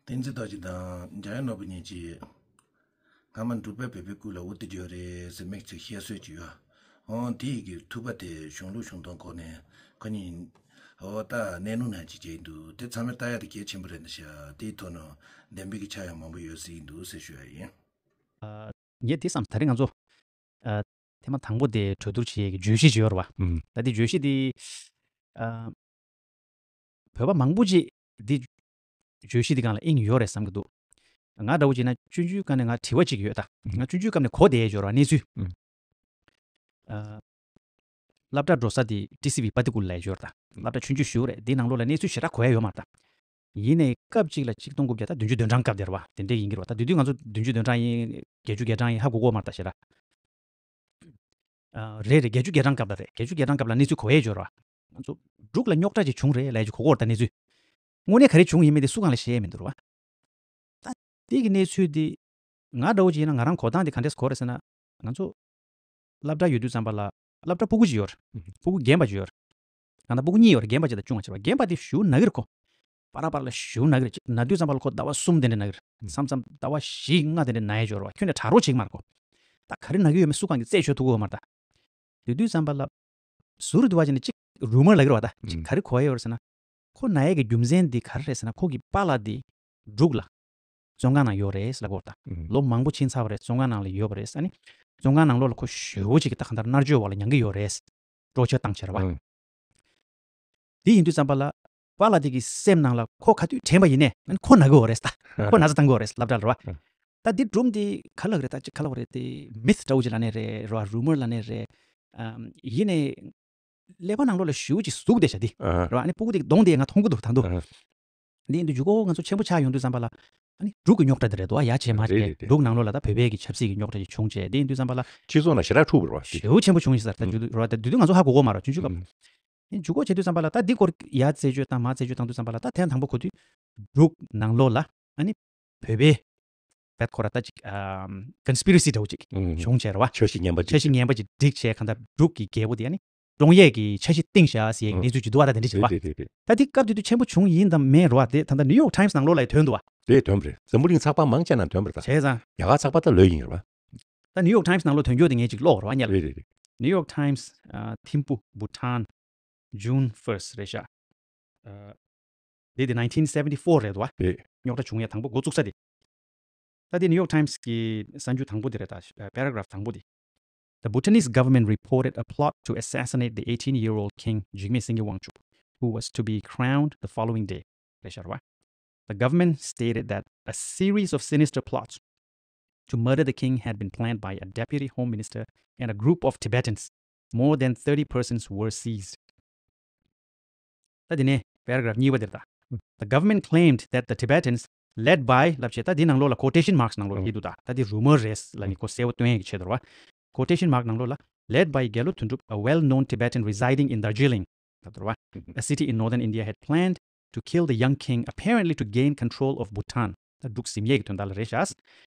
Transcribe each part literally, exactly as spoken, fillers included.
བསྟན་འཛིན་རྡོ་རྗེ་དང་འཇམ་དབྱངས་ནོར་བུ་གཉིས་ཀྱིས་སྔ་མ་འབྲུག་པས་བོད་པའི་སྐུ་ལ་དབུ་དུ་བརྒྱུད་རེད་ཟེར་དམིགས་བཙུགས་བཤད་སྲོལ་ཅིག་ཡོད། འོང་དེ་ཡི་གི་ཐུག་པ་དེ་གཞུང་ལུགས་གཞུང་དོན་སྐོར་ནས་ཁོ་གཉིས་འོ་ད་གནས་ལུགས་ནང་ཅིག་བྱས་འདུག་དེ་ཚང་མས་ལྟ་ཡ་དེ་གལ་ཆེན་པོ་རེད་འདུག་ཤག་དེའི་ཐོག་ནས་བདེན་པའི་གི་ཆ་ཡང་མང་པོ་ཡོད་སྲིད་འདུག་ཟེར་ཞུ་ཡ་ཡིན། ངས་དེ་བསམ་ད་རེས་ང་ཚོ་ཨ་ཐེངས་མ་དང་པོ་དེ་གྲོས་བསྡུར་བྱེད་ཡས་ཀྱི་བརྗོད་གཞི་ཅིག་ཡོད་རེད་བ། ཨུམ། ད་དེ་བརྗོད་གཞི་དེ་ཨ་བོད་པ་མང་པོ་ཅིག་དེ་བརྗོད་གཞི་དེ་སྒང་ལ་དབྱིངས་ཡོད་རེད་བསམ་གྱི་འདུག་ང་འདྲ་བོ་བྱས་ན་ཆུང་ཆུང་སྒང་ནས་ང་དྲི་བ་ཅིག་ཡོད་ད། ང་ཆུང་ཆུང་སྐབས་ནས་གོ་བསྡད་ཡས་ཡོད་རེད་བ་གནས་ཚུལ། ཨུམ། ཨ་སློབ་གྲྭ་འགྲོ་ས་དེ་ཊི་སི་ཝི་པ་ཏི་ཀུ་ལ་ལ་ཡོད་རེད་ད། སློབ་གྲྭ་ཆུང་ཆུང་ཞིག་རེད། དེའི་ནང་ལོགས་ལ་གནས་ཚུལ་ཞེ་དྲག་གོ་ཡ་ཡོད་མ་རེད་ད། ཡིན་ནའི་སྐབས་གཅིག་ལ་ཆིག་སྟོང་དགུ་བརྒྱ་ད་བདུན་ཅུ་དོན་གྲངས་སྐབས་དེ་རེད་བ། དེ་འདྲའི་ཡིན་གྱི་རེད་བ། ད་དེ་དུས་ང་ཚོ་བདུན་ཅུ་དོན་གྲངས་ཡིན། བརྒྱད་ཅུ་གྱ་གྲངས་ཡིན། ཧ་གོ་གོ་མ་རེད་ད་ཞེ་དྲག་ཨ་རེད་རེད། བརྒྱད་ཅུ་གྱ་གྲངས་སྐབས་ལ་རེད། བརྒྱད་ཅུ་གྱ་གྲངས་སྐབས་ལ་གནས་ཚུལ་གོ་ཡས་ཡོད་རེད་བ། ང་ཚོ་འབྲུག་ལ་རྙོག་དྲ་ཅིག་བྱུང་རེད་ལབ་ཡས་ཅིག་གོ་གོ་རེད་ད་གནས་ཚུལ། དངོས་གནས་ག་རེ་བྱུང་ཡིན་མིན་དེ་སུ་གང་ལ་བཤད་ཡས་མི་འདུག་རེད་བ། ད་དེ་གི་གནས་ཚུལ་དེ་ང་འདྲ་བོ་ཅིག་ཡིན་ན་ང་རང་གོ་སྟངས་དེ་ག་འདྲས་གོ་རེད་ཟེར་ན། ང་ཚོ་སློབ་གྲྭ་ཡོད་དུས་ཙམ་པ་ལ་སློབ་གྲྭ་སྤུ་གུ་ཅིག་ཡོད་རེད། སྤུ་གུ་རྒན་པ་ཅིག་ཡོད་རེད། ཡང་ན་སྤུ་གུ་གཉིས་ཡོད་རེད། རྒན་པ་ཅིག་དང་ཆུང་བ་ཅིག་རེད་བ། རྒན་པ་དེ་ཞེ་པོ་ན་གི་རེད་ཁོ། པ་ར་པ་ར་ལ་ཞེ་པོ་ན་གི་རེད། ན་དུས་ཙམ་པ་ལ་ཁོ་ཟླ་བ་གསུམ་དེ་འདྲ་ན་གི་རེད། མཚམས་མཚམས་ཟླ་བ་བཞི་ལྔ་དེ་འདྲ་ན་ཡས་ཅིག་ཡོད་རེད་བ། ཁྱོན་ནས་དྲག་རོགས་བྱེད་ཀྱི་མ་རེད་ཁོ། ད་ག་རེ་ན་གི་ཡོད་མེད་སུ་གང་གིས་རྩད་གཅོད་ཐུབ་ཀྱི་ཡོད་མ་རེད་ད། དེ་དུས་ཙམ་པ་ལ་ཟུར་དུ་བ་ཅིག་ནས་ཅིག་རུ་མར་ལབ་ཀྱི་རེད་བ་ད། ཅིག་ག་རེ་གོ་ཡ་ཡོད་རེད་ཟེར་ན། ཁོ་ན་ཡས་ཀྱི་རྒྱུ་མཚན་འདི་ག་རེ་རེད་ཟེར་ན། ཁོ་གི་པཱ་ལགས་འདི་འབྲུག་ལ་བཙོན་ཁང་ནང་ཡོད་རེད་ལབ་ཀྱི་ཡོད་རེད་ད། ལོ་མང་པོ་ཕྱིན་ཚར་བ་རེད། བཙོན་ཁང་ནང་ལ་ཡོད་པ་རེད། ཨ་ནི་བཙོན་ཁང་ནང་ལོགས་ལ་ཁོ་ཞེ་པོ་ཅིག་གི་ད་གང་ལྟར་མནར་གཅོད་འོག་ལ་མྱང་གི་ཡོད་རེད། སྤྲོ་ཆ་བཏང་བྱས་རེད་བ། དེ་ཡིན་དུས་ཙམ་པ་ལ་པཱ་ལགས་དེ་གི་སེམས་ནང་ལ་ཁོ་ག་དུས་དྲན་པ་ཡིན་ནའི་ཨ་ནི་ཁོ་ན་གི་ཡོད་རེད་ད། ཁོ་ན་ཚ་བཏང་གི་ཡོད་རེད་སློབ་གྲྭ་ལ་རེད་བ། ད་འདི་སྒྲུང་འདི་ག་ལབ་རེད་ད། ཅིག་ག་ལབ་རེད་དེ། མིཐ་འདྲ་བོ་ཅིག་ལབ་ནའི་རེད་རེད་བ། རུ་མར་ལབ་ནའི་རེད། ཨམ། ཡིན་ནའི་ཀླད་པ་ནང་ལོགས་ལ་ཞེ་པོ་ཅིག་ཟུག་བསྡད་ཤག་འདི། ཨ་རེད་བ། ཨ་ནི་སྤུ་གུ་དེ་གདོང་དེ་ང་མཐོང་གི་འདུག་ད་འདུག་ཨ་འདི་ཡིན་དུས་འཇུག་སྒོ་ང་ཚོ་ཆེན་པོ་ཆགས་ཡོང་དུས་ཙམ་པ་ལ་ཨ་ནི་འབྲུག་གི་རྙོག་དྲ་དེ་རེད་འདུག་ཨ། ཡ་བྱས་མ་རེད་བྱས་རེད་རེད། འབྲུག་ནང་ལོགས་ལ་ད་བོད་པའི་གི་ཆབ་སྲིད་ཀྱི་རྙོག་དྲ་ཅིག་བྱུང་བྱས། དེ་ཡིན་དུས་ཙམ་པ་ལ་སྤྱི་ཚོགས་ནང་ཞེ་དྲག་འཁྲུག་པ་རེད་བ། ཞེ་པོ་ཆེན་པོ་བྱུང་ཡིན་ས་རེད་ད། ཨུམ། འཇུག་རེད་བ། ད་དེ་དུས་ང་ཚོ་ཧ་གོ་གོ་མ་རེད་བ་ཆུང་ཆུང་སྐབས། ཨུམ། ཨ་ནི་འཇུག་སྒོ་བྱེད་དུས་ཙམ་པ་ལ་ད་འདི་སྐོར་ཡ་རྩད་གཅོད་བཏང་མ་རྩད་གཅོད་བཏང་དུས་ཙམ་པ་ལ་ད་ཐེངས་དང་པོ་གོ་དུས་འབྲུག་ནང་ལོགས་ལ་ཨ་ནི་བོད་པའི་བེད་ཁོ་ར་ད་ཅིག་ཨམ། ཀོན་སི་པི་རེ་སི་འདྲ་བོ་ཅིག་ཨུམ། བྱུང་བྱས་རེད་བ། འཆར་གཞི་ངན་པ་ཅིག་འཆར་གཞི་ངན་པ་ཅིག་བསྒྲིགས་བྱས་གང་ལྟར་འབྲུག་གི་རྒྱལ་པོ་དེ་ཨ་ནི་བཀྲོངས་ཡས་ཀྱི་འཆར་གཞི་བཏིང་བཞག་ཟེར་ཡས་ཀྱི་ཨུམ། གནས་ཚུལ་ཅིག་འདུག་བ། ད་དེ་འདྲ་ཅིག་རེད་བ། རེད་རེད་རེད། ད་དེ་སྐབས་དེ་དུས་ཆེན་པོ་བྱུང་ཡིན་དང་མེད་རེད་བ། དེ་ད་ལྟ་ནིའུ་ཡོག་ཊའིམ་སི་ནང་ལོགས་ལ་ཐོན་འདུག་བ། རེད། ཐོན་པ་རེད། འཛམ་བུ་གླིང་ཚགས་པར་མང་ཆེ་ནང་ཐོན་པ་རེད་ད། བྱས་ཙང་། རྒྱ་གར་ཚགས་པར་ད་ལོས་ཡིན་རེད་བ། ད་ནིའུ་ཡོག་ཊའིམ་སི་ནང་ལོགས་ཐོན་རྒྱུ་དེ་ངས་ཅིག་ཀློག་རེད་བ་ཉལ། རེད་རེད་རེད། New York Times, uh, Thimphu, Bhutan, June first རེད་ཤག་ཨ། དེ་དེ་nineteen seventy four རེད་འདུག་བ། རེད། རྙོག་དྲ་བྱུང་ཡ་དང་པོ་འགོ་བཙུགས་ས་དེ། ད་དེ་New York Times གི་གསར་འགྱུར་དང་པོ་དེ་རེད་ད། paragraph དང་པོ་དེ། The Bhutanese government reported a plot to assassinate the eighteen-year-old king Jigme Singye Wangchuck, who was to be crowned the following day. རེད་ཤག་རེད་བ། The government stated that a series of sinister plots to murder the king had been planned by a deputy home minister and a group of Tibetans. More than thirty persons were seized. ད་དེ་ནས་paragraph གཉིས་པ་དེར་ད། The government claimed that the Tibetans, led by ལབ་བྱས་ད་དེ་ནང་ལོགས་ལ་quotation marks ནང་ལོགས་ཡིན་འདུག་ད། ད་དེ་rumor རེད་ལབ་ནི་ཁོ་གསལ་པོ་སྟོན་ཡག་གི་ཆེད་དུ་རེད་བ། Quotation mark ནང་ལོགས་ལ། Led by Gyallo Thundrup, a well-known Tibetan residing in Darjeeling, ལབ་འདུག་རེད་བ། A city in northern India, had planned to kill the young king, apparently to gain control of Bhutan. ད་འབྲུག་ཟིན་ཡས་ཀྱི་དོན་དག་ལ་རེད་ཤག་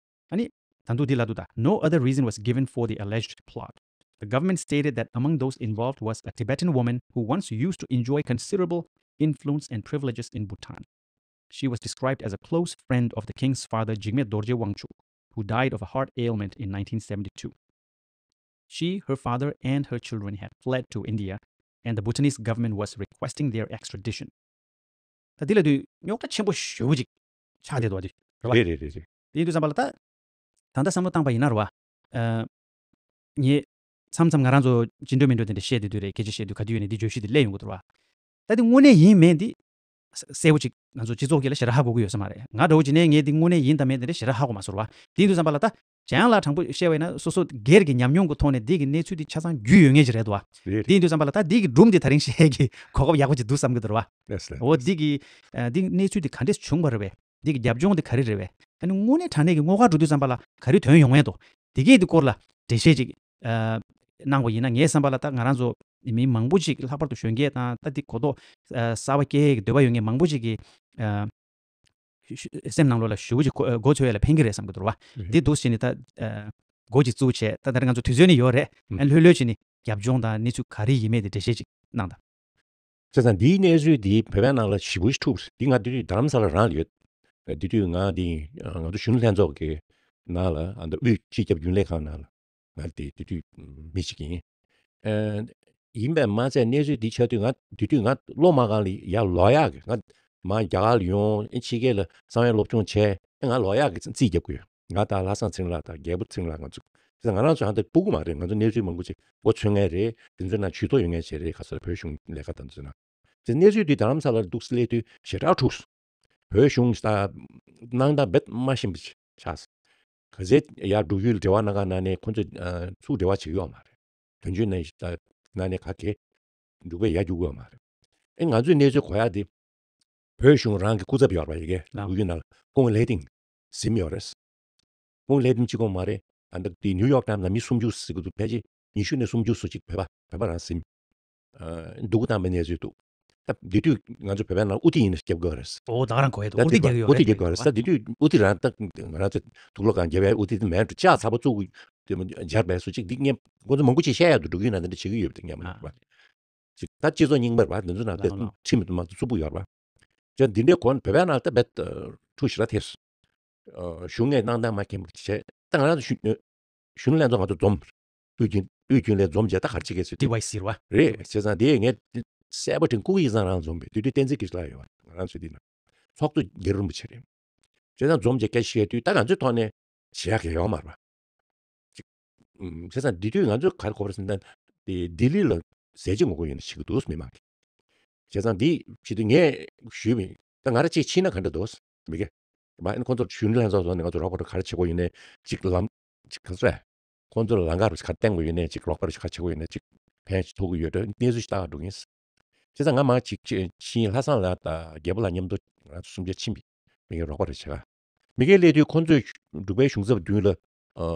ཨ་ནི། ད་དུང་འདི་ལ་འདུག་ད། No other reason was given for the alleged plot. The government stated that among those involved was a Tibetan woman who once used to enjoy considerable influence and privileges in Bhutan. She was described as a close friend of the king's father, Jigme Dorje Wangchuck, who died of a heart ailment in nineteen seventy-two. She, her father, and her children had fled to India, and the Bhutanese government was requesting their extradition. ད་འདི་ལ་དུས་རྙོག་དྲ་ཆེན་པོ་ཞེ་པོ་ཅིག་ཆགས་བསྡད་འདུག་བ་དུས། རེད་བ། རེད་རེད་རེད་རེད། དེ་ཡིན་དུས་ཙམ་པ་ལ་ད། ད་ལྟ་བསམ་བློ་བཏང་པ་ཡིན་ན་རེད་བ། ཨ། ངས་མཚམས་མཚམས་ང་རང་ཚོ་ཅི་འདྲ་མི་འདྲ་དེ་འདྲ་བཤད་དུས་དུས་རེད། སྐད་ཆ་བཤད་དུས་ག་དུས་ཡོད་ནས་འདི་བརྗོད་གཞི་དེ་སླེབས་ཡོང་གི་འདུག་རེད་བ། ད་འདི་དངོས་གནས་ཡིན་མིན་འདི་གསལ་པོ་ཅིག་ང་ཚོ་སྤྱི་ཚོགས་ཀྱི་ལ་ཞེ་དྲག་ཧ་གོ་གི་ཡོད་ས་མ་རེད། ང་འདྲ་བོ་ཅིག་ནས་ངས་འདི་དངོས་གནས་ཡིན་དང་མིན་དེ་འདྲ་ཞེ་དྲག་ཧ་གོ་མ་སོང་རེད་བ། དེ་ཡིན་དུས་ཙམ་པ་ལ་ད། ཅང་ལ་དྲང་པོ་བཤད་པ་ཡིན་ན་སོ་སོ་སྒེར་གྱི་ཉམས་མྱོང་གི་ཐོག་ནས་འདི་གི་གནས་ཚུལ་འདི་ཆ་ཚང་རྒྱུས་ཡོད་ངེས་ཅིག་རེད་འདུག་བ། རེད། དེ་ཡིན་དུས་ཙམ་པ་ལ་ད་འདི་གི་སྒྲུང་འདི་ད་རིང་བཤད་ཀྱི་གོ་སྐབས་ཡག་པོ་ཅིག་འདུག་བསམ་གྱི་འདུག་རེད་བ། ལགས་སོ་ལགས་སོ། འོ་འདི་གི་ཨ། འདི་གནས་ཚུལ་འདི་ག་འདྲས་བྱུང་བ་རེད་པས། འདི་གི་རྒྱབ་ལྗོངས་འདི་ག་རེ་རེད་པས། ཨ་ནི་དངོས་གནས་དྲང་གནས་ཀྱི་དངོས་ཁ་འགྲོ་དུས་ཙམ་པ་ལ་ག་རེ་ཐོན་ཡོང་ངེས་འདུག་འདི་གས་འདི་སྐོར་ལ་འགྲེལ་བཤད་ཅིག་ཨ། གནང་བ་ཡིན་ན། ངའི་བསམ་པ་ལ་ད་ང་རང་ཚོ་མི་མང་པོ་ཅིག་ལྷག་པར་དུ་གཞོན་སྐྱེས་དང་ད་འདི་གོ་རྟོགས་ཨ། གསར་པ་སྐྱེ་ཡས་ཀྱི་འདོད་པ་ཡོད་མཁན་མང་པོ་ཅིག་གིས་ཨ། སེམས་ནང་ལོགས་ལ་ཞེ་པོ་ཅིག་གོ་མགོ་ཚོས་ཡས་ལ་ཕན་གྱི་རེད་བསམ་གྱི་འདུག་རེད་བ། རེད། འདི་འདུག་བྱས་ནས་ད་ཨ། མགོ་ཅིག་བཙུགས་བྱས་ད་ལྟ་ང་ཚོ་དུས་ཚོད་ནི་ཡོད་རེད། ཨ། ལྷོད་ལྷོད་བྱས་ནས་རྒྱབ་ལྗོངས་དང་གནས་ཚུལ་ག་རེ་ཡིན་མིན་དེ་འགྲེལ་བཤད་ཅིག་གནང་དང་། བྱས་ཙང་འདིའི་གནས་ཚུལ་འདི་བོད་པའི་ནང་ལ་ཞེ་པོ་ཅིག་འཁྲུག་འདི་ང་དེ་དུས་རྡ་རམ་ས་ལ་རང་ལ་ཡོད། དེ་དུས་ང་དེ་ང་ཚོ་གཞོན་ནུ་ལྷན་ཚོགས་ཀྱི་ནང་ལ་ཨ་ད་དབུས་སྤྱི་ཁྱབ་རྒྱུན་ལས་ཁང་ནང་ལ་ང་དེ་དེ་དུས་མི་ཞིག་ཡིན། ཨ་ཡིན་པས་མ་ཚད་གནས་ཚུལ་འདི་ཆགས་དུས་ང་དེ་དུས་ང་སློབ་མ་སྒང་ལ་ཡར་ལོག་ཡག་གི་ང་མ་རྒྱ་གར་ལ་ཡོང་ཨེ་ཕྱི་རྒྱལ་ལ་གསང་བའི་སློབ་སྦྱོང་བྱས་ཨེ་ང་ལོག་ཡག་གི་རྩིས་རྒྱབ་དགོས། ང་དང་ལྷ་བཟང་ཚེ་རིང་ལགས་དང་རྒྱལ་པོ་ཚེ་རིང་ལགས་ང་ཚོ་ང་རང་ཚོ་ཧ་ད་སྤུ་གུ་མ་རེད། ང་ཚོ་གནས་ཚུལ་མང་པོ་ཅིག་མགོ་ཚོས་མཁན་རེད། དེ་ཚོའི་ནང་ཇུས་གཏོགས་ཡོད་མཁན་ཞིག་རེད། ག་ཚོད་བོད་གཞུང་ལས་ཀ་དང་དེ་ཚོའི་ནང་དེ་གནས་ཚུལ་དེ་རྡ་རམ་ས་ལར་འདུག་སེ་སླེབས་དུས་ཞེ་དྲག་འཁྲུགས། བོད་གཞུང་ད་གནང་སྟངས་རྦད་མ་ཤེས་པ་ཆགས། ག་ཚད་ཡར་འབྲུག་ཡུལ་འབྲེལ་བ་གནང་ག་གནང་ནས་ཁོ་ཚོས་ཚུར་འབྲེལ་བ་བྱེད་ཀྱི་ཡོད་མ་རེད། དོན་གཅོད་ནས་ད་གནང་ནས་ག་གེ་འབྲུག་པས་ཡར་རྒྱུག་གི་ཡོད་མ་རེད། ཨེ་ང་ཚོའི་གནས་ཚུལ་གོ་ཡག་དེ་བོད་གཞུང་རང་གི་སྐུ་ཚབ་ཡོད་རེད་པ། ཡ་གི་ལགས། འབྲུག་ཡུལ་ནང་ལ་ཀུང་ལེ་ཏིང་ཟིན་ཡོད་རེད། ཀུང་ལེ་ཏིང་གཅིག་པོ་མ་རེད། ཨ་ད་དེ་ནིའུ་ཡོག་ཊའིམ་ལ་མི་སུམ་ཅུ་ཟིན་གྱི་འདུག་ཕལ་ཆེར་ཉི་ཤུ་ནས་སུམ་ཅུ་སུ་གཅིག་བོད་པ་བོད་པ་རང་ཟིན། ཨ་སྡུག་གུ་བཏང་བའི་གནས་ཚུལ་འདུག་ད་དེ་དུས་ང་ཚོ་བོད་པའི་ནང་ཨུ་ཏི་ཡིན་ན་རྒྱབ་དགོས་རེད། ཨོ་ད་ག་རང་གོ་ཡ་འདུག་ད་ཨུ་ཏི་དེ་རྒྱག་ཡོད་ཨུ་ཏི་རེད། རྒྱབ་དགོས་རེད། ད་དེ་དུས་ཨུ་ཏི་རང་ད་ང་རང་ཚོ་དུག་ལོག་གང་རྒྱབ་ཡ་ཨུ་ཏི་དེ་མེད་འགྲོ། ལྕགས་ཚ་པོ་བཙུགས་དེ་མ་སྦྱར་བས་སུ་གཅིག་འདི་ངས་ཁོ་ཚོ་མང་པོ་ཅིག་བཤད་ཡ་འདུག་འབྲུག་ཡུལ་ནང་དེ་འདྲ་བྱེད་ཀྱི་ཡོད་པ་དེ་ངས་མ་ཨ། རེད་པ། ཅིག་ད་སྤྱི་ཚོགས་རྙིང་པ་རེད་པ། དེ་ཚོ་ནང་དེ་ལགས་ལགས། ཁྲིམས་དུ་མ་ཚུགས་པོ་ཡོད་རེད་པ། ཅག་འདི་འདྲའི་གོ་བོད་པའི་ནང་ལ་ད་རྦད་འཁྲུག་ཞེ་དྲག་ཐེབས། ཨ་གཞུང་ངོས་གནང་སྟངས་མ་མཁྱེན་པ་བྱས། ད་ང་རང་ཚོ་གཞོན་གཞོན་ནུ་ལྷན་ཚོགས་ང་ཚོ་འཛོམས། དབུས་རྒྱུན་དབུས་རྒྱུན་ལས་འཛོམས་བྱས་ད་ག་རེ་བྱེད་ཀྱི་ཟེར་དུས། ཌི་ཝའི་སི་རེད་པ། རེད། བྱས་ཙང་དེ་ངས་གསལ་པོ་དྲན། སྐུ་ངོ་ཡིག་ཚང་རང་འཛོམས་པས། དེ་དུས་བསྟན་འཛིན་སྐྱིད་ལགས་ཡོད་པ། ང་རང་ཚོ་འདི་ན་ཚོགས་གཙོ་རྒྱ་རི་རིན་པོ་ཆེ་རེད། བྱས་ཙང་འཛོམས་བྱས་སྐད་ཆ་བཤད་དུས་ད་ང་ཚོའི་ཐོག་ནས་བྱེད་ཡག་གང་ཡང་ཡོད་མ་རེད་པ། ཅིག་ཨུམ། བྱས་ཙང་འདི་དུས་ང་ཚོས་ག་རེ་གོ་བ་རེད་ཟེར་ན། དེ་ལྡི་ལི་ལ་ཟས་བཅད་ངོ་རྒོལ་ཡོད་ན་བྱེད་ཀྱི་འདུག་མི་མང་གིས། བྱས་ཙང་འདི་བྱེད་དུས་ངས་ཞུས་པ་ཡིན། ད་ང་རང་གཅིག་ཕྱིན་ན་ག་འདྲ་འདུག་མི་དགེ། མ་ཨ་ནི་ཁོང་ཚོར་གཞོན་ནུ་ལྷན་ཚོགས་ཚོ་ནས་ང་ཚོ་རོགས་པ་ག་རེ་བྱེད་དགོས་ཡོད་ནའི་ཅིག་ལམ་ཅིག་ག་ཚོད་རེད། ཁོང་ཚོར་ལམ་ཁ་རུ་ག་རེ་བསྟན་དགོས་ཡོད་ནའི་ཅིག་རོགས་པ་རུ་ག་རེ་བྱེད་དགོས་ཡོད་ནའི་ཅིག་ཕན་ཐོགས་ཀྱི་ཡོད་འགྲོ། གནས་ཚུལ་ཞིག་ལྟ་ག་འགྲོ་གི་ཡིན། བྱས་ཙང་ང་མ་གཅིག་ཕྱིན། ལྷ་བཟང་ལགས་དང་རྒྱལ་པོ་ལགས་མཉམ་དུ་ང་ཚོ་གསུམ་ཆ་ཕྱིན་པ་ཡིན། མི་དགེ་རོགས་པ་རེ་བྱེད་ག་མི་དགེ་སླེབས་དུས་ཁོང་ཚོས་འབྲུག་པའི་གཞུང་ཚབ་མདུན་ལ་ཨ་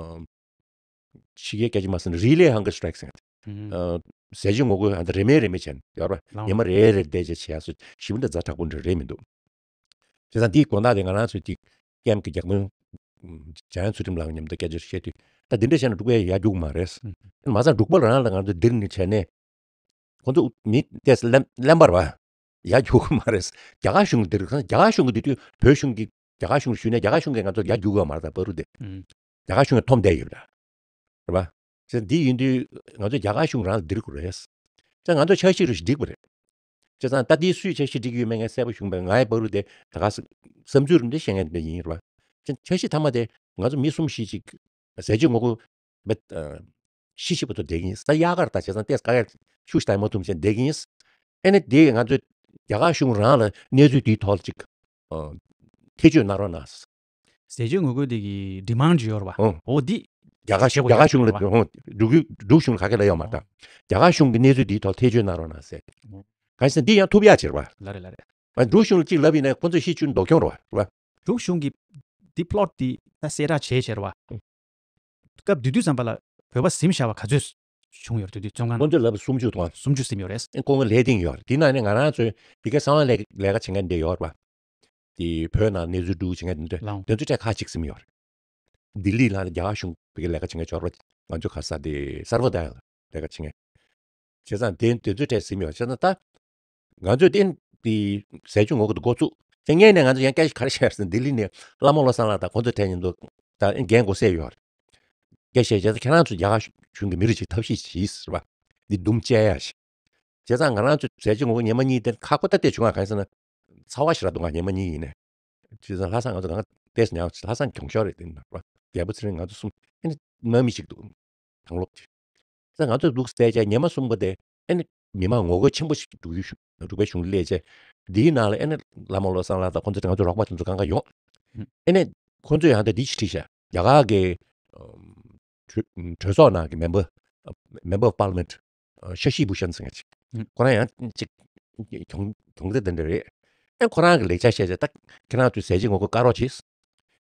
ཕྱི་རྒྱལ་སྐད་ཆ་མ་ཟེར་ན་རི་ལེ་ཧང་གར་སི་ཊ་རའིཀ་ཟེར་ཡ་དེ། ཨ་ཟས་བཅད་ངོ་རྒོལ་ཨ་ད་རེ་མེད་རེ་མེད་བྱས་ནས་ཡོད་རེད་པ། ལངས། ཉི་མ་རེ་རེར་བསྡད་བྱས་བྱེད་ཡ་སུ་ཞིབ་འདྲ་ཛ་དྲག་པོ་འདྲ་རེད་མི་འདུག་བྱས་ཙང་འདིའི་དགོངས་དག་དེ་ང་རང་ཚོས་ཅིག་ཀེམ་གྱི་བརྒྱ་དཔོན་འཇམ་དབྱངས་ཚུལ་ཁྲིམས་ལགས་མཉམ་དུ་སྐད་ཆ་བཤད་དུས་ད་འདི་འདྲ་བྱས་ན་འབྲུག་པས་ཡར་རྒྱུག་མ་རེད། མ་ཚད་འབྲུག་པ་རང་ལ་ང་ཚོ་འདིར་ནི་བྱས་ནས། ཁོ་ཚོ་མི་ཏོག་ཙམ་གླེན་གླེན་པ་རེད་པ། ཡར་རྒྱུག་གི་མ་རེད། རྒྱ་གར་གཞུང་གིས་འདིར་རྒྱ་གར་གཞུང་གིས་འདི་དུས་བོད་གཞུང་གིས་རྒྱ་གར་གཞུང་ལ་ཞུས་ནས་རྒྱ་གར་གཞུང་གིས་ང་ཚོར་ཡར་རྒྱུག་གི་མ་རེད། ད་བར་དུ་དེ་ཨུམ། རྒྱ་གར་གཞུང་གིས་འཐོམ་བསྡད་ཡོད་རེད། རེད་པ། བྱས་ཙང་འདི་ཡིན་དུས་ང་ཚོས་རྒྱ་གར་གཞུང་རང་ལ་འདིར་དགོས་རེད། བྱས་ཙང་ང་ཚོ་འཆར་གཞི་རེ་ཞིག་སྒྲིག་དགོས་རེད། བྱས་ཙང་ད་འདི་སུས་འཆར་གཞི་སྒྲིག་ཡོད་མེད་ངས་གསལ་པོ་ཞུ་མི་ཤེས། ང་ཡི་བར་དུ་དེ་ད་ག་ས་བསམ་ཚུལ་རེ་འདི་བཤད་མཁན་དེ་ཡིན། རེད་པ། བྱས་ཙང་འཆར་གཞི་མཐའ་མ་དེ་ང་ཚོ་མི་གསུམ་བཞི་ཅིག་ཟས་བཅད་ངོ་རྒོལ་བྱེད་ཤི་ཤི་བར་དུ་བསྡད་ཀྱི་ཡིན། ད་དབྱར་ཁར་ད་བྱས་ཙང་ཏོག་ཙམ་དཀའ་ངལ་ཤུགས་ཆེ་ཡོང་མ་ཐུབ་བྱས་བསྡད་ཀྱི་ཡིན། ཨ་ནི་དེ་ང་ཚོས་རྒྱ་གར་གཞུང་རང་ལ་གནས་ཚུལ་དེའི་ཐོག་ལ་ཅིག་ཨ་ཐེ་བྱུས་གནང་རོགས་གནང་། ཟས་བཅད་ངོ་རྒོལ་དེ་གི་ཌི་མཱནཌ་ཅིག་ཡོད་རེད་པ། ཨོ། འོ་འདི་རྒྱ་གར་བྱེད་དགོས་རྒྱ་གར་གཞུང་ལ་ཡོད་རེད་པ། ཨོ་འབྲུག་འབྲུག་གཞུང་ལ་ག་གེ་ལབ་ཡོད་མ་རེད། ད་རྒྱ་གར་གཞུང་གི་གནས་ཚུལ་དེའི་ཐོག་ཐེ་བྱུས་གནང་རོགས་གནང་ཟེར། གང་ཡིན་ཟེར་ན་འདི་ཡང་ཐུབ་ཡག་ཅིག་རེད་པ། ལགས་རེད་ལགས་རེད། ཨ་འབྲུག་གཞུང་ལ་གཅིག་ལབ་ཡིན་ན་ཁོ་ཚོས་ཤི་བཅུག་ན་ལྡོག་གྱོང་རེད་པ། རེད་པ། འབྲུག་གཞུང་གིས་འདི་པི་ལོཊ་འདི་ད་གསལ་བསྒྲགས་བྱས་བྱས་རེད་པ། སྐབས་དེ་དུས་ཙམ་པ་ལ་བོད་པ་ཟིན་བཞག་པ་ག་ཚོད་བྱུང་ཡོད་རེད། དེ་དུས་བཙོན་ཁང་ཁོང་ཚོས་ལབ་པ་སུམ་ཅུ་དང་། སུམ་ཅུ་ཟིན་ཡོད་རེད། ཨེ་ཁོང་གི་ལས་སྟེང་ཡོད་རེད། དེ་ནང་ནས་ང་རང་ཚོའི་ཡ་གི་གསང་བའི་ལས་ལས་ཀ་བྱེད་མཁན་འདི་ཡོད་རེད་པ། དེ་བོད་ནང་གནས་ཚུལ་སྒྲུག་བྱེད་མཁན་འདི་འདྲ་ལའོ། དེ་ཚོའི་གྲས་ཁག་ཅིག་ཟིན་ཡོད་རེད། ལྡི་ལི་ལ་རྒྱ་གར་གཞུང་གི་ལས་ཀ་བྱེད་མཁན་འབྱོར་པ་ང་ཚོ་ག་ས་དེ་སར་བ་དཱ་ལ་ལས་ཀ་བྱེད་མཁན། བྱས་ཙང་དེ་དེ་ཚོའི་གྲས་ཟིན་ཡོད། བྱས་ཙང་ད་ང་ཚོས་དེ་དེ་ཟས་བཅད་ངོ་རྒོལ་དེ་འགོ་བཙུགས་བྱས་སྔོན་ནས་ང་ཚོ་ཡང་སྐད་ཆ་ག་རེ་བཤད་ཟེར་ན་ལྡི་ལི་ནས་བླ་མ་བློ་བཟང་ལགས་དང་ཁོང་ཚོ་གྲས་མཉམ་དུ་ད་འགན་འགོ་བཙུགས་ཡོད་རེད། སྐད་བཤད་བྱས་ཙང་ཁྱེད་རང་ཚོ་རྒྱ་གར་གཞུང་གི་མི་རིགས་ཅིག་ཐབས་ཤེས་བྱིས་རེད་པ། འདི་དུམ་བཅད་ཡ་ཞིག་བྱས་ཙང་ང་རང་ཚོ་ཟས་བཅད་ངོ་རྒོལ་ཉི་མ་གཉིས་དེ་ཁག་པོ་ད་དེ་བྱུང་བ་གང་ཡིན་ཟེར་ན། ཚ་བ་ཞེ་དྲག་འདུག་ག་ཉི་མ་གཉིས་ཡིན་ནས། བྱས་ཙང་ལྷ་བཟང་ང་ཚོ་གང་ལྟས་ཉག་ལྷ་བཟང་གྱོང་ཤོར་རེད། དེ་ནི་རྒྱལ་པོ་ཚེ་རིང་ང་ཚོ་གསུམ་ཨེ་ནི་དམག་མི་ཞིག་འདུག་དང་སློབ་ཀྱི། བྱས་ཙང་ང་ཚོ་འདུག་བལྟས་བྱས་ཉི་མ་གསུམ་པ་དེ་ཨེ་ནི་མི་མང་ངོ་རྒོལ་ཆེན་པོ་ཞིག་འབྲུག་ཡུལ་གཞུང་འབྲུག་པའི་གཞུང་ལ་སླེབས་བྱས། འདིའི་ནང་ལ་ཨེ་ནི་བླ་མ་བློ་བཟང་ལགས་དང་ཁོང་ཚོ་ང་ཚོ་རོགས་པ་དེ་ཚོ་གང་ག་ཡོང་། ཨེ་ནི་ཁོང་ཚོས་ཡང་ད་འདི་ཞིག་བྲིས་ཤག་རྒྱ་གར་གྱི་གྲོས་གྲོས་ཚོགས་ནང་གི་member member of parliament ཤ་ཤི་བྷུ་ཤན་ཟེར་མཁན་ཅིག་ཁོ་རང་ཡང་ཅིག་གྱོང་གྱོང་རྒུད་དེ་འདྲ་རེད། ཨེ་ཁོ་རང་གི་ལེགས་ཆ་བཤད་བྱས། ད་ཁྱེད་རང་ཚོས་ཟས་བཅད་ངོ་རྒོལ་བཀག་རོགས་གྱིས།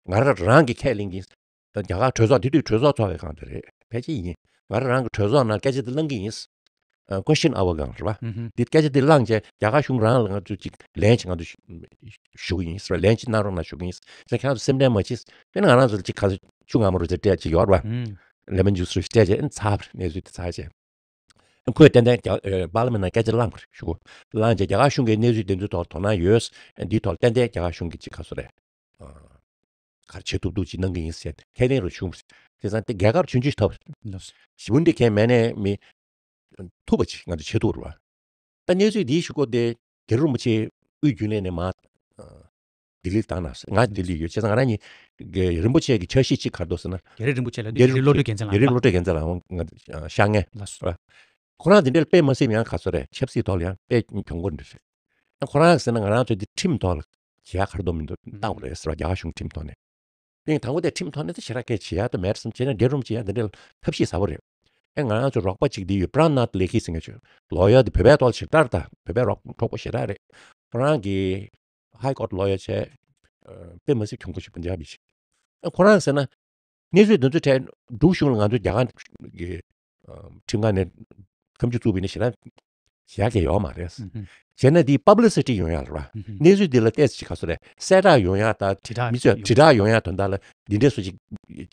ང་རང་རང་གིས་ཁས་ལེན་གྱི་ཡིན། ད་རྒྱ་གར་གྲོས་ཚོགས་དེ་དུས་གྲོས་ཚོགས་ཚོགས་པའི་སྒང་དེ་རེད། ཕལ་ཆེར་ཡིན། ང་རང་རང་གི་གྲོས་ཚོགས་ནང་སྐད་ཆ་དེ་གླེང་གི་ཡིན། ཨ་question hour སྒང་རེད་པ། འདི་སྐད་ཆ་དེ་གླེང་བྱས་རྒྱ་གར་གཞུང་རང་ལ་ང་ཚོས་ཅིག་ལན་ཅིག་ང་ཚོས་ཞུ་གི་ཡིན་ཟེར། ལན་ཅིག་གནང་རོགས་གནང་ཞུ་གི་ཡིན་ཟེར། ཁྱེད་རང་ཚོ་སེམས་ཁྲལ་མ་བྱེད། དེ་ནི་ང་རང་ཚོ་ལ་ཅིག་ག་ཚོད་ཆུ་ངར་མ་རུ་ཚོད་སྤྲད་ཅིག་ཡོད་རེད་པ། ལེ་མོན་ཇུས་རུ་སྤྲད་བྱས་ཨེ་ཚར་བ་རེད། གནས་ཚུལ་དེ་ཚར་བྱས། ཁོས་ཏན་ཏན་རྒྱ་པར་ལི་མེན་ནང་སྐད་ཆ་བླངས་པ་རེད་ཞུ་གོ། བླངས་བྱས་རྒྱ་གར་གཞུང་གིས་གནས་ཚུལ་དེ་ཚོའི་ཐོག་དོ་སྣང་ཡོད། འདིའི་ཐོག་ཏན་ཏན་རྒྱ་གར་གཞུང་གིས་ཅིག་ག་ཚོད་རེད། ག་རེ་བྱེད་ཐུབ་ཐུབ་ཅིག་གནང་གི་ཡིན་ཟེར་ཁས་ལེན་རུ་བྱུང་། བྱས་ཙང་དེ་རྒྱ་གར་ཆུང་ཆུང་ཐབས་ལགས་སོ། ཞི་བུན་དེ་ཁས་མེད་ནས་མི་ཐུབ་པ་ཅིག་ང་ཚོ་བྱེད་ཐུབ་རུ་བ། ད་གནས་ཚུལ་འདིའི་གཞུག་གུ་དེ་རྒྱལ་བུ་རིན་པོ་ཆེ་དབུས་རྒྱུན་ལས་ནས་མར་ལྡི་ལི་བཏང་ན་ང་ལྡི་ལི་ཡོད། བྱས་ཙང་ང་རང་གཉིས་རིན་པོ་ཆེ་གི་འཆར་གཞི་གཅིག་ག་རེ་འདུག་ཟེར་ན། རྒྱལ་རབས་རིན་པོ་ཆེ་ལ་རྒྱལ་རབས་རིན་པོ་ཆེ་རྒྱལ་རབས་བློ་གྲོས་རྒྱལ་མཚན་ལ་ཤར་ངེས། ལགས་སོ། ཁོ་རང་འདི་འདྲ་ལ་དཔེ་མ་སྲིད་ཡང་ག་ཚོད་རེད། ཆབ་སྲིད་ཐོག་ལ་ཡང་དཔེ་གྱོང་པོ་འདྲ་རེད། ཁོ་རང་ཟེར་ན་ང་རང་ཚོ་འདི་ཁྲིམས་ཐོག་ལ་བྱེད་ཡག་ག་རེ་འདུག་མི་འདུག་བལྟ་དགོས་རེད་ཟེར་བ། རྒྱ་གར་གཞུང་ཁྲིམས་ཐོག་ནས། དེ་ཡིན་དང་པོ་དེ་ཁྲིམས་ཐོག་ནས་ད་ཞེ་དྲག་སྐད་ཆ་ཡག་ཏུ་མེད་བསམ་བྱས་ན་རྒྱལ་རུམ་ཅི་ཡང་འདི་འདྲ་ལ་ཐབས་ཤེས་ཟབ་པོ་རེད། ཨེ་ང་རང་ཚོ་རོགས་པ་གཅིག་འདི་ཡོད། པྲ་ནཱཐ་ལེ་ཁི་ཟེར་མཁན་ཅིག་ལོ་ཡར་དེ་བོད་པའི་ཐོག་ལ་ཞེ་དྲག་རེད། ད་བོད་པའི་རོགས་གྲོགས་པོ་ཞེ་དྲག་རེད། ཁོ་རང་གི་ཧའི་ཀོར་ལོ་ཡར་བྱས། དཔེ་མ་སྲིད་གྱོང་པོ་ཞིག་པན་ཇབ་བི་ཞིག་ཨེ་ཁོ་རང་ཟེར་ན། གནས་ཚུལ་འདི་ཚོ་ཐད་འབྲུག་གཞུང་ལ་ང་ཚོ་རྒྱ་གར་གྱི་ཁྲིམས་ཁང་ནས་ཁ་མཆུ་བཙུགས་པ་ཡིན་ན་ཞེ་དྲག་བྱེད་ཡག་གི་ཡོད་མ་རེད། བྱས་ན་འདི་པབ་ལི་སི་ཊི་ཡོང་ཡག་རེད་བ། གནས་ཚུལ་འདི་ལ་ཏོག་ཙམ་ག་ཚོད་རེད། གསལ་བསྒྲགས་ཡོང་ཡག་དང་དྲིལ་བསྒྲགས་མི་ཚོས་དྲིལ་བསྒྲགས་ཡོང་ཡག་དོན་དག་ལ་འདི་འདྲས་སུ་ཅིག་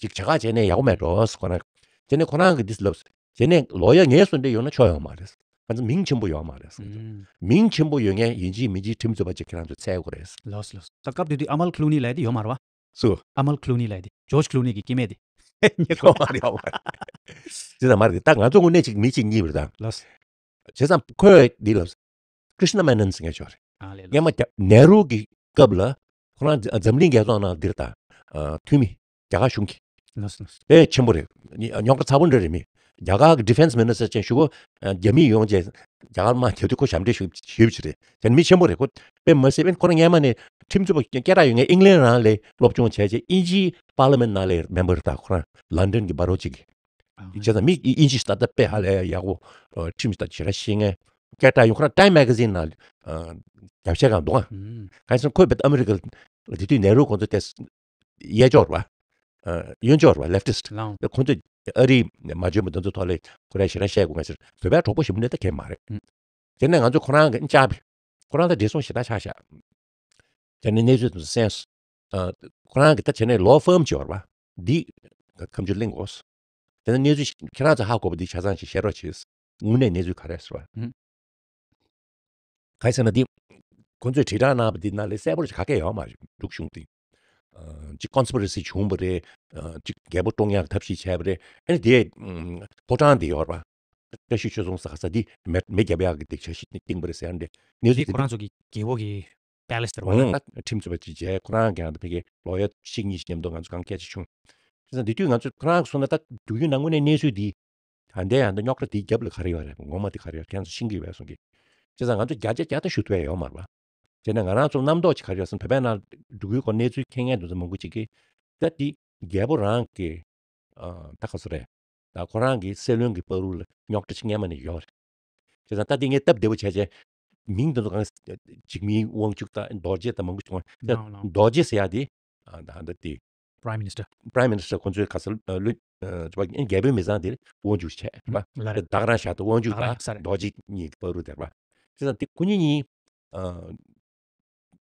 ཅིག་བྱ་ག་བྱས་ནས་ཡག་པོ་མེད་འགྲོ་ཟེར་ཁོ་རང་། དེ་ནས་ཁོ་རང་གིས་འདི་ལབ། དེ་ནས་ལོ་ཡར་ངའི་བཟོ་འདྲ་ཡོང་ན་ཆོ་ཡོད་མ་རེད། ང་ཚོ་མིང་ཆེན་པོ་ཡོད་མ་རེད། མིང་ཆེན་པོ་ཡོད་མཁན་ཡིན་གཅིག་མིན་གཅིག་ཁྲིམས་རྩོད་པ་ཅིག་ཁྱེད་རང་ཚོ་འཚོལ་དགོས་རེད། ལགས་སོ་ལགས་སོ། ད་སྐབས་དེ་དུས་ཨ་མལ་ཁུ་ལུ་ནི་ལབ་ཡ་དེ་ཡོད་མ་རེད་བ། སུ། ཨ་མལ་ཁུ་ལུ་ནི་ལབ་ཡ་དེ་ཇོརྗ་ཁུ་ལུ་ནི་གི་སྐྱེ་དམན་དེ། ཡོད་མ་རེད་ཡོད་མ་རེད། དེ་ཙམ་མ་རེད། ད་ང་ཚོ་དངོས་གནས་ཅིག་མི་གཅིག་གཉིས་པ་རེད་ད། ལགས་སོ། བྱས་ཙང་ཁོས་འདི་ལབ། ཀྲིཤ་ན་མེ་ནན་ཟེར་མཁན་ཅིག་ཡོད་རེད། ཨ་ལས་ལགས། སྔོན་མ་རྒྱ་ནེ་རུ་གི་སྐབས་ལ་ཁོ་རང་འཛམ་གླིང་རྒྱལ་ཚོགས་ནང་འདིར་དང་། འཐུས་མི་རྒྱ་གར་གཞུང་གི་ལགས་སོ། དཔེ་ཆེན་པོ་རེད། རྙོག་དྲ་ཚ་པོ་འདྲ་རེད་མི། རྒྱ་གར་གི་ཌི་ཕེན་སི་མི་ནི་སི་ཊར་ཅན་ཞུ་གོ། རྒྱ་མི་ཡོང་རྗེས་རྒྱ་གར་དམག་རྒྱག་དུས་ཁོ་ཞབས་འདྲེན་ཞུ་ཞུས་པ་ཅིག་རེད། དེ་མི་ཆེན་པོ་རེད། ཁོ་དཔེ་མ་སྲིད་པས་ཁོ་རང་སྔོན་མ་ནས་ཁྲིམས་རྩོད་པ་སྐད་གྲགས་ཡོད་མཁན་ཨིང་ལན་རང་ལ་སློབ་སྦྱོང་བྱས་རྗེས་དབྱིན་ཇིའི་པར་ལི་མེན་ནང་ལ་མེམ་བར་རེད། ད་ཁོ་རང་ལན་ཌན་གི་བྷ་རོ་ཅིག་གི་བྱས་ཙང་མི་དབྱིན་ཇི་ཞིག་ད་ལྟ་དཔེ་ཧ་ལས་ཡག་པོ། ཁྲིམས་ཞིག་ད་ཞེ་དྲག་ཤེས་མཁན་སྐད་གྲགས་ཡོད། ཁོ་རང་ཊའིམ་མེ་ག་ཟིན་ནང་རྒྱབ་བཤད་གང་འདུག་ཨ། གང་ཡིན་ཟེར་ན་ཁོས་བེད་ཨ་མི་རི་ཀ་ལ་དེ་དུས་ནེ་རུ་ཁོང་ཚོ་དེ་གཡས་ཕྱོགས་རེད་བ། གཡོན་ཕྱོགས་རེད་བ། ལེབ་ཊིསི་ཊི། ལའང་། ཁོང་ཚོས་ཨ་རིའི་མ་འཇོན་པ་དེ་ཚོ་ཐོག་ལ་ཁོ་རང་ཞེ་དྲག་བཤད་དགོས་མ་ཟེར། བོད་པའི་གྲོགས་པོ་ཞིག་མིན་ན་ད་གལ་མ་རེད། དེ་ནས་ང་ཚོ་ཁོ་རང་གི་བཅར་བས། ཁོ་རང་ད་བགྲེས་སོང་ཞེ་དྲག་ཆགས་ཤག་དེ་ནས་གནས་ཚུལ་དེ་ཚོ་གསན་སོང་། ཁོ་རང་གི་ད་བྱས་ནས་ལོ་ཕརམ་ཅིག་ཡོད་རེད་བ། འདི་ཁ་མཆུ་གླེང་དགོས། དེ་ནས་གནས་ཚུལ་ཁྱེད་རང་ཚོ་ཧ་གོ་བ་འདི་ཆ་ཚང་ཞིག་བཤད་རོགས་བྱེད། དངོས་གནས་གནས་ཚུལ་ག་རེ་ཟེར་བ། ག་རེ་ཟེར་ན་འདི། ཁོང་ཚོས་དྲིལ་བསྒྲགས་གནང་བ་འདི་ནང་ལ་གསལ་པོ་ཞིག་ག་གེ་ཡོད་མ་རེད། འབྲུག་གཞུང་འདི། གཅིག་ཀོན་སི་པི་རེ་སི་བྱུང་བ་རེད། གཅིག་རྒྱལ་པོ་བཀྲོངས་ཡག་ཐབས་ཤེས་བྱས་པ་རེད། ཨ་ནི་དེ། ཕོ་བྲང་འདི་ཡོད་རེད་བ། བཀྲ་ཤིས་ཆོས་རྫོང་ཟེར་ག་ས་འདི་མེ་མེ་བརྒྱབ་ཡག་གི་འདི་འཆར་གཞི་བཏིང་བ་རེད་ཟེར་ཡག་འདི། གནས་ཚུལ་འདི་འདི་ཁོ་རང་ཚོ་གི་རྒྱལ་པོ་གི་པེ་ལེ་སི་དེ་རེད་བ། ད་ཁྲིམས་རྩོད་པ་ཅིག་བྱས་ཁོ་རང་གི་ཡང་ད་ཕ་གི་ལོ་ཡར་གཅིག་གཉིས་ཤིག་མཉམ་དུ་ང་ཚོ་གང་སྐད་ཆ་བྱུང་། བྱས་ཙང་འདི་དུས་ང་ཚོ་ཁོ་རང་གི་གསུང་ན་ད་འབྲུག་ཡུལ་ནང་དངོས་གནས་གནས་ཚུལ་འདི། ད་ལྟའི་ཡང་ད་རྙོག་དྲ་དེའི་རྒྱབ་ལ་ག་རེ་ཡོད་རེད། ངོ་མ་དེ་ག་རེ་ཡོད་ཁྱེད་ཚོ་ཤེས་ཀྱི་ཡོད་པས་གསུང་གི། བྱས་ཙང་ང་ཚོ་བརྒྱ་ཆ་བརྒྱ་ད་ཞུ་ཐུབ་ཡ་ཡོད་མ་རེད་བ། བྱས་ན་ང་རང་ཚོ་རྣམ་རྟོག་ཅིག་ག་རེ་ཡོད་ཟེར་ན་བོད་པའི་ནང་འབྲུག་ཡུལ་སྐོར་གནས་ཚུལ་མཁྱེན་མཁན་དེ་ཚོ་མང་པོ་ཅིག་གིས། ད་དེ་རྒྱལ་པོ་རང་གི། ཨ། ད་ག་ཚོད་རེད། ད་ཁོ་རང་གི་སྲིད་བློན་གྱི་བར་དུ་ལ་རྙོག་དྲ་ཅིག་སྔོན་མ་ནས་ཡོད་རེད། བྱས་ཙང་ད་དེ་ངས་སྟབས་བདེ་པོ་བྱས་བྱས། མིང་དེ་ཚོ་གང་། འཇིགས་མེད་དབང་ཕྱུག་དང་རྡོ་རྗེ་དང་མང་པོ་བྱུང་བ། ལའང་ལའང་། རྡོ་རྗེ་ཟེར་ཡ་དེ། ཨ། ད་ད་དེ། Prime Minister། Prime Minister ཁོང་ཚོའི་ག་ས་ལ་ལུས། ཨ། རྒྱལ་པོའི་མི་ཚང་དེར་དབང་ཕྱུག་བྱས་རེད་པ། ལ་རེད། ད་ག་རང་ཤག་ཏུ་དབང་ཕྱུག་ད་ག་རང་ས་རེད། རྡོ་རྗེ་གཉིས་ཀྱི་བར་དུ་དེར་པ། བྱས་ཙང་དེ་ཁོ་གཉིས་གཉིས། ཨ།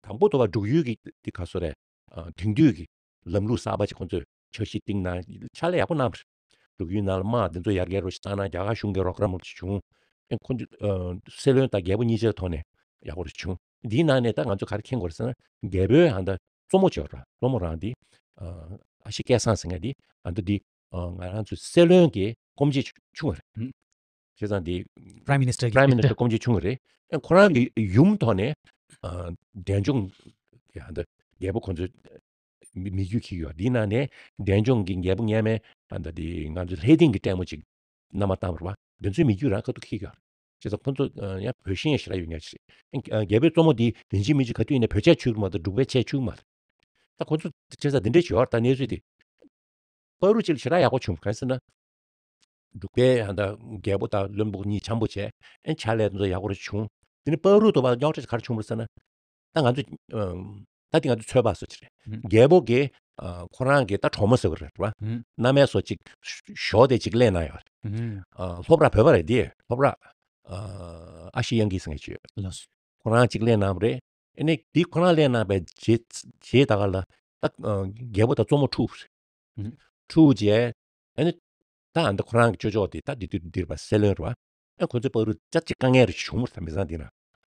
དང་པོ་དུ་བ་འབྲུག་ཡུལ་གྱི་དེ་ག་ཚོད་རེད། ཨ། དེང་དུས་ཀྱི་ལམ་ལུགས་གསར་པ་ཅིག་ཁོང་ཚོས་འཆར་གཞི་བཏིང་ན་ཕྱག་ལས་ཡག་པོ་གནང་བ་རེད། འབྲུག་ཡུལ་ནང་ལ་དམག་འདི་ཚོ་ཡར་རྒྱས་རོགས་ཞིག་བཏང་ན་རྒྱ་གར་གཞུང་གི་རོགས་རམ་རོགས་ཞིག་བྱུང་། ཨེ་ཁོང་ཚོ། ཨ། སྲིད་བློན་དང་རྒྱལ་པོ་གཉིས་ཆར་ཐོག་ནས་ཡག་པོ་རེ་བྱུང་། འདིའི་ནང་ནས་ད་ང་ཚོ་ག་རེ་མཁྱེན་དགོས་རེད་ཟེར་ན། རྒྱལ་པོའི་ཧ་ད་གཙོ་མོ་ཅིག་ཡོད་རེད། གཙོ་མོ་རང་འདི། ཨ། ཨ་ཤི་སྐལ་བཟང་ཟེར་མཁན་འདི། ཨ། འདི་འདི། ཨ། ང་རང་ཚོའི་སྲིད་བློན་གྱི་སྐུ་མཆེད་ཆུང་བ་རེད། ཧུམ། བྱས་ཙང་འདི། Prime Minister གི། Prime Minister སྐུ་མཆེད་ཆུང་བ་རེད། ཨ། ཁོ་རང་གི་ཡུམ་ཐོག་ནས། ཨ། འབྲས་ལྗོངས་ཀྱི་ཧ་ད་རྒྱལ་པོ་ཁོ་ཚོའི་མི་མི་རྒྱུད་འཁྱེར་ཡོད། འདིའི་ནང་ནས་འབྲས་ལྗོངས་ཀྱི་རྒྱལ་པོ་སྔོན་མའི་ཧ་ད་འདི་ང་ཚོའི་ལྷས་སྡིངས་ཀྱི་སྲས་མོ་ཅིག་མནའ་མ་བཏང་བ་རེད་པ། འདི་ཚོའི་མི་རྒྱུད་རང་ཁ་ཐུག་འཁྱེར་ཡོད། བྱས་ཙང་ཁོ་ཚོ། ཨ། ཡང་བོད་ཞེན་ཞེ་དྲག་ཡོད་མཁན་ཞིག་རེད། ཨ། རྒྱལ་པོའི་གཙོ་མོ་འདི་ཡིན་གཅིག་མིན་གཅིག་ག་དུས་ཡིན་ནའི་བོད་ཆས་འཁྱེར་གྱི་མ་གཏོགས་འབྲུག་པའི་ཆས་འཁྱེར་གྱི་མ་རེད། ད་ཁོ་ཚོ་བྱས་ཙང་འདི་འདྲས་ཅིག་ཡོད་རེད། ད་གནས་ཚུལ་དེ། བར་དུ་ཅིག་ཞེ་དྲག་ཡག་པོ་བྱུང་། གང་ཡིན་ཟེར་ན། འབྲུག་པའི་ཧ་ད་རྒྱལ་པོ་དང་བློན་པོ་གཉིས་འཆམ་པོ་བྱས། ཨེ་ཕྱག་ལས་དེ་ཚོ་ཡག་པོ་རེ་བྱུང་། དེ་ནས་བར་དུ་དུ་བ་རྙོག་དྲ་ག་རེ་བྱུང་བ་རེད་ཟེར་ན། ད་ང་ཚོ། ཨམ། ད་དེ་ང་ཚོ་ཚོད་དཔག་བཟོ་ཅིག་རེད། ཧུམ། རྒྱལ་པོ་གིས། ཨ། ཁོ་རང་གི་ད་གྲོགས་མོ་ཟེར་བ་རེད་པ། ཧུམ། མནའ་མའི་བཟོ་ཅིག་ཞོ་དེ་ཅིག་ལེན་གནང་ཡོད་རེད། ཧུམ། ཨ། ལྷོ་བྲག་བོད་པ་རེད་དེ། ལྷོ་བྲག་ཨ། ཨ་ཤེ་དབྱངས་སྐྱིད་ཟེར་མཁན་ཅིག་ཡོད། ལགས་སོ། ཁོ་རང་ཅིག་ལེན་གནང་བ་རེད། ཨ་ནི་དེ་ཁོ་རང་ལེན་གནང་བའི་རྗེས་རྗེས་ད་ག་ལ་ད། ཨ། རྒྱལ་པོ་དང་གཙོ་མོ་འཁྲུག་རེད། ཧུམ། འཁྲུག་རྗེས། ཨ་ནི་ད་ཨ་ནི་ཁོ་རང་གི་ཅོ་ཅོག་དེ་ད་དེ་དུས་འདིར་བ་སྲིད་བློན་རེད་བ། ཨ། ཁོ་ཚོའི་བར་དུ་ཅ་ཅིག་དཀའ་ངལ་རེ་བྱུང་བ་རེད། ད་མི་ཚང་འདི་ན་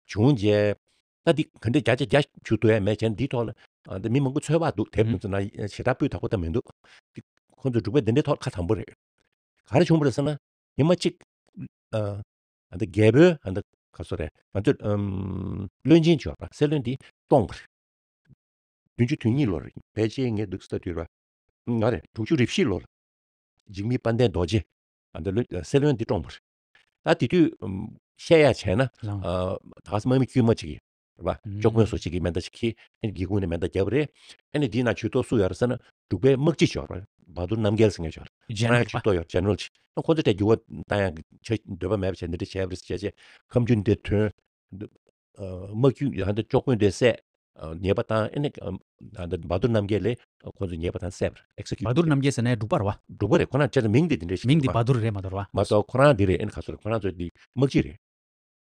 བྱུང་རྗེས། ད་འདི་ག་འདྲ་བརྒྱ་ཆ་བརྒྱ་ཞུ་ཐུབ་ཡ་མེད་བྱས་ན། འདིའི་ཐོག་ལ་ ཨ་འདི་མི་མང་པོ་ཚོད་དཔག་འདུག་དེབ་ཨུ། དེ་ཚོ་ན་ཞེ་དྲག་སྤུས་དག་པོ་ད་མི་འདུག་དེ་ཁོང་ཚོ་འབྲུག་པའི་འདི་འདྲའི་ཐོག་ཁ་དམ་པོ་རེད། ག་རེ་བྱུང་བ་རེད་ཟེར་ན། ཉི་མ་གཅིག་ཨ་ཨ་འདི་རྒྱལ་པོའི་ཨ་འདི་ག་སོ་རེད། ང་ཚོས་ཨམ་བློན་ཆེན་བྱོས་པ་སྲིད་བློན་འདི་བཀྲོངས་པ་རེད། བདུན་ཅུ་དོན་གཉིས་ལོར་ཕལ་ཆེར་ངས་འདུག་ས་དུས་ར། ང་རེད། དྲུག་ཅུ་རེ་བཞི་ལོར་འཇིགས་མེད་དཔལ་ལྡན་རྡོ་རྗེ་ཨ་འདི་བློན་སྲིད་བློན་འདི་བཀྲོངས་པ་རེད། ད་དེ་དུས་ཨམ་བཤད་ཡ་བྱས་ན་ལང་། ཨ་ད་ག་ས་དམག་མི་དཀྱུས་མ་ཅིག་གིས་རེད་པ། ཨུམ། སྐྱོར་དཔོན་སོགས་ཅིག་གིས་མེ་མདའ་ཅིག་འཁྱེར། ཨ་ནི་སྒེའུ་ཁུང་ནས་མེ་མདའ་བརྒྱབ་པ་རེད། ཨ་ནི་དེའི་ནང་ཇུས་གཏོགས་སུ་ཡོད་རེད་ཟེར་ན། འབྲུག་པའི་དམག་སྤྱི་ཅིག་ཡོད་རེད། བ་དུར་རྣམ་རྒྱལ་ཟེར་མཁན་ཅིག་ཡོད་རེད། ཁོ་རང་ཇེ་ནེ་རལ་ཇུས་གཏོགས་ཡོད། ཇེ་ནེ་རལ་ཅིག་ཁོ་ཚོ་དེ་འགྱུར་བ་བཏང་ཡག་གི་ཆ་འདོད་པ་མེད་པ་བྱས་འདི་འདྲ་བྱས་པ་རེད་ཟེར་བྱས་བྱས། ཁ་མཆུ་འདི་ཐོན། ཨ་དམག་ཁུལ་ཡང་འདི་སྐྱོར་དཔོན་དེ་བསད། ཨ་ཉེས་པ་བཏང་། ཨ་ནི་ཨ་ད་བ་དུར་རྣམ་རྒྱལ་ལས་ཁོ་ཚོ་ཉེས་པ་བཏང་བསད་པ་རེད། ཨེག་སི་ཁིའུ་ཊི། བ་དུར་རྣམ་རྒྱལ་ཟེར་ནའི་འབྲུག་པ་རེད་པ། འབྲུག་པ་རེད། ཁོ་རང་བྱས་ཙང་མིང་དེ་དེ་འདྲ་ཞིག་མིང་འདི་འདུག་པ། བ་དུར་རེད་མ་གཏོགས་པ། མ་གཏོགས་ཁོ་རང་འདི་རེད། ཨ་ནི་ག་ཚོད་རེད། ཁོ་རང་ཚོ་འདི་དམག་སྤྱི་རེད།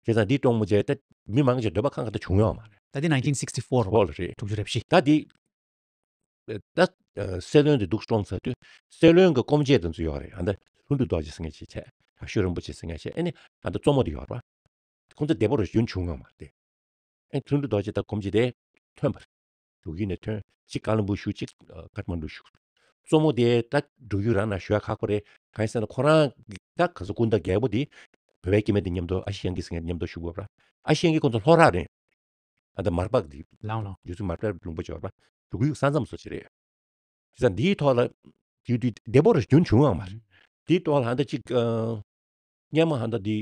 བྱས་ཙང་འདི་བཀྲོངས་པ་བྱས་ད་མི་མང་ཆེ་འདོད་པ་ཁ་ཁ་ད་བྱུང་ཡོད་མ་རེད། ད་འདི་ནའིན་ཊིན་སིག་ཊི་ཕོར་ཕོར་ལ་རེད། དྲུག་ཅུ་རེ་བཞི། ད་འདི་ད་ཨ་སྲིད་བློན་དེ་འདུག་བཀྲོངས་ཚར་དུས་སྲིད་བློན་གྱི་སྐོམ་ཆས་དེ་ཚོ་ཡོད་རེད། ཨ་ད་ལྷུན་གྲུབ་རྡོ་རྗེ་ཟེར་མཁན་ཅིག་བྱས། དྲག་ཤུལ་རིན་པོ་ཆེ་ཟེར་མཁན་བྱས། ཨ་ནི་ཨ་ད་གཙོ་མོ་དེ་ཡོད་རེད་པ། ཁོང་ཚོ་བདེ་པོ་རུ་རྒྱུན་བྱུང་ཡོད་མ་རེད། ཨ་ལྷུན་གྲུབ་རྡོ་རྗེ་དང་སྐོམ་ཆས་དེ་ཐོན་པ་རེད། འབྲུག་ཡུལ་ནས་ཐོན། གཅིག་ཀ་ལོན་སྦུག་བཞུགས། གཅིག་ཨ་ཀཏ་མན་ཌུ་བཞུགས། གཙོ་མོ་དེ་ད་འབྲུག་ཡུལ་རང་ནང་བཞུགས་ཡ་ཁག་པོ་རེད། གང་ཡིན་ཟེར་ན་ཁོ་རང་གི་ད་ག་ཚོད་སྐུ་ཟླ་རྒྱལ་པོ་དེ་བོད་པའི་སྐྱེ་དམན་དེ་མཉམ་དུ་ཨ་ཤེ་ཡང་གི་ཟེར་མཁན་མཉམ་དུ་བཞུགས་དགོས་པ་ར། ཨ་ཤེ་ཡང་གི་ཁོང་ཚོ་ལྷོ་རག་རེད། ཨ་ད་མར་པ་དེ་ལང་ལོ། རྗེ་བཙུན་མར་པའི་ལུང་པ་ཅིག་ཡོད་པ། འབྲུག་ཡུལ་ས་མཚམས་སོ་ཅིག་རེད། བྱས་ཙང་འདིའི་ཐོག་ལ་དེ་དུས་བདེ་པོ་རུ་རྒྱུན་བྱུང་ཡོད་མ་རེད། དེའི་ཐོག་ལ་ཨ་ད་གཅིག་ཨ་སྔོན་མ་ཨ་ད་དེ་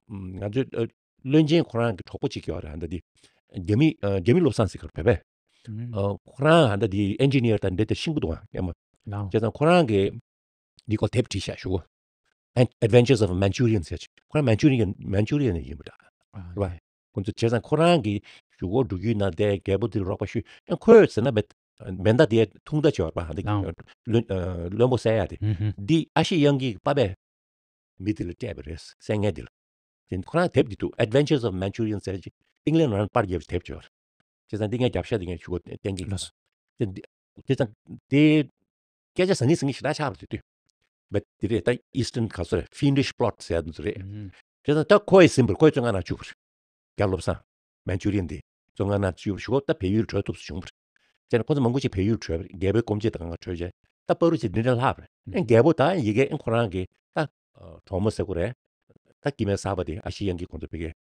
ང་ཚོའི་ཨ་བློན་ཆེན་ཁོ་རང་གི་གྲོགས་པོ་གཅིག་ཡོད་རེད། ཨ་ད་དེ་རྒྱ་མི་ཨ་རྒྱ་མི་བློ་བཟང་ཟེར་གི་རེད། བོད་པའི། ཨ་ཁོ་རང་ཨ་ད་དེ་ཨེན་ཇི་ནི་ཡར་དང་འདྲ་དེ་ཤེས་ཀྱི་འདུག་ཨ་སྔོན་མ། ལང་། བྱས་ཙང་ཁོ་རང་གིས་འདི་སྐོར་དེབ་བྲིས་ཤག་ཞུ་གོ། Adventures of Manchurian ཟེར་ཅིག་ཁོ་རང་མན་ཅུ་རི་ཡན་མན་ཅུ་རི་ཡན་ནས་ཡིན་པ་འདྲ། ཨ་རེད་པ། ཁོ་ཚོ་བྱས་ཙང་ཁོ་རང་གིས་ཞུ་གོ། འབྲུག་ཡུལ་ནང་བསྡད། རྒྱལ་པོ་འདི་ལ་རོགས་པ་ཞུས། ཨ་ཁོས་ཟེར་ན་མེ་མེ་མདའ་དེ་ཐུང་མདའ་ཅིག་ཡོད་རེད་པ། འདི་ལང་། བློན་ཨ་བློན་པོ་བསད་ཡ་དེ། ཧུམ་ཧུམ། འདི་ཨ་ཤེ་ཡང་གིས་པ་ཕས་མི་དེ་ལ་སྤྲད་པ་རེད། བསད་མཁན་དེ་ལ། དེ་ཁོ་རང་དེབ་འདི་འདུག Adventures of Manchurian ཟེར་ཅིག་ཨིང་ལན་རང་པར་བརྒྱབ་པའི་དེབ་ཅིག་ཡོད་རེད། བྱས་ཙང་འདི་ངས་རྒྱབ་ཤ་དེ་ངས་ཞུ་གོ་བསྟན་གྱི་ཡིན། ལགས་སོ། དེ་འདི་བྱས་ཙང་དེ་སྐད་ཆ་ཟང་ངེ་ཟིང་ངེ་ཞེ་དྲག་ཆགས་པ་རེད་དུས། བས་དེ་རེད། ད་Eastern ག་ཚོད་རེད། Fiendish plot ཟེར་ཡ་དེ་ཚོ་རེད། ཨུམ། བྱས་ཙང་ད་ཁོ་ཡི་ཟིན་པར་ཁོ་ཡི་བཙོན་ཁང་ནང་བཅུག་པ་རེད། རྒྱ་བློ་བཟང་མན་ཅུ་རི་ཡན་དེ་བཙོན་ཁང་ནང་བཅུག་པ་ཞུ་གོ། ད་བལ་ཡུལ་བྲོས་ཐུབ་ས་བྱུང་པ་རེད། བྱས་ན་ཁོ་ཚོ་མང་པོ་ཅིག་བལ་ཡུལ་བྲོས་པ་རེད། རྒྱལ་པོའི་སྐོམ་ཆས་དང་གང་ག་བྲོས་བྱས། ད་པ་རུ་ཅིག་འདི་འདྲ་ལྷག་པ་རེད། ཨེ་རྒྱལ་པོ་ད་ཡི་གེ་ཨེ་ཁོ་རང་གི་ད་གྲོགས་མོ་ཟེར་དགོས་རེད། ད་སྐྱེ་དམན་གསར་པ་དེ་ཨ་ཤེ་ཡང་གིས་ཁོང་ཚོ་བོད་སྐད་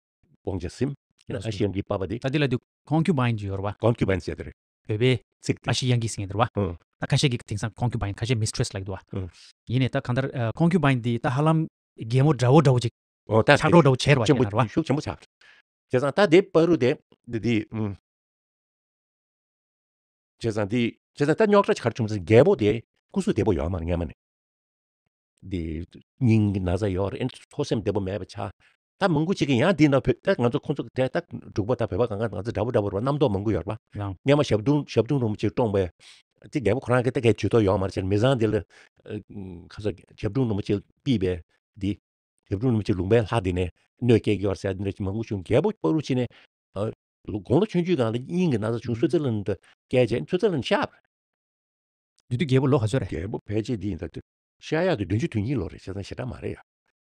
དབང་ཆ་ཟིན། ཡིན་ན་ཨ་ཤེ་ཡང་གིས་པ་ཕ་དེ། ད་དེ་ལ་དུ་concubine ཅིག་ཡོད་རེད་པ། Concubine ཟེར་དེ་རེད། བོད་པའི་ཚིག་དེ། ཨ་ཤེ་ཡང་གིས་ཟེར་མཁན་དེ་རེད་པ། ཨང་། ད་ཁ་ཤས་ཀྱིས་དེང་སང་concubine ཁ་ཤས་mistress ལབ་ཀྱི་འདུག་པ། ཨང་། ཡིན་ནའི་ད་གང་ལྟར་ཨ་concubine དེ་ད་ཧ་ལམ་རྒྱལ་མོ་འདྲ་བོ་འདྲ་བོ་ཅིག་ཨོ་ད་ཆགས་འགྲོ་འདྲ་བོ་བྱས་རེད་པ། ཆེན་པོ་བྱས་ན་རེད་པ། ཤུགས་ཆེན་པོ་ཆགས། བྱས་ཙང་ད་དེ་པ་རུ་དེ་འདི་དེ་ཨུམ། བྱས་ཙང་འདི་བྱས་ཙང་ད་རྙོག་དྲ་ཆེ་ག་རེ་བྱུང་ཟེར། རྒྱལ་པོ་དེ་སྐུ་གཟུགས་བདེ་པོ་ཡོད་མ་རེད་སྔོན་མ་ནས། འདི་སྙིང་གི་ན་ཚ་ཡོད་རེད། ཨེ་ཐོ་སེམས་བདེ་པོ་མེད་པ་ཆགས། ད་མང་པོ་ཅིག་གིས་ཡང་འདི་ན་བོད་ད་ང་ཚོ་ཁོང་ཚོ་དེ་ད་འབྲུག་པ་དང་བོད་པ་གང་ག་ང་ཚོ་འདྲ་པོ་འདྲ་པོ་རེད་པ། རྣམ་རྟོག་མང་པོ་ཡོད་རེད་པ། ཡང་སྔོན་མ་ཞབས་དྲུང་ཞབས་དྲུང་རིན་པོ་ཆེ་བཀྲོངས་པའི་དེ་རྒྱལ་པོ་ཁོ་རང་གིས་ད་གའི་ཇུས་གཏོགས་ཡོད་མ་རེད་ཟེར། མི་ཚང་དེ་ལ་ཨ་ཁ་ས་ཞབས་དྲུང་རིན་པོ་ཆེ་ཕུད་པའི་འདི། ཞབས་དྲུང་རིན་པོ་ཆེ་ལུང་པའི་ལྷ་དེ་ནས་གནོད་སྐྱེལ་གྱི་ཡོད་རེད་ཟེར་འདི་འདྲ་ཅིག་མང་པོ་བྱུང་། རྒྱལ་པོ་པ་རུ་ཕྱིན་ནས་ཨ་ལོ་དགུང་ལོ་ཆུང་ཆུང་སྒང་ལ་སྙིང་གི་ན་ཚ་བྱུང་། སུའི་ཙི་ལན་དུ་བསྐྱལ་བྱས། སུའི་ཙི་ལན་གཤགས་པ་རེད། དེ་དུས་རྒྱལ་པོ་ལོ་ག་ཚོད་རེད། རྒྱལ་པོ་ཕལ་ཆེར་འདི་ཡིན་ད་དུས་གཤགས་ཡག་དུས་བདུན་ཅུ་དོན་གཉིས་ལོ་རེད། བྱས་ཙང་ཞེ་དྲག་མ་རེད་ཡ།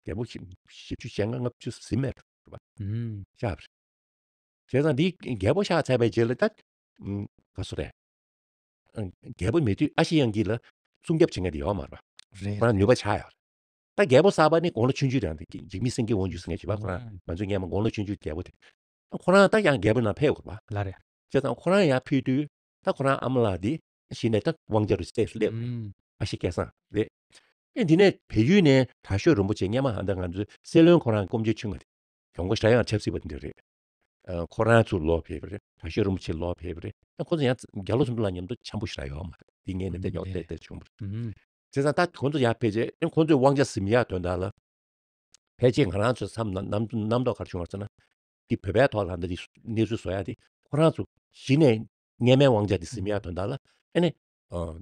རྒྱལ་པོ་བཞི་བཞི་བཅུ་ཞེ་ལྔ་ལྔ་བཅུ་ཟིན་མེད་རེད་པ། ཨུམ། གཤགས་པ་རེད། བྱས་ཙང་འདི་རྒྱལ་པོ་གཤགས་ཚར་བའི་རྗེས་ལ་ད་ཨུམ་ག་ཚོད་རེད། ཨ་རྒྱལ་པོ་མེད་དུས་ཨ་ཤེ་ཡང་གི་ལ་སྲུང་སྐྱོབ་བྱེད་མཁན་དེ་ཡོད་མ་རེད་པ། རེད། ཁོ་རང་ནུས་པ་ཆག་ཡོད་རེད། ད་རྒྱལ་པོ་གསར་པ་ནི་དགུང་ལོ་ཆུང་ཆུང་རེད། འདི་འཇིགས་མེད་སེང་གེ་དབང་ཕྱུག་ཟེར་མཁན་བྱས་པ། ཁོ་རང་ང་ཚོ་སྔོན་མ་དགུང་ལོ་ཆུང་ཆུང་རྒྱལ་པོ་དེ། ཁོ་རང་ད་ཡང་རྒྱལ་པོ་ནང་ཕེབས་དགོས་པ། ལགས་རེད། བྱས་ཙང་ཁོ་རང་ཡར་ཕེབས་དུས་ད་ཁོ་རང་ཨ་མ་ལགས་འདི་གཞི་ནས་ད་དབང་ཆ་རུ་སླེབས་སླེབས། ཨུམ། ཨ་ཤེ་སྐལ་བཟང་རེད། ཨེ་འདི་ནས་བལ་ཡུལ་ནས་དྲག་ཤོས་རིན་པོ་ཆེ་སྔོན་མ་ཧ་ད་ང་ཚོའི་སྲིད་བློན་ཁོ་རང་སྐུ་མཆེད་ཆུང་བ་དེ། གྱོང་གོ་ཞེ་དྲག་ཡང་ཆབ་སྲིད་པ་འདི་རེད། ཨ་ཁོ་རང་ཚུར་ལོག་ཕེབས་པ་རེད། དྲག་ཤོས་རིན་པོ་ཆེ་ལོག་ཕེབས་པ་རེད། ཨ་ཁོ་ཚོ་ཡང་རྒྱ་ལོ་ཚོ་འདི་ལ་མཉམ་དུ་འཆམ་པོ་ཞེ་དྲག་ཡོད་མ་རེད། འདི་ངས་ནས་ད་ཡོག་ཏེ་ཏེ་བྱུང་བ་རེད། ཨུམ། བྱས་ཙང་ད་ཁོ་ཚོ་ཡར་ཕེབས་རྗེས་ཨ་ཁོ་ཚོའི་དབང་ཆ་ཟིན་ཡག་དོན་དག་ལ། ཕལ་ཆེར་ང་རང་ཚོའི་མཚམས་ན་རྣམ་རྣམ་རྟོག་ག་རེ་བྱུང་བ་ཟེར་ན། འདི་བོད་པའི་ཐོག་ལ་འདི་གནས་ཚུལ་བཟོ་ཡ་དེ་ཁོ་རང་ཚོ་གཞི་ནས་སྔོན་མའི་དབང་ཆ་དེ་ཟིན་ཡ་དོན་དག་ལ་ཨ་ནི་ཨ་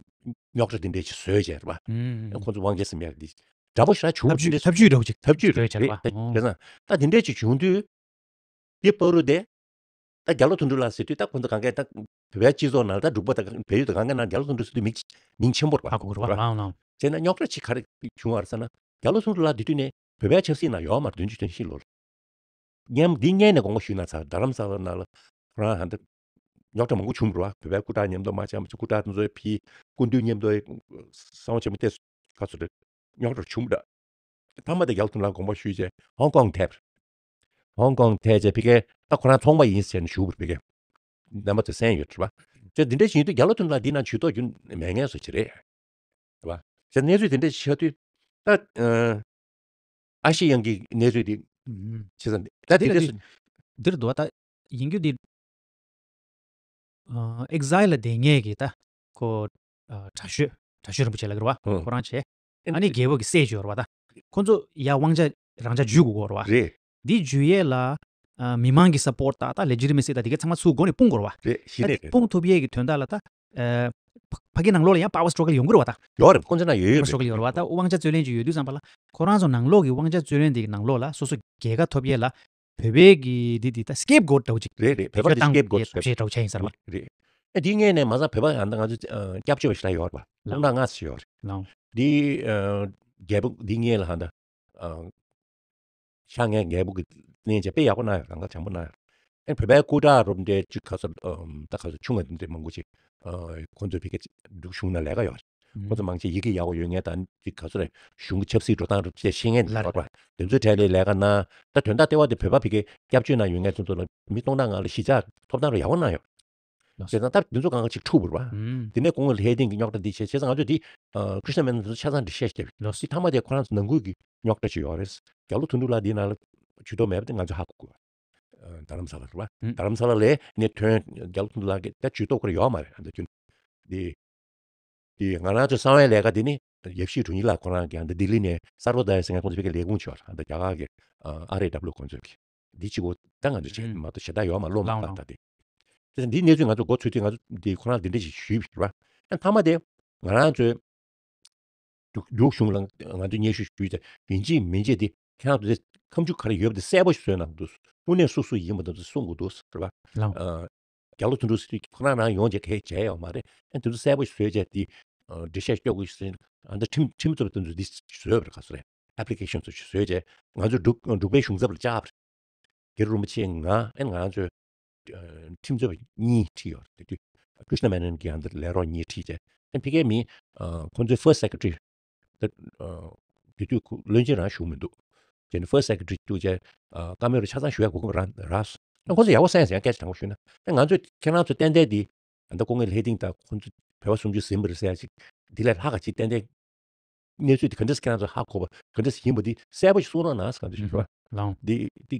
རྙོག་དྲ་འདི་འདྲས་ཅིག་བཟོས་བྱས་རེད་པ། ཨུམ། ཁོ་ཚོ་དབང་ཆ་ཟིན་ཡ་འདི་འདྲ་པོ་ཞེ་དྲག་བྱུང་། ཐབས་ཇུས་འདི་འདྲས་ཐབས་ཇུས་འདྲ་པོ་ཅིག་ཐབས་ཇུས་བཟོས་བྱས་རེད་པ། རེད། ཨོ། དེ་ཙང་ད་འདི་འདྲས་ཅིག་བྱུང་དུས་འདི་བར་དུ་དེ་ད་རྒྱ་ལོ་དོན་གྲུབ་ལགས་ཟེར་དུས་ད་ཁོ་ཚོ་གང་གས་ད་བོད་པའི་སྤྱི་ཚོགས་ནང་ད་འབྲུག་པ་ད་བལ་ཡུལ་ད་གང་ག་ནང་རྒྱ་ལོ་དོན་གྲུབ་ཟེར་དུས་མིང་མིང་ཆེན་པོ་རེད་པ། ཧ་གོ་གི་རེད་པ། ལགས་ལགས། བྱས་ན་རྙོག་དྲ་ཅིག་ག་རེ་བྱུང་བ་རེད་ཟེར་ན། རྒྱ་ལོ་དོན་གྲུབ་ལགས་དེ་དུས་ནས་བོད་པའི་ཆབ་སྲིད་ནང་ཡོད་མ་རེད། བདུན་ཅུ་དོན་བཞི་ལོར། སྔོན་འདི་སྔོན་ནས་དགོངས་པ་ཞུས་ན་ཚར། རྡ་རམ་ས་ལ་ནང་ལ་ཁོ་རང་ཧ་འདི་ རྙོག་དྲ་མང་པོ་བྱུང་རེད་བ། བོད་པའི་སྐུ་དྲག་མཉམ་དུ་མ་བྱས་མ་བྱས། སྐུ་དྲག་དེ་ཚོའི་ཕྱིའི་སྐུ་མདུན་མཉམ་དུ་གསང་བ་ཆེན་པོ་བལྟས་སོང་། ག་ཚོད་རེད། རྙོག་དྲ་བྱུང་རེད། མཐའ་མ་དེ་རྒྱ་ལོ་ཐུན་ལ་དགོངས་པ་ཞུས་བྱས་ཧོང་ཀོང་ཐད་པ་རེད། ཧོང་ཀོང་ཐད་བྱས་ཕ་གིར་ད་ཁོ་རང་ཚོང་པ་ཡིན་ཟེར་ནས་ཞུ་བར་ཕ་གིར་རྣམ་པ་ཚོས་གསན་ཡོད་རེད་བ། བྱས་འདི་འདྲ་བྱེད་དུས་རྒྱ་ལོ་ཐུན་ལ་འདི་ན་ཇུས་གཏོགས་རྒྱུ་མེད་ངེས་སུ་ཅི་རེད། རེད་བ། བྱས་གནས་ཚུལ་དེ་འདྲ་ཆགས་དུས་ད་ཨ་ཨ་ཤི་ཡང་གི་གནས་ཚུལ་དེ་ཨུམ། བྱས་ཙང་ད་དེ་དེ་ལ་འདྲ་འདི་འདིར་འདུག་བ། ད་ཡིན་རྒྱུ་འདི་ཨེག་ཟའི་ལ་བསྡད་མཁན་གྱི་ད་ཁོ་ཨ་དྲག་ཤོས་དྲག་ཤོས་རིན་པོ་ཆེ་ལབ་ཀྱི་རེད་བ། ཨང་། ཁོ་རང་བྱས། ཨ་ནི་རྒྱལ་པོ་གི་སྲས་ཅིག་ཡོད་རེད་བ། ད་ཁོ་ཚོ་ཡ་དབང་ཆ་རང་འཇགས་བརྒྱུད་དགོས་ཀྱི་ཡོད་རེད་བ། རེད། འདི་བརྒྱུད་ཡས་ལ་ཨ་མི་མང་གི་སཔོར་ཊི་དང་ད་ལེ་ཇི་ཊི་མེ་སི་དང་དེ་ག་ཚང་མ་ཚུར་མགོ་ནས་སྤུངས་དགོས་རེད་བ། རེད། གཞི་ད་ནས་དེ་རེད། སྤུངས་ཐུབ་ཡས་ཀྱི་དོན་དག་ལ་ད་ཨ་ཕ་ཕ་གི་ནང་ལོགས་ལ་ཡང་པ་ཝར་སི་ཊྲག་གལ་ཡོང་གི་རེད་བ་ད། ཡོད་རེད། ཁོང་ཚོ་ན་ཡོད་པ་ཡོད་པ་ཤོག་གི་ཡོད་རེད་བ། ད་དབང་ཆ་རྩོད་ལེན་ཅིག་ཡོད་དུས་ཙམ་པ་ལ་ཁོ་རང་ཚོ་ནང་ལོགས་ཀྱི་དབང་ཆ་རྩོད་ལེན་དེ་གི་ནང་ལོགས་ལ་སོ་སོ་རྒྱལ་ཁ་ཐོབ་ཡས་ལ་བོད་པའི་གི་འདི་འདི་ད་སི་ཀེབ་གོཊ་འདྲ་བོ་ཅིག་རེད་རེད། བོད་པ་འདི་སི་ཀེབ་གོཊ་ཐབས་ཤེས་འདྲ་བོ་ཆགས་ཡིན་ས་རེད་བ། རེད། ཨ་འདི་སྔས་ནས་མ་ཚང་བོད་པ་ཡང་ད་ང་ཚོ་ཨ་སྐྱབས་བཅོལ་བ་ཞིག་ལ་ཡོད་རེད་བ། ལོ། སྟོང་ཕྲག་ལྔ་ཙམ་ཡོད་རེད། ལོ། འདི་ཨ་རྒྱལ་པོ་འདི་སྔས་ལ་ཧ་ད་ཨ་ཤ་ངའི་རྒྱལ་པོ་གི་གནས་བྱས་དཔེ་ཡག་པོ་གནང་ཡོད། གང་ག་བྱང་པོ་གནང་ཡོད། ཨེ་བོད་པའི་སྐུ་དྲག་རུ་འདྲའི་ཅིག་ག་ཚོད་ཨམ་ད་ག་ཚོད་ཆུང་བ་འདི་འདྲའི་མང་པོ་ཅིག་ཨ་ཁོང་ཚོའི་ཕ་གི་འབྲུག་གཞུང་ནང་ལས་ཀ་ཡོད་རེད། ཁོང་ཚོ་མང་ཆེ་ཡི་གེ་ཡག་པོ་ཡོད་མཁན་དང་ཅིག་ག་ཚོད་རེད། གཞུང་གི་ཆབ་སྲིད་འགྲོ་སྟངས་རུ་ཅིག་ཤེས་མཁན་ལ་ཡོད་རེད། དེ་ཚོའི་གྲས་ལ་ལས་ཀ་གནང་། ད་དོན་དག་ལྟེ་བ་དེ་བོད་པ་ཕ་གི་སྐྱབས་བཅོལ་ནང་ཡོད་མཁན་ཚོ་ཚོ་ལ་མི་སྟོང་ཕྲག་ལྔ་ལ་གཞིས་ཆགས་ཐོབ་ཐང་རུ་ཡག་པོ་གནང་ཡོད། ལགས་སོ། བྱས་ཙང་ད་དེ་ཚོ་གང་ག་ཅིག་འཁྲུག་པ་རེད་བ། ཨུམ། དེ་ནས་གོང་ལ་ཧེ་ཏིང་གི་རྙོག་དྲ་འདི་བྱས། བྱས་ཙང་ང་ཚོས་འདི་ཨ་ཀྲིཤ་ན་མེ་ནོན་དེ་ཚོ་ཆ་ཚང་འགྲེལ་བཤད་བརྒྱབ་ཡོད། ལགས་སོ། འདི་མཐའ་མ་དེ་ཁོ་རང་ཚོ་ནང་ཁུལ་གྱི་རྙོག་དྲ་ཅིག་ཡོད་རེད། རྒྱ་ལོ་དོན་གྲུབ་ལགས་འདི་ནང་ལ་ཇུས་གཏོགས་མེད་པ་དེ་ང་ཚོས་ཧ་གོ་དགོས། ཨ་རྡ་རམ་ས་ལ་རེད་བ། ཨུམ། རྡ་རམ་ས་ལ་ལས་ནས་ཐོན། རྒྱ་ལོ་དོན་གྲུབ་ལགས་ཀྱི་ད་ཇུས་གཏོགས་ཁོ་རང་ཡོད་མ་རེད། ཨ་ད་ཁྱོད་འདི་འདི་ང་རང་ཚོའི་གསང་བའི་ལས་ཀ་འདི་ནི་ཡབ་གཞིས་དྲུང་ཡིག་ལགས་ཁོ་རང་གིས་ཨ་ད་ལྡི་ལི་ནས་ས་རོ་དཱ་ཡ་ཟེར་མཁན་ཁོང་ཚོ་ཕ་གིར་ལས་ཁུངས་ཅིག་ཡོད་རེད། ཨ་ད་རྒྱ་གར་གྱི་ཨ་ཨར་ཨེ་ཌབ་ལིའུ་ཁོང་ཚོའི་གི་འདི་གཅིག་པོ་ད་ང་ཚོས་བྱས་ཨུམ། མ་གཏོགས་གཞན་དག་ཡོད་མ་རེད། སློབ་མ་ལགས་ད་ལྟ་དེ། དེ་འདི་གནས་ཚུལ་ང་ཚོ་མགོ་ཚོད་དུས་ང་ཚོ་འདི་ཁོ་རང་འདི་འདྲ་ཞིག་ཞུས་པ་རེད་བ། ཨ་མཐའ་མ་དེ་ང་རང་ཚོའི་འབྲུག་འབྲུག་གཞུང་ལ་ང་ཚོས་སྙན་ཞུ་ཞུས་ཏེ་ཡིན་གཅིག་མིན་གཅིག་དེ་ཁྱེད་རང་ཚོ་དེ་ཁ་མཆུ་ག་རེ་ཡོད་པ་དེ་གསལ་པོ་ཞིག་བཟོས་གནང་དགོས་འདུག་དངོས་གནས་སུ་སུ་ཡིན་པ་དེ་ཚོ་གསུང་དགོས་འདུག་རེད་བ། ལགས། ཨ་རྒྱ་ལོ་དོན་གྲུབ་ཟེར་དུས་ཁོ་རང་རང་ཡོང་བྱས་ག་རེ་བྱས་ཡོད་མ་རེད། ཨ་དེ་ཚོ་གསལ་པོ་ཞིག་བཟོས་བྱས་དེ་ཨ་འགྲེལ་བཤད་སྐྱོན་དགོས་ཟེར། ཨ་ད་ཁྲིམས་ཁྲིམས་རྩོད་པ་དེ་ཚོ་འདི་བཟོས་པ་རེད། ག་ཚོད་རེད། ཨེབ་ལི་ཀེ་ཤན་ཚོ་ཞིག་བཟོས་བྱས་ང་ཚོ་འབྲུག་འབྲུག་པའི་གཞུང་ཚབ་ལ་བཅར་བ་རེད། སྒེར་རིན་པོ་ཆེ་ང་ཨེ་ང་ཚོས་ཨ་ཁྲིམས་རྩོད་པ་གཉིས་ཁྲིད་ཡོད་རེད། དེ་དུས་ཀྲིཤ་ན་མེ་ནོན་གྱི་ཨ་འདིར་ལས་རོགས་གཉིས་ཁྲིད་བྱས། ཨ་ཕ་གིའི་མི་ཨ་ཁོང་ཚོའི་ཕར་སི་སེ་ཀེ་རེ་ཊི་ད་ཨ་དེ་དུས་ཁོ་བློན་ཆེན་རང་བཞུགས་མི་འདུག་བྱས་ནས་ཕར་སི་སེ་ཀེ་རེ་ཊི་བཅུག་བྱས་ཨ་བཀའ་མོལ་རེ་ཆ་ཚང་ཞུ་ཡ་དགོས་ཀྱི་རང་རག་སོང་། ཨ་ཁོང་ཚོ་ཡག་པོ་གསན་ཟེར་ཡང་སྐད་ཆ་དྲང་པོ་ཞུས་ན། ཨ་ང་ཚོས་ཁྱེད་རང་ཚོ་ཏན་ཏན་འདི་ཨ་ད་སྐུ་ངོ་ལྷས་སྡིངས་དང་ཁོང་ཚོ་བོད་པ་སུམ་ཅུ་ཟིན་པ་རེད་ཟེར་ཡ་ཅིག་འདི་ལས་ལྷག་ག་ཅིག་ཏན་ཏན་གནས་ཚུལ་དེ་ག་འདྲས་ཁྱེད་རང་ཚོ་ཧ་གོ་བ་ག་འདྲས་ཡིན་པ་འདི་གསལ་པོ་ཞིག་གསུང་རོགས་གནང་ཟེར། ག་འདྲས་ཞིག་རེད་བ། ལགས། འདི་འདི་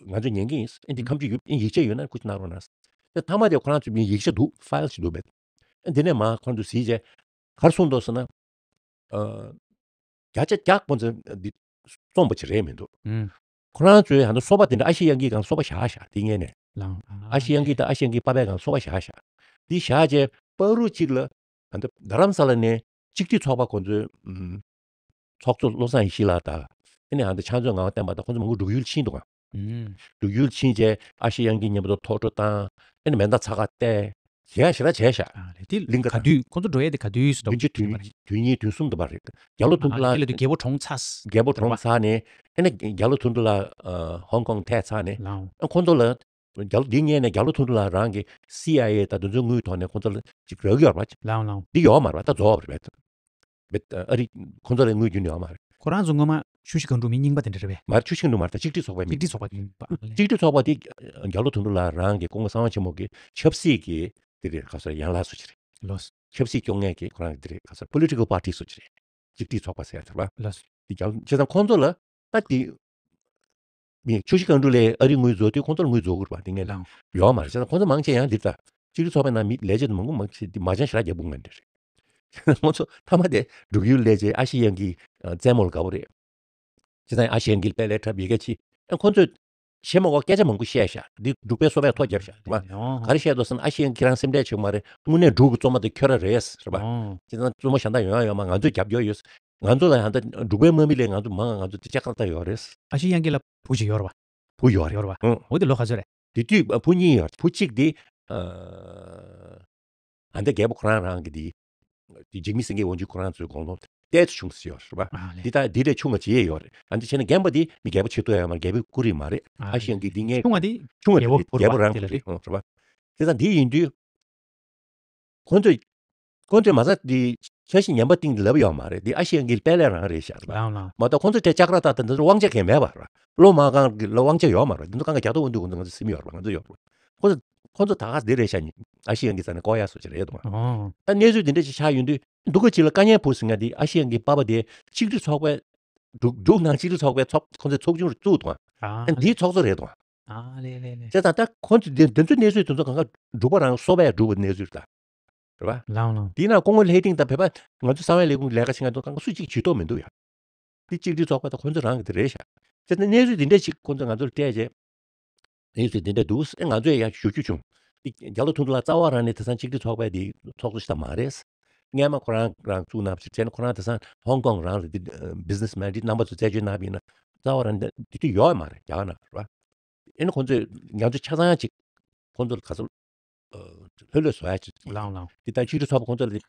ང་ཚོ་ཉན་གྱི་ཡིན། ཨ་འདི་ཁ་མཆུ་ཡོད། ཨ་ཡིག་ཆ་ཡོད་ན་སྐུ་མཁྱེན་གནང་རོགས་གནང་ཟེར། དེ་མཐའ་མ་དེ་ཁོ་རང་ཚོ་མི་ཡིག་ཆ་འདུག་ཕ་ཡལ་ཞིག་འདུག་མེད། ཨ་འདི་ནས་མ་ཁོ་རང་ཚོ་གཟིགས་བྱས་ག་རེ་གསུངས་འདུག་ཟེར་ན། ཨ་བརྒྱ་ཆ་བརྒྱ་ཁོ་ཚོ་འདི་རྩོམ་པ་ཅིག་རེད་མི་འདུག་ཨུམ། ཁོ་རང་ཚོའི་ཧ་ད་སོ་པ་དེ་འདྲ་ཨ་ཤི་ཡང་གིས་གང་སོ་པ་བཞག་བཞག་དེ་ངས་ནས། ལགས། ཨ་ཤི་ཡང་གིས་ད་ཨ་ཤི་ཡང་གིས་པ་པའི་གང་སོ་པ་བཞག་བཞག་དེ་བཞག་བྱས་པ་རུ་གཅིག་ལ་ཧ་ད་རྡ་རམ་ས་ལ་ནས་གཅིག་སྒྲིལ་ཚོགས་པ་ཁོ་ཚོའི་ཨུམ་ཚོགས་གཙོ་བློ་བཟང་ཡེ་ཤེས་ལགས་དང་། ཨ་ནི་ཧ་ད་ཕྱག་མཛོད་ངག་དབང་བསྟན་པ་དང་ཁོ་ཚོ་མང་པོ་འབྲུག་ཡུལ་ཕྱིན་འདུག་ག་ཨུམ། འབྲུག་ཡུལ་ཕྱིན་བྱས་ཨ་ཤི་ཡང་གིས་མཉམ་དུ་ཐོག་འགྲོ་བཏང་། ཨ་ནི་མེ་མདའ་ཚ་ཁ་གཏད། བྱས་ཞེ་དྲག་བྱས་ཤག་ཨ་རེད། དེ་གླིང་ག་ག་དུས་ཁོང་ཚོ་འགྲོ་ཡས་དེ་ག་དུས་སུ་འདུག་བདུན་ཅུ་དོན་བདུན་གཉིས་བདུན་གསུམ་དུ་བར་རེད། རྒྱ་ལོ་དོན་གྲུབ་ལགས། དེ་ལ་དུས་རྒྱལ་པོ་གྲོངས་ཚར། རྒྱལ་པོ་གྲོངས་ཚར་ནས་ཨ་ནི་རྒྱ་ལོ་དོན་གྲུབ་ལགས་ཨ་ཧོང་ཀོང་ཐད་ཚར་ནས། ལགས། ཨ་ཁོང་ཚོ་ལ་རྒྱ་ལོ་འདི་སྔས་ནས་རྒྱ་ལོ་དོན་གྲུབ་ལགས་རང་གི་སི་ཨའི་ཨེ་དང་དེ་ཚོའི་དངུལ་ཐོག་ནས་ཁོང་ཚོ་ལ་ཅིག་རག་གི་ཡོད་རེད་པ། ལགས་ལགས། འདི་ཡོད་མ་རེད་པ། ད་རྫོགས་པ་རེད་པས། མེད། ཨ་རི་ཁོང་ཚོ་ལ་དངུལ་རྒྱུ་ནི་ཡོད་མ་རེད། ཁོ་རང་ཚོ་སྔོན་མ་ཆུ་བཞི་སྒང་དྲུག་མི་རྙིང་པ་དེ་འདྲ་རེད་པས། མ་རེད། ཆུ་བཞི་སྒང་དྲུག་མ་རེད། ད་གཅིག་སྒྲིལ་ཚོགས་པའི་མི། གཅིག་སྒྲིལ་ཚོགས་པ་དེ་ཡིན་པ། གཅིག་སྒྲིལ་ཚོགས་པ་དེ་རྒྱ་ལོ་དོན་གྲུབ་ལགས་རང་གི་སྐུ་ངོ་གསང་བ་ཆེན་མོ་གི་ཆབ་སྲིད་ཀྱི་དེ་རེད། ག་ས་ཡན་ལག་སུ་ཅི་རེད། ལོས། ཆབ་སྲིད་སྐྱོང་མཁན་གྱི་ཁོ་རང་གི་དེ་རེད། ག་ས་པོ་ལི་ཊི་ཀལ་པར་ཊི་སུ་ཅི་རེད། གཅིག་སྒྲིལ་ཚོགས་པ་ཟེར་ཡ་དེ་རེད་པ། ལོས། དེ་རྒྱ་ལོ་བྱས་ཙང་ཁོང་ཚོ་ལ་ད་དེ། མི་ཆུ་བཞི་སྒང་དྲུག་ལས་ཨ་རི་དངུལ་རྫོགས་དུས་ཁོང་ཚོར་དངུལ་རྫོགས་དགོས་རེད་པ། དེ་ངས་ལའང་ཡོད་མ་རེད། བྱས་ཙང་ཁོང་ཚོ་མང་ཆེ་ཡང་འདི་ལྟ་གཅིག་སྒྲིལ་ཚོགས་པའི་ནང་མི་ལས་བྱེད་དེ་མང་པོ་མང་ཆེ་འདི་མ་ཅང་ཞེ་དྲག་རྒྱབ་དགོས་ངེས་འདྲ་རེད། ཁོང་ཚོ་མཐའ་མ་དེ་འབྲུག་ཡུལ་ལས་བྱེད་ཨ་ཤི་ཡང་གི་རྩེད་མོ་ལ་དགའ་པོ་རེད། བྱས་ཙང་ཨ་ཤི་ཡང་གི་དཔེ་ལས་འཁྲབ་ཡི་གེ་ཆི། ཁོང་ཚོས་ཤེས་མ་དགོས་སྐད་ཆ་མང་པོ་བཤད་ཤག་འདི་འབྲུག་པའི་སོ་པའི་ཐོ་བརྒྱབ་ཤག་རེད་པ། ག་རེ་བཤད་འདུག་ཟེར་ན། ཨ་ཤི་ཡང་ཁྱེད་རང་སེམས་ཁྲལ་བྱེད་དགོས་མ་རེད། དངོས་གནས་འབྲུག་གི་རྩོམ་པ་དེ་ཁྱོད་རང་རེད་རེད་པ། བྱས་ཙང་རྩོམ་པ་གཞན་དག་ཡོང་ཡ་ཡོད་མ། ང་ཚོས་རྒྱབ་སྐྱོར་ཡོད། ང་ཚོ་ལ་ཡང་ད་འབྲུག་པའི་དམག་མི་ལས་ང་ཚོ་མང་། ང་ཚོ་དེ་ལྕགས་རྟ་ཡོད་རེད། ཨ་ཤི་ཡང་གི་ལ་བུ་ཞིག་ཡོད་རེད་བ། བུ་ཡོད་རེད། ཡོད་རེད་བ། ཨང་། འོ་དེ་ལོ་ག་ཚོད་རེད། དེ་དུས་བུ་གཉིས་ཡོད། བུ་གཅིག་དེ་ཨ་ཨ་འདི་རྒྱལ་པོ་ཁོ་རང་རང་གི་དེ་དེ་འཇིགས་མེད་སེང་གེ་དབང་ཕྱུག་ཁོ་རང་ཚོའི་དགུང་ལོ་ཏོག་ཙམ་ཆུང་ས་ཡོད་རེད་བ། ཨ་ལས། འདི་ད་འདི་ལས་ཆུང་བ་ཅིག་ཡོད་རེད། ཨ་འདི་བྱས་ན་རྒན་པ་དེ་མི་རྒྱལ་པོ་ཆེ་ཏོ་ཡང་མ་རྒྱལ་པོའི་སྐུ་རིས་མ་རེད། ཨ་ཨ་ཤི་ཡང་གི་དེ་ངའི་ཆུང་བ་དེ་ཆུང་བ་རྒྱལ་པོ་རེད། རྒྱལ་པོ་རང་སྐུ་རིས་རེད། ཨང་། རེད་བ། དེ་ཙང་འདི་ཡིན་དུས། ཁོང་ཚོས་ཁོང་ཚོས་མ་རྩ་འདི་འཆར་གཞི་ངན་པ་སྟེང་དུ་ལབ་ཡོད་མ་རེད། འདི་ཨ་ཤི་ཡ་གི་དཔལ་ལས་རང་རེད་ཤག་རེད་པ། ལགས་ལགས། མ་གཏོགས་ཁོང་ཚོ་གྲས་ལྕགས་ར་ད་ད་འདི་ཚོ་དབང་ཆ་གང་མེད་པ་རེད་པ། བློ་མ་གང་གི་ལ་དབང་ཆ་ཡོད་མ་རེད། འདི་ཚོ་གང་ག་རྒྱ་ཐོ་འོན་དུས་ཁོང་ཚོ་ང་ཚོ་སེམས་ཡོད་རེད་པ། ང་ཚོ་ཡོད་རེད་པ། ཁོང་ཚོ་ཁོང་ཚོ་ད་ག་འདི་རེད་ཤག་ནི་ཨ་ཤི་ཡ་གི་ས་ནས་བསྐོ་ཡ་སོ་ཅིག་རེད་འདུག་པ། ཨོ། ད་གནས་ཚུལ་འདི་འདྲ་ཞིག་ཆགས་ཡོང་དུས་འདུག་ག་ཅིག་ལ་དཀའ་ངལ་ཕོག་ཟིན་ང་འདི་ཨ་ཤི་ཡ་གི་པ་པ་དེ་གཅིག་སྒྲིལ་ཚོགས་པའི་འབྲུག་འབྲུག་ནང་གཅིག་སྒྲིལ་ཚོགས་པའི་ཚོགས་ཁོང་ཚོའི་ཚོགས་ཆུང་རུ་བཙུགས་འདུག་པ། ཨ་ཨ་འདིའི་ལེ། ཚོགས་གཙོ་རེད་འདུག་པ། ཨ་ལེ་ལེ་ལེ། བྱས་ཙང་ད་ཁོང་ཚོ་འདི་འདི་ཚོའི་གནས་ཚུལ་དེ་ཚོ་གང་ག་འབྲུག་པ་རང་སོ་པས་སྒྲུབ་པའི་གནས་ཚུལ་ད། རེད་པ། ལགས་ལགས། དེས་ན་སྐུ་ངོ་ལྷས་སྡིངས་དང་བོད་པ་ང་ཚོ་གསང་བའི་ལས་ཁུངས་ལས་ཀ་བྱེད་མཁན་ཚོ་གང་ག་སུ་གཅིག་ཇུས་གཏོགས་མི་འདུག་ཡ། འདི་གཅིག་སྒྲིལ་ཚོགས་པ་དང་ཁོང་ཚོ་རང་གི་དེ་རེད་ཤག། བྱས་ཙང་གནས་ཚུལ་འདི་འདྲ་ཞིག་ཁོང་ཚོ་ང་ཚོར་སྤྲད་རྗེས། གནས་ཚུལ་འདི་འདྲ་འདུག་ཨེ་ང་ཚོས་ཡང་ཞུ་རྒྱུ་བྱུང་། འདི་རྒྱ་ལོ་ཐུང་ཐུང་ལགས་རྩ་བ་རང་ནས་དེང་སང་གཅིག་སྒྲིལ་ཚོགས་པའི་འདི་ཚོགས་གཙོ་ཞིག་ད་མ་རེད། སྔས་མ་ཁོ་རང་རང་བཙུགས་གནང་བྱས་ནས་ཁོ་རང་དེང་སང་ཧོང་ཀོང་རང་ལ་འདི་བི་ཛི་ནེ་སི་མེན་འདི་རྣམ་པ་ཚོ་རྩད་གཅོད་གནང་བ་ཡིན་ན་རྩ་བ་རང་འདི་དུས་ཡོད་མ་རེད་རྒྱ་གར་ནང་རེད་པ། ཨེ་ནི་ཁོང་ཚོས་ང་ཚོ་ཆ་ཚང་ཅིག་ཁོང་ཚོ་ལ་ག་ཚོད་ལྷོད་ལྷོད་བཟོ་ཡ་ཅིག་ལའང་ལའང་། འདི་ལྟར་ཕྱི་དྲིལ་ཚོགས་པ་ཁོང་ཚོ་ལ་འདི་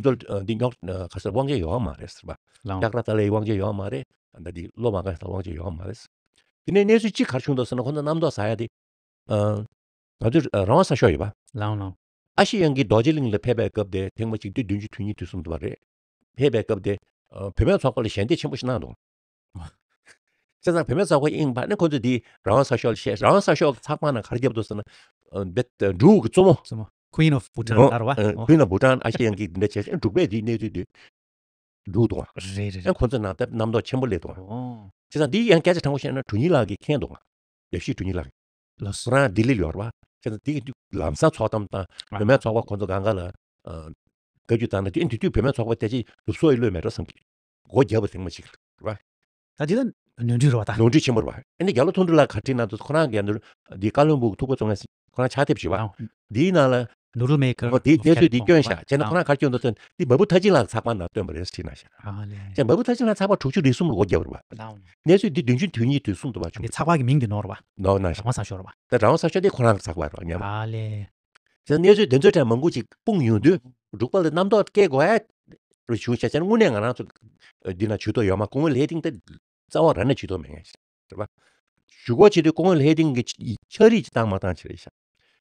ཚོ་འདི་རྙོག་ག་ཚོད་དབང་ཆ་ཡོད་མ་རེད་ཟེར་བ། ལའང་། ལྕགས་ར་ཏཱ་ལའི་དབང་ཆ་ཡོད་མ་རེད། ད་འདི་བློ་མ་དགའ་ས་དབང་ཆ་ཡོད་མ་རེད། དེ་ནས་གནས་ཚུལ་གཅིག་ག་རེ་བྱུང་འདུག་ཟེར་ན་ཁོང་ཚོ་རྣམ་རྟོག་ཟ་ཡ་དེ། ང་ཚོ་རང་དབང་གསར་ཤོག་ཡོད་པ། ལའང་ལའང་། ཨ་ཤི་ཡང་གི་རྡོ་རྗེ་གླིང་ལ་ཕེབས་པའི་སྐབས་དེ་ཐེངས་མ་གཅིག་དུས་བདུན་ཅུ་དོན་གཉིས་དུས་གསུམ་དུ་བ་རེད། ཕེབས་པའི་སྐབས་དེ་བུད་མེད་ཚོགས་པ་ལ་ཞལ་འདེབས་ཆེན་པོ་ཞིག་གནང་འདུག་བྱས་ཙང་བུད་མེད་ཚོགས་པ་ཨིན་པ་ནི་ཁོ་ཚོས་འདི་རང་དབང་གསར་ཤོག་ལ་བཤད། རང་དབང་གསར་ཤོག་གི་ཚགས་པར་ནང་ག་རེ་བརྒྱབ་འདུག་ཟེར་ན། འབྲུག་གི་གཙོ་མོ། གཙོ་མོ། Queen of Bhutan ལ་ར་བ། Queen of Bhutan ཨ་ཤི་ཡང་གི་འདི་འདྲ་བྱས་ཤིང་འབྲུག་པས་འདིའི་གནས་ཚུལ་འདི་འདུག་འདུག་བ། རེད་རེད་རེད། ཁོ་ཚོ་ནང་ལྟར་རྣམ་རྟོག་ཆེན་པོ་སླེབས་འདུག་བ། བྱས་ཙང་འདི་ཡང་སྐད་ཆ་དྲང་པོ་བཤད་ན་དྲུང་ཡིག་ལགས་ཀྱིས་མཁྱེན་འདུག་བ། ཡབ་གཞིས་དྲུང་ཡིག་ལགས། ལགས་སོ། ཁོ་རང་ལྡི་ལིར་ཡོད་རེད་བ། བྱས་ཙང་འདི་གི་ལམ་སང་ཚོགས་གཏམ་དང་བུད་མེད་ཚོགས་པ་ཁོ་ཚོ་སྒང་ག་ལ། བཀའ་བཀྱོན་བཏང་ན་དེ་དེ་དུས་བུད་མེད་ཚོགས་པ་དེ་ཅིག་ལུགས་སྲོལ་ཡི་བློས་མེད་འགྲོ་བསམ་གི། སྒོ་བརྒྱབ་པ་ཐེངས་མ་གཅིག་རེད་བ། ད་དེ་ལ་ནོར་འཁྲུལ་རེད་བ་ད། ནོར་འཁྲུལ་ཆེན་པོ་རེད་བ། ཨ་ནི་རྒྱ་ལོ་ཐུང་ཐུང་ལ་ག་བྲིས་ན་ཁོ་རང་གི་ནོར་འདི་བཀའ་བློན་སྦུག་ཐུག་པ་བཙོང་ཡ་ཁོ་རང་ཕྱག་དེབ་ཞིག་བ། ཨང་། འདིའི་ནང་ལ། Noodle maker ཁོ་དེའི་གནས་ཚུལ་འདི་བསྐྱོན་བཞག་བྱས་ན་ཁོ་རང་ག་རེ་བསྐྱོན་འདུག་ཟེར་ན་འདི་བ་བུ་ཐ་ཅི་ལགས་ཚགས་པར་ནང་བཏོན་པ་རེད་ཟེར་བྲིས་གནང་ཤག། ཨ་ལེ། བྱས་ན་བ་བུ་ཐ་ཅི་ལགས་ཚགས་པར་དྲུག་ཅུ་རེ་གསུམ་ལ་སྒོ་བརྒྱབ་རེད་བ། ལའང་། གནས་ཚུལ་འདི་བདུན་ཅུ་དོན་གཉིས་དུས་གསུམ་དུ་བ་བྱུང་། འདི་ཚགས་པར་གྱི་མིང་འདི་ནོར་བ། ནོར་གནང་ཤག། རང་དབང་གསར་ཤོག་རེད་བ། ད་རང་དབང་གསར་ཤོག་འདི་ཁོ་རང་གི་ཚགས་པར་རེད་བ་སྙམ། ཨ་ལེ། བྱས་ན་གནས་ཚུལ་དེ་ཚོའི་གྲས་མང་པོ་ཅིག་སྤུངས་ཡོང་དུས་འབྲུག་པ་ལ་རྣམ་རྟོག་སྐྱེ་དགོས་ཡ་རུ་བྱུང་ཤག། བྱས་ན་དངོས་གནས་ང་རང་ཚོ་འདི་ན་ཇུས་གཏོགས་ཡོད་མ། སྐུ་ངོ་ལྷས་སྡིངས་དེ་རྩ་བ་རང་ནས་ཇུས་གཏོགས་མེད་མཁན་ཞིག་རེད་པ། ཞུ་སྒོ་བྱེད་དུས་སྐུ་ངོ་ལྷས་སྡིངས་ཀྱི་ཕྱག་བྲིས་ཅིག་བཏང་མ་བཏང་ཅི་རེད་ཤག།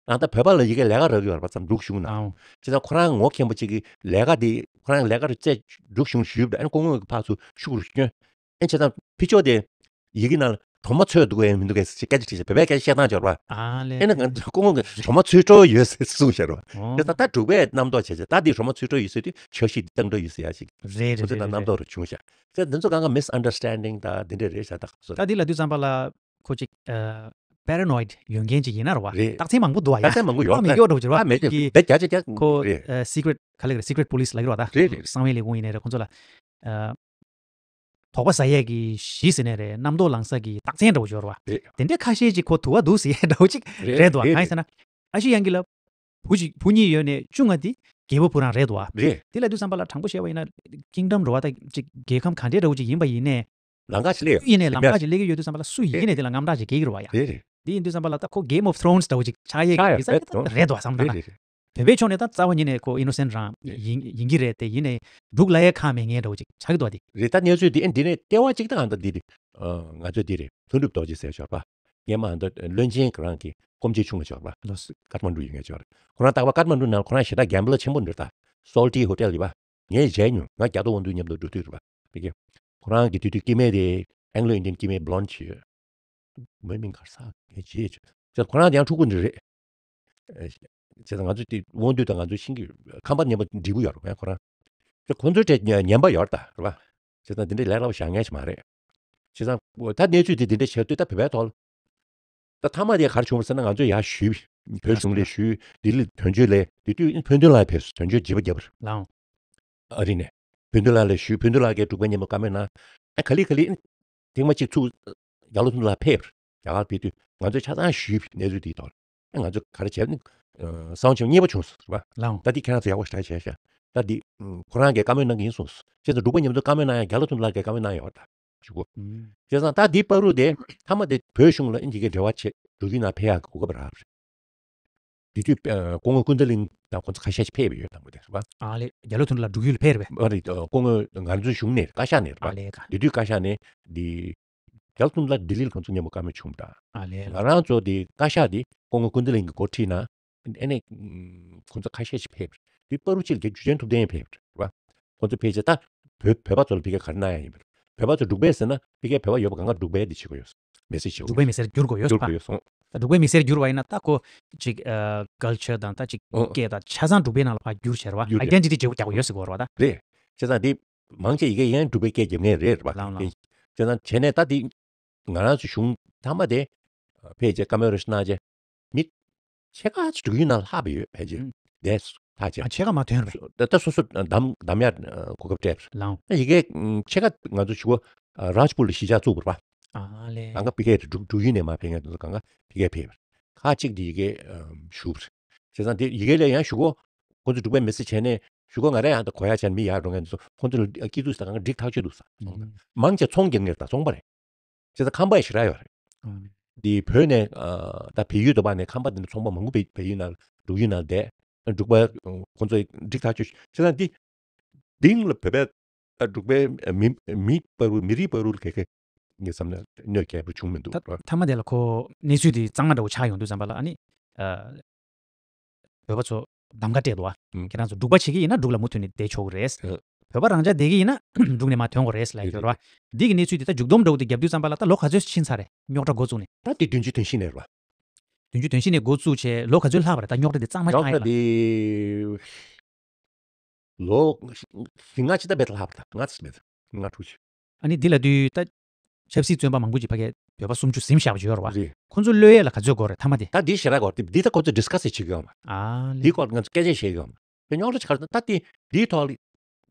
ཡང་ད་བོད་པ་ལ་ཡི་གེ་ལས་ཀ་རག་གི་ཡོད་རེད་པ་ཙམ་འབྲུག་གཞུང་ནང་། ཨང་། བྱས་ཙང་ཁོ་རང་ངོ་མཁན་པོ་ཅིག་གིས་ལས་ཀ་དེ་ཁོ་རང་ལས་ཀ་རུ་བཙལ་འབྲུག་གཞུང་ཞུས་པ་ཨ་ནི་སྐུ་ངོ་གི་ཕར་ཚུར་ཤུགས་རུ་བསྐྱོན། ཨེ་བྱས་ཙང་ཕི་ཅོག་དེ་ཡི་གེ་ནང་ལ་གྲོ་མ་ཚོས་འདུག་གས་མི་འདུག་གས་ཟེར་སྐད་ཆ་དྲིས་ཤག། བོད་པའི་སྐད་ཆ་བཤད་སྟངས་སྦྱོར་བ། ཨ་ལེ། ཨེ་ན་ང་ཚོ་སྐུ་ངོ་གིས་གྲོ་མ་ཚོས་སྤྲོ་ཡོད་ཟེར་གསུངས་ཤག་རོ། ཨོ། དེ་ད་ད་འབྲུག་པས་རྣམ་རྟོག་བྱས་བྱས་ད་འདི་གྲོ་མ་ཚོས་སྤྲོ་ཡོད་ཟེར་དུས་ཆབ་སྲིད་འདི་བཏང་འགྲོ་ཡོད་ཟེར་ཡ་ཞིག། རེད་རེད་ཁོ་ཚོའི་རེད་ནང་རྣམ་རྟོག་རུ་བྱུང་ཤག། ཟེར་འདི་ཚོ་གང་ག་མིས་ཨན་ཌར་སི་ཊན་ཌིང་ད་འདི་འདྲ་རེད་ཤག་ད་ག་ཚོད། ད་འདི་ལབ་དུས་ཙམ་པ་ལ་ཁོ་ཅིག་ཨ་པེ་ར་ནོ་ཡིཌ་ཡོད་མཁན་ཅིག་ཡིན་ན་རེད་བ། རེད། རྟགས་མཚན་མང་པོ་འདུག་བ་ཡ། རྟགས་མཚན་མང་པོ་ཡོད། ཨ་མི་ཡོད་འགྲོ་གི་རེད་བ། ཨ་མེད་ཀྱི་དེ་བརྒྱ་ཆ་བརྒྱ་ཁོ་རེད། ཨ་སི་ཀི་རེཊ་ག་ལེ་ག་རེ་སི་ཀི་རེཊ་པོ་ལི་སི་ལབ་ཀྱི་རེད་བ་ད། རེད་རེད། གསང་བའི་ལས་ཁུངས་ཡིན་ནའི་རེད་ཁོ་ཚོ་ལ། ཨ། དོགས་པ་ཟ་ཡས་ཀྱི་གཞི་ཟེར་ནའི་རེད། རྣམ་རྟོག་ལངས་ས་ཀྱི་རྟགས་མཚན་འདྲ་བོ་ཅིག་ཡོད་རེད་བ། རེད། དེ་འདྲའི་ཁ་ཤས་ཅིག་ཁོ་དུ་བ་འདུག་ཟེར་ཡས་འདྲ་བོ་ཅིག་རེད་རེད་འདུག་བ། རེད་གང་ཡིན་ཟེར་ན། ཨ་ཤི་ཡང་གི་ལ་བུ་ཅིག་བུ་གཉིས་ཡོད་ནས་བཅུ་ང་དེ་རྒད་པོ་བུ་རང་རེད་འདུག་བ། རེད། དེ་ལ་དུས་ཙམ་པ་ལ་དྲང་པོ་བཤད་པ་ཡིན་ན་ཀིང་ཌམ་འགྲོ་བ་ད་ཅིག་རྒྱལ་ཁམས་ག་འདྲའི་འདྲ་བོ་ཅིག་ཡིན་པ་ཡིན་ནས། ལམ་ཁ་ཞིག་སླེབས་ཡོད་ཡིན་ནས་ལམ་ཁ་ཞིག་སླེབས་ཀྱི་ཡོད་དུས་ཙམ་པ་ལ་སུ་ཡིན་ནས་དེ་ལ་དངངས་སྐྲག་ཅིག་སྐྱེ་གི་རེད་བ་ཡ། རེད་རེད། དེ་ཡིན་དུས་ཙམ་པ་ལ་ད་ཁོ་Game of Thrones འདྲ་བོ་ཅིག་ཆགས་ཡས་ཆགས་ཡོད་ཀྱི་ས་རེད་འདུག་བ་བསམ་ད་རེད་ན། རེད་རེད། བོད་པའི་ཕྱོགས་ནས་ད་རྩ་བ་ཉིད་ནས་ཁོ་ཨི་ནོ་སེན་རང་ཡིན་ཡིན་གྱི་རེད་དེ་ཡིན་ནའི་འབྲུག་ལ་ཡའི་ཁ་མེད་ངེས་འདྲ་བོ་ཅིག་ཆགས་ཀྱི་འདུག་བ་དེ། རེད། ད་གནས་ཚུལ་འདི་ཨེ་འདི་ནས་ལྟེ་བ་གཅིག་ད་ང་ད་འདི་རེད། ང་ཚོ་འདི་རེད་ལྷུན་གྲུབ་རྡོ་རྗེ་ཟེར་ཞོར་པ། སྔས་མ་ད་བློན་ཆེན་ཁོ་རང་གི་སྐུ་མཆེད་ཆུང་བ་ཞོར་པ། ལགས་སོ། ཀཏ་མན་ཌུ་ཡོད་ངེས་ཞོར། ཁོ་རང་རྟག་པར་ཀཏ་མན་ཌུ་ནང་ཁོ་རང་ཞེ་དྲག་གེམ་བི་ལར་ཆེན་པོ་འདྲ་ད། སོལ་ཊི་ཧོ་ཊེལ་ཡིན་པ། ངས་མཇལ་མྱོང་། ང་རྒྱ་ཐོ་འོང་དུས་མཉམ་དུ་འགྲོ་དུས་རེད་པ། ཕ་གི། ཁོ་རང་གི་དུས་དུས་སྐྱེ་དམན་དེ་ཨེང་ལོ་ཨིན་ཌི་ཡན་སྐྱེ་དམན་བྷི་ལོན་ཌི་ཡོད། མོའི་མིང་ག་རེ་ཟེར་ངས་བརྗེད་བྱས། ཁོ་རང་ཡང་ཕྲུ་གུ་འདི་རེད། བྱས་ཙང་ང་ཚོ་དེ་དབང་འདུས་དང་ང་ཚོ་ཤིང་གི་ཁམས་པ་ཉན་པ་འབྲས་བུ་ཡོད་རེད་ཁོ་རང་། ཁོ་ཚོའི་གྲས་ཉན་པ་ཡོད་ད་རེད་པ། བྱས་ཙང་འདི་འདྲའི་ལས་སླ་པོ་བཞག་མཁན་ཞིག་མ་རེད། བྱས་ཙང་ད་གནས་ཚུལ་དེ་འདི་འདྲ་ཆགས་དུས་ད་བོད་པའི་ཐོག་ལ། ད་མཐའ་མ་དེ་ག་རེ་བྱུང་བ་ཟེར་ན་ང་ཚོ་ཡར་ཞུས། བོད་གཞུང་ལ་ཞུས། ལྡི་ལི་དོན་གཅོད་ལས་དེ་དུས་ཕུན་སྟོན་ལགས་ཕེབས་སོང་། དོན་གཅོད་བྱིས་པ་རྒྱབ་པར། ལའང་། ཨ་རི་ནས་ཕུན་སྟོན་ལགས་ལ་ཞུས། ཕུན་སྟོན་ལགས་ཀྱིས་འབྲུག་པའི་མཉམ་དུ་བཀའ་མོལ་གནང་། ཨ་ག་ལེ་ག་ལེ་ཐེངས་མ་གཅིག་ཚུར་རྒྱ་ལོ་ཐུང་ཐུང་ལགས་ཕེབས་རྒྱ་གར་ཕེབས་དུས་ང་ཚོས་ཆ་ཚང་ཞུས་གནས་ཚུལ་དེའི་ཐོག་ལ། ཨ་ང་ཚོ་ག་རེ་བྱས་ནས་གསང་བ་ཆེན་པོ་མཉེས་པོ་བྱུང་སོང་རེད་པ། ལའང་། ད་འདི་ཁྱེད་རང་ཚོ་ཡག་པོ་ཞེ་དྲག་བྱས་ཤག། ད་འདི་ཁོ་རང་གིས་བཀའ་མོལ་གནང་གི་ཡིན་གསུངས་སོང་། བྱས་ཙང་འབྲུག་པ་མཉམ་དུ་བཀའ་མོལ་གནང་ཡང་རྒྱ་ལོ་ཐུང་ཐུང་ལགས་ཀྱིས་བཀའ་མོལ་གནང་ཡོད་ད། ཞུ་གོ། ཨུམ། བྱས་ཙང་ད་འདི་བར་དུ་དེ་མཐའ་མ་དེ་བོད་གཞུང་ལ་ཨིན་ཇི་གི་འབྲེལ་བ་བྱེད་འབྲུག་ཡུལ་ནང་ཕེབས་ཡག་གི་གོ་སྐབས་རག་རེད། དེ་དུས་ཨ་སྐུ་ངོ་ཀུན་བདེ་གླིང་དང་ཁོང་ཚོ་ཁ་ཤས་ཤིག་ཕེབས་ཡོད་དང་པོ་དེ་རེད་པ། ཨ་ལེ་རྒྱ་ལོ་ཐུང་ཐུང་ལགས་འབྲུག་ཡུལ་ལ་ཕེབས་རེད་པས། ཨ་རེད། ཨ་སྐུ་ངོ་ང་ཚོའི་གཞུང་ནས་བཀའ་ཤག་ནས་རེད་པ། ཨ་ལེ་ག། དེ་དུས་བཀའ་ཤག་ནས་འདི་རྒྱ་ལོ་ཐུང་ཐུང་ལགས་ལྡི་ལི་ལ་ཁོང་ཚོ་མཉམ་པོ་བཀའ་མོལ་བྱུང་པ་འདྲ། ཨ་ལེ་ལགས། ང་རང་ཚོ་དེ་བཀའ་ཤག་དེ་སྐུ་ངོ་ཀུན་བདེ་གླིང་གི་འགོ་ཁྲིད་ན། ཨ་ནི་ཁོང་ཚོ་ཁ་ཤས་ཤིག་ཕེབས་རེད། དེ་བར་དུ་ཅིག་ལ་རྒན་འཇུ་ཆེན་ཐུབ་བསྟན་ཕེབས་རེད་བ། ཁོང་ཚོ་ཕེབས་རྗེས་ད་བོད་བོད་པ་ཚོ་ལ་ཕ་གིར་ག་རེ་གནང་ཡ་ཡིན་པ་རེད། བོད་པ་ཚོ་འབྲུག་པ་ཟེར་ན་ཕ་གིར་བོད་པ་ཡོད་པ་གང་ག་འབྲུག་པ་དེ་བྱེད་དགོས་ཡོད། མི་སེར་བྱེད་དགོས་འབྲུག་པའི་མི་སེར་བསྒྱུར་དགོས་ཡོད་བསྒྱུར་པ། དགོས་ཡོད་སོང་། ད་འབྲུག་པའི་མི་སེར་བསྒྱུར་བ་ཡིན་ན་ད་ཁོ་ཅིག་ཨ། ཀལ་ཆར་དང་ད་ཅིག་ཨོ། སྐད་དང་ཆ་ཚང་འབྲུག་པའི་ནང་ལ་ཕར་བསྒྱུར་བྱས་རེད་བ། བསྒྱུར་ཨའི་ཌེན་ཊི་ཊི་བྱེད་དགོས་རྒྱག་དགོས་ཡོད་ཟེར་གོ་རེད་བ་ད། རེད། བྱས་ཙང་དེ་མང་ཆེ་ཡི་གེ་ཡན་འབྲུག་པའི་སྐད་རྒྱབ་མཁན་རེད་རེད་བ། ལའང་ལའང་། བྱས་ཙང་བྱས་ནས་ད་དེ་ང་རང་ཚོ་གཞུང་མཐའ་མ་དེ་ཕལ་ཆེར་བཀའ་མོལ་རེ་ཞིག་གནང་རྗེས་མི་ཕྱེད་ཀ་ཅིག་འབྲུག་ཡུལ་ནང་ལྷག་པ་ཡོད་ཕལ་ཆེར། ཨུམ། དེ་ཐག་བཅད། ཨ་ཕྱེད་ཀ་མ་ཐོན་རེད། ད་ད་སོ་སོ་འདམ་འདམ་ཡར་གོ་སྐབས་སྤྲད་པ་རེད། ལའང་། ཡི་གེ་ཕྱེད་ཀ་ང་ཚོ་ཞུ་གོ་རཱཇ་པུར་ལ་གཞིས་ཆགས་བཙུགས་པ་རེད་བ། ཨ་ལས། གང་ག་ཕ་གིར་འབྲུག་འབྲུག་ཡུལ་ནས་མར་ཕེབས་མཁན་དེ་ཚོ་གང་ག་ཕ་གིར་ཕེབས་པ་རེད། ཁག་ཅིག་དེ་ཡི་གེ་ཞུ་བ་རེད། བྱས་ཙང་དེ་ཡི་གེ་ལ་ཡང་ཞུ་གོ་ཁོ་ཚོ་འབྲུག་པའི་མི་སེར་བྱས་ནས་ཞུ་གོ་ང་རང་ཡང་ད་གོ་ཡ་བྱས་ནས་མི་ཡར་འགྲོ་མཁན་དེ་ཚོ་ཁོ་ཚོ་ལ་སྐྱིད་སྡུག་ཟེར་གང་ག་འགྲིག་ཐག་ཆོད་འདུག་ཟེར། ཨུམ། མང་ཆེ་ཚོང་རྒྱག་མཁན་རེད་ད། ཚོང་པ་རེད། བྱས་ཙང་ཁང་པ་ཞེ་དྲག་ཡོད་རེད། ཨ། འདི་བོད་ནས་ཨ། ད་བལ་ཡུལ་དུ་བ་ནས་ཁང་པ་འདི་འདྲ་ཚོང་པ་མང་པོ་བལ་བལ་ཡུལ་ནང་འབྲུག་ཡུལ་ནང་བསྡད། འབྲུག་པ་ཁོང་ཚོ་འགྲིག་ཐག་ཆོད། བྱས་ཙང་འདི་འདིང་ལ་བོད་པའི་ཨ། འབྲུག་པའི་མི་མི་བར་དུ་མི་རིགས་བར་དུ་ག་གེ་ངས་བསམ་ན་གནོད་སྐྱེལ་པོ་བྱུང་མི་འདུག་ད་ར། མཐའ་མ་དེ་ལ་ཁོ་གནས་ཚུལ་འདི་གཙང་མ་འདྲ་བོ་ཆགས་ཡོང་དུས་ཙམ་པ་ལ་ཨ་ནི་ཨ། བོད་པ་ཚོ་གདམ་ག་སྤྲད་འདུག་ཨ། ཨུ། ཁྱེད་རང་ཚོ་འབྲུག་པ་བྱེད་ཀྱི་ཡིན་ན་འབྲུག་ལ་མུ་མཐུད་ནས་བསྡད་ཆོག་གི་རེད། ཨུ། བོད་པ་རང་ཅག་བསྡད་ཀྱི་ཡིན་ན་འབྲུག་ནས་མར་ཐོན་དགོས་རེད་ལབ་ཡོད་རེད་བ། འདི་གི་གནས་ཚུལ་དེ་ད་མཇུག་སྡོམ་འདྲ་བོ་དེ་རྒྱབ་དུས་ཙམ་པ་ལ་ད་ལོ་ག་ཚོད་ཕྱིན་ཚར་རེད། རྙོག་དྲ་འགོ་བཙུགས་ནས། ད་དེ་བདུན་ཅུ་དོན་བཞི་ནས་རེད་བ། བདུན་ཅུ་དོན་བཞི་ནས་འགོ་བཙུགས་བྱས་ལོ་ག་ཚོད་ལྷག་པ་རེད། ད་རྙོག་དྲ་དེ་གཙང་མ་རྙོག་ཆགས་དྲ་ཡིན་ལ། དེ་ལོ་བཞི་ལྔ་ཅིག་ད་བེད་ལྷག་པ། ད་ལྔ་ཙམ་མེད། ལྔ་དྲུག་ཅིག་ཨ་ནི་འདི་ལ་དུས་ད་ཆབ་སྲིད་བཙོན་པ་མང་པོ་ཅིག་ཕ་གིར་བོད་པ་སུམ་ཅུ་ཟིན་བཞག་པ་ཅིག་ཡོད་རེད་བ། རེད། ཁོང་ཚོ་གློད་ཡས་ལ་ག་ཚོད་འགོར་རེད་མཐའ་མ་དེ། ད་འདི་ཞེ་དྲག་འགོར་དེ་འདི་ད་ཁོ་ཚོ་ཌིས་ཀ་སི་བྱེད་ཀྱི་ཡོད་མ། ཨ་ལེ། འདིའི་སྐོར་ང་ཚོ་སྐད་ཆ་བཤད་ཀྱི་ཡོད་མ། དཔེ་རྙོག་དྲ་ཆགས་ད་དེ་འདིའི་ཐོག་ལ་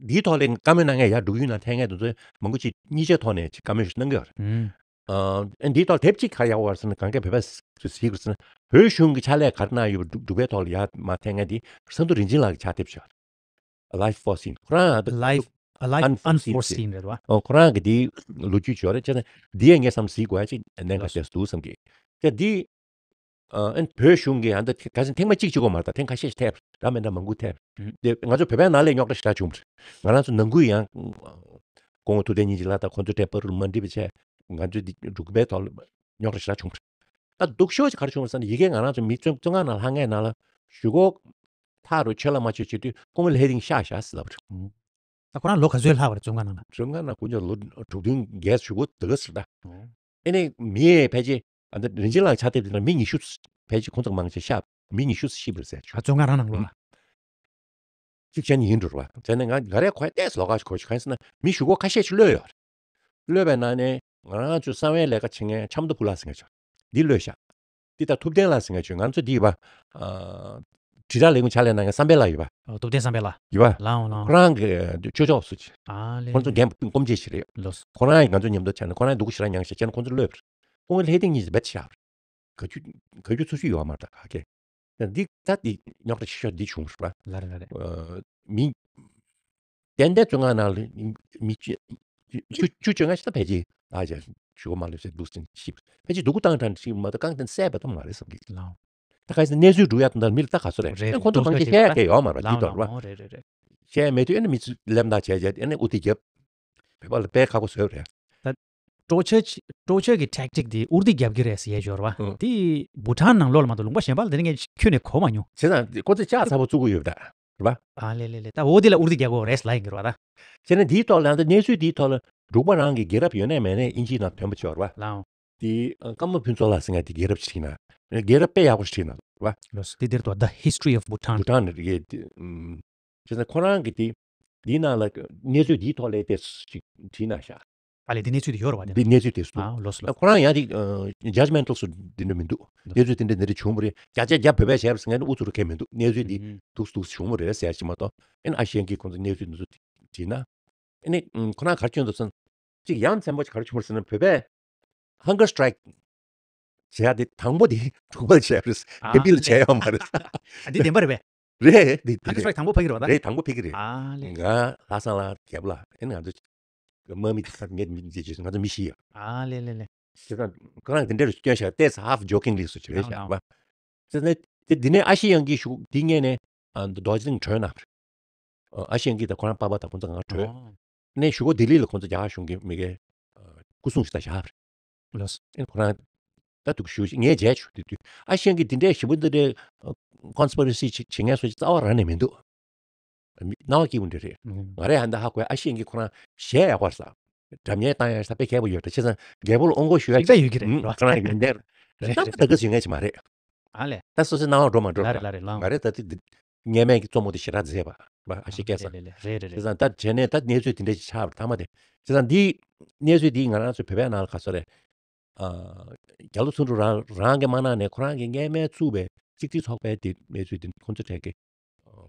འདིའི་ཐོག་ལ་བཀའ་མོལ་གནང་མཁན་ཡར་འབྲུག་ཡུལ་ནང་ཐོན་མཁན་དེ་ཚོ་མང་པོ་ཅིག་གཉིས་ཆའི་ཐོག་ནས་ཅིག་བཀའ་མོལ་ཞིག་གནང་གི་ཡོད་རེད། ཨུམ། ཨ་འདིའི་ཐོག་དེབ་གཅིག་ག་རེ་ཡག་པོ་ཡོད་རེད་ཟེར་ན། གང་ག་བོད་པ་གཟིགས་དགོས་ཟེར་ན། བོད་གཞུང་གི་ཕྱག་ལས་ག་རེ་གནང་ཡོད་པ། འབྲུག་འབྲུག་པའི་ཐོག་ལ་ཡར་མར་ཐོན་མཁན་དེ་ས་འདུ་རིན་ཆེན་ལགས་ཀྱི་ཕྱག་དེབ་ཞིག་ཡོད་རེད། A Life Foreseen། ཁོ་རང་ད། Life, A Life Unforeseen། Unforeseen རེད་བ། ཨོ་ཁོ་རང་གི་དེའི་ལོ་རྒྱུས་ཅིག་ཡོད་རེད། བྱས་ཙང་འདི་ཡང་ངས་བསམ་གཟིགས་དགོས་ཡ་ཅིག་གནད་འགག་ལགས་སོ། ཆགས་འདུག་བསམ་གི། བྱས་ཙང་འདི་ཨ་ཨན་བོད་གཞུང་གིས་ཨ་ད་ག་ཚོད་ཐེངས་མ་གཅིག་གཅིག་གོ་མ་རེད། ད་ཐེངས་ཁ་ཤས་ཤིག་ཐེབས་ར་མེད་འདྲ་མང་པོ་ཐེབས། ཨུ། དེ་ང་ཚོ་བོད་པའི་ནང་ལ་རྙོག་དྲ་ཞེ་དྲག་བྱུང་བ་རེད། ང་རང་ཚོ་ནང་ཁུལ་ཡང་སྐུ་ངོ་ཐུབ་བསྟན་སྙིང་རྗེ་ལགས་དང་ཁོང་ཚོ་འབྲེལ་བ་རུ་མ་འགྲིག་པ་བྱས། ང་ཚོའི་འདི་འབྲུག་པའི་ཐོག་ལ་རྙོག་དྲ་ཞེ་དྲག་བྱུང་བ་རེད། ད་སྡུག་ཤོས་ཅིག་ག་རེ་བྱུང་བ་རེད་ཟེར་ན། ཡི་གེ་ང་རང་ཚོ་མི་བཙོན་བཙོན་ཁང་ནང་ལྷག་མཁན་ནང་ལ་ཞུ་སྒོ་ཐག་རུ་ཆོད་ལ་མ་ཆོད་བྱེད་དུས་སྐུ་ངོ་ལྷས་སྡིངས་གཤགས་བཞག་ཟེར་ལབ་པ་རེད། ད་ཁོ་རང་ལོ་ག་ཚོད་ལྷག་པ་རེད་བཙོན་ཁང་ནང་ལ། བཙོན་ཁང་ནང་དཀོན་མཆོག་ལོ་དྲུག་བདུན་བརྒྱད་ཞུ་སྒོ་འདུག་ག་ཟེར་ད། ཨོ། ཨེ་ནས་མི་ཡས་ཕལ་ཆེར་ཨ་ད་རིན་ཆེན་ལགས་ཕྱག་དེབ་དེ་ལ་མི་ཉི་ཤུ་ཕལ་ཆེར་ཁོང་ཚོ་མང་ཆེ་ཤག་མི་ཉི་ཤུ་ཤི་བ་རེད་ཟེར་བྱུང་། ཨ་བཙོན་ཁང་རང་ནང་ལོགས་ལ། གཅིག་བྱས་ནས་ཡིན་འགྲོ་རེད་བ། བྱས་ནས་ང་ག་རེ་གོ་ཡ་ཏོག་ཙམ་ལོགས་ཀ་ཞིག་གོ་ཞིག་གང་ཡིན་ཟེར་ན། མི་ཞུ་སྒོ་ཁ་ཤས་ཤིག་གློད་ཡོད་རེད། གློད་པའི་ནང་ནས་ང་རང་ཚོའི་གསང་བའི་ལས་ཀ་བྱེད་མཁན་ཆབ་མདོ་ཕུ་ལགས་ཟེར་མཁན་ཅིག་འདི་གློད་བཞག་འདི་ལྟར་ཐུབ་བསྟན་ལགས་ཟེར་མཁན་ཅིག་ང་ཚོ་འདི་ཡིན་པ། ཨ་དྲིལ་བསྒྲགས་ལས་ཁུངས་ཕྱག་ལས་གནང་མཁན་བསམ་འཕེལ་ལགས་ཡོད་པ། ཨོ་ཐུབ་བསྟན་བསམ་འཕེལ་ལགས། ཡོད་པ། ལའང་ལའང་། ཁོ་རང་གི་ཅོ་ཅོག་སུ་ཅིག་ཨ་ལེ། ཁོ་ཚོ་རྒན་སྐུ་མཁྱེན་ཞིག་རེད། ལོས། ཁོ་རང་ཡིས་ང་ཚོ་མཉམ་དུ་བྱས་ནས་ཁོ་རང་སྡུག་ཞེ་དྲག་མྱངས་ཤག་བྱས་ནས་ཁོ་ཚོ་གློད་པ་རེད། ཁོང་གི་ལྷས་སྡིངས་གཉིས་སུ་བེད་ཤག་རེད། ག་རྒྱུ་ག་རྒྱུ་ཚོད་ཚོད་ཡོད་མ་རེད་ད་ག་གེ། ད་འདི་ད་འདི་རྙོག་དྲ་ཆེ་ཤོས་འདི་བྱུང་རེད་པ། ལ་རེད་ལ་རེད། ཨ་མི་ཏན་ཏན་བཙོན་ཁང་ནང་ལ་མི་བཅུ་བཅུ་བཅོ་ལྔ་ཞིག་ད་ཕལ་ཆེར་ཨ་ཅག་ཞུ་གོ་མ་ལོས་ཟེར་འདུག་ཟེར་ཤི། ཕལ་ཆེར་སྡུག་གུ་བཏང་དྲགས་ཤིག་མ་གཏོགས་རྐང་སྟེང་བསད་པ་ད་མ་རེད་བསམ་གི། ལའང་། ད་ག་ཟེར་གནས་ཚུལ་སྒྲུག་ཡ་དང་ད་མི་ལ་ད་ག་ཚོད་རེད། རེད། ཨ་ཁོང་ཚོ་གང་ཅི་བཤད་ཡ་གི་ཡོད་མ་རེད། འདི་ལའང་དོར་བ། ལའང་། རེད་རེད་རེད། བཤད་མེད་དུས་ཨ་ནི་མི་ཚོས་ལེབ་མདའ་བྱས་བྱས་ཨ་ནི་དབུ་ཐི་རྒྱབ། བོད་པ་ལ་དཔེ་ཁག་པོ་བཟོས་པ་རེད། ད་ཊོར་ཅར་ཊོར་ཅར་གི་ཊེག་ཊིག་དེ་དབུ་ཐི་རྒྱབ་ཀྱི་རེད་ཟེར་ཡས་ཡོད་རེད་བ། ཨང་། དེ་བྷུ་ཊན་ནང་ལོགས་ལ་མ་གཏོགས་ལུང་པ་གཞན་པ་ལ་དེ་འདྲ་ངས་ཁྱོན་ནས་གོ་མ་མྱོང་། བྱས་ཙང་ཁོ་ཚོས་ལྕགས་ཚ་པོ་བཙུགས་ཀྱི་ཡོད་པ་རེད་བ། ཨ་ལེ་ལེ་ལེ། ད་འོ་དེ་ལ་དབུ་ཐི་རྒྱག་དགོས་རེད་ལབ་ཡིན་གྱི་རེད་བ་ད། བྱས་ན་འདིའི་ཐོག་ལ་ད་གནས་ཚུལ་འདིའི་ཐོག་ལ་འབྲུག་པ་རང་གི་རྒྱལ་རབས་ཡོད་ནའི་མེད་ནའི་དབྱིན་ཇིའི་ནང་ཐོན་པ་ཅིག་ཡོད་རེད་བ། ལའང་། དེ་ཨ་ཀརྨ་ཕུན་ཚོགས་ལགས་ཟེར་མཁན་དེ་རྒྱལ་རབས་ཅིག་བྲིས་ན། རྒྱལ་རབས་དཔེ་ཡག་པོ་ཞིག་བྲིས་ན་རེད་བ། ལོས། དེ་འདིར་དུ་The History of Bhutan། བྷུ་ཊན་རེད་དེ། ཨམ། བྱས་ཙང་ཁོ་རང་གིས་དེ་འདིའི་ནང་ལ་གནས་ཚུལ་འདིའི་ཐོག་ལ་དེ་ཅིག་བྲིས་ན་ཤག་ཨ་ལེ། དེ་གནས་ཚུལ་དེ་ཡོད་རེད་བ། དེ་འདི་གནས་ཚུལ་དེ་སུ། ཨ་ལོས་ལོས། ཁོ་རང་ཡང་དེ་ཇཇ་མེན་ཊལ་སུ་དེ་འདྲ་མི་འདུག་ལོས། གནས་ཚུལ་དེ་འདྲ་འདི་འདྲ་བྱུང་བ་རེད། བརྒྱ་ཆ་བརྒྱ་བོད་པས་བྱས་པ་ཟེར་མཁན་དེ་ཨུ་ཚུགས་རུ་ཁེལ་མི་འདུག་གནས་ཚུལ་དེ་ཨུ་ཧུམ། འདུག་འདུག་བྱུང་བ་རེད་ཟེར་ཅིག་མ་གཏོགས། ཨ་ནི་ཨ་ཤི་ཡན་གྱིས་ཁོང་ཚོ་གནས་ཚུལ་འདི་ཚོ་བྲིས་ན། ཨ་ནི་ཁོ་རང་ག་རེ་བྱུང་འདུག་ཟེར་ན། གཅིག་ཡ་མཚན་པོ་ཅིག་ག་རེ་བྱུང་བ་རེད་ཟེར་ན། བོད་པས་ཧང་གར་སི་ཊི་རའི་ཀི་བྱེད་ཡ་དེ་དང་པོ་དེ་འབྲུག་པར་བྱས་པ་རེད། ཨ་བོད་མི་ལ་བྱས་ཡོད་མ་རེད། ཨ་འདི་བདེན་པ་རེད་པས། རེད། འདི་ཧང་གར་སི་ཊི་རའི་ཀི་དང་པོ་ཕ་གི་རེད་བ་ད། རེད། དང་པོ་ཕ་གི་རེད། ཨ་ལེ། ང་ལྷ་བཟང་ལགས། རྒྱལ་པོ་ལགས། ཨ་ནི་ང་ཚོ་དམག་མི་དེ་ཚོ་ངས་མི་མཇལ་བྱས་ང་ཚོ་མི་ཤི་ཡ། ཨ་ལེ་ལེ་ལེ། བྱས་ཙང་ཁོ་རང་དེ་འདྲ་རུ་སྐྱོན་བཞག་སྟེ་ཧ་ཕ་ཇོ་ཀིང་ལི་སུ་བྱས་བཞག་པ། བྱས་ཙང་དེ་འདི་ནས་ཨ་ཤི་ཡན་གྱིས་ཞུ་འདི་ངས་ནས་ཨ་རྡོ་རྗེ་གདན་གྲོལ་གནང་བ་རེད། ཨ་ཤི་ཡན་གྱིས་དང་ཁོ་རང་པ་ཕ་དང་ཁོ་ཚོ་གང་ག་གྲོལ། ཨ་ནས་ཞུ་སྒོ་ལྡི་ལི་ལ་ཁོ་ཚོ་རྒྱ་གར་གཞུང་གིས་མི་སྒེར་སྐུ་སྲུང་ཞིག་ད་བཞག་པ་རེད། ལོས། ཨེ་ཁོ་རང་ད་འདུག་ཞུ་ངས་མཇལ་བྱུང་དེ་དུས་ཨ་ཤི་ཡན་གྱིས་འདི་འདྲའི་ཞིབ་པོ་འདི་འདྲའི་ཨ་ ཀོན་སི་པི་རེ་སི་བྱེད་མཁན་སུ་ཅིག་རྩ་བ་རང་ནས་མི་འདུག་སྣང་བ་སྐྱིད་པོ་འདི་རེད། ང་རས་ཧ་འདི་ཧ་གོ། ཨ་ཤེ་ཡང་གི་ཁོ་རང་གཞས་ཡག་པ་རེད་ས། སྒྲ་སྙན་བཏང་ཡག་ས་དཔེ་མཁས་པོ་ཡོད་རེད། བྱས་ཙང་རྒྱལ་པོ་ལ་དབུ་འགོ་ཞུ་ཡག་ཞིག་ད་ཡོད་ཀྱི་རེད། ཁོ་རང་ཡོན་ཏན་རེད། རེད་རྣམ་པ་ད་ག་ཟེ་ཡོད་མཁན་ཅིག་མ་རེད། ཨ་ལས། ད་སོ་སོའི་སྣང་བ་འགྲོ་མ་འགྲོ་ལ་རེད་ལ་རེད་ལ། ང་རེད་ད་དེ་སྔས་མའི་གི་རྩོམ་མོ་དེ་ཞེ་དྲག་མཛེས་པ་རེད། ཨ་ཤེ་སྐད་ས། རེད་རེད་རེད། བྱས་ཙང་ད་བྱས་ནས་ད་གནས་ཚུལ་དེ་འདྲ་ཞིག་ཆགས་པ་རེད་ཐ་མ་དེ། བྱས་ཙང་འདི་གནས་ཚུལ་འདི་ང་རང་ཚོ་བོད་པའི་ནང་ལ་ག་ཚོད་རེད། རྒྱ་ལོ་ཚུན་ཚོད་རང་རང་གི་མ་གནང་ནས་ཁོ་རང་གི་སྔས་མའི་བཙུགས་པའི་གཅིག་སྒྲིལ་ཚོགས་པའི་དེ་གནས་ཚུལ་དེ་ཁོ་ཚོ་གྲས་ཀྱི་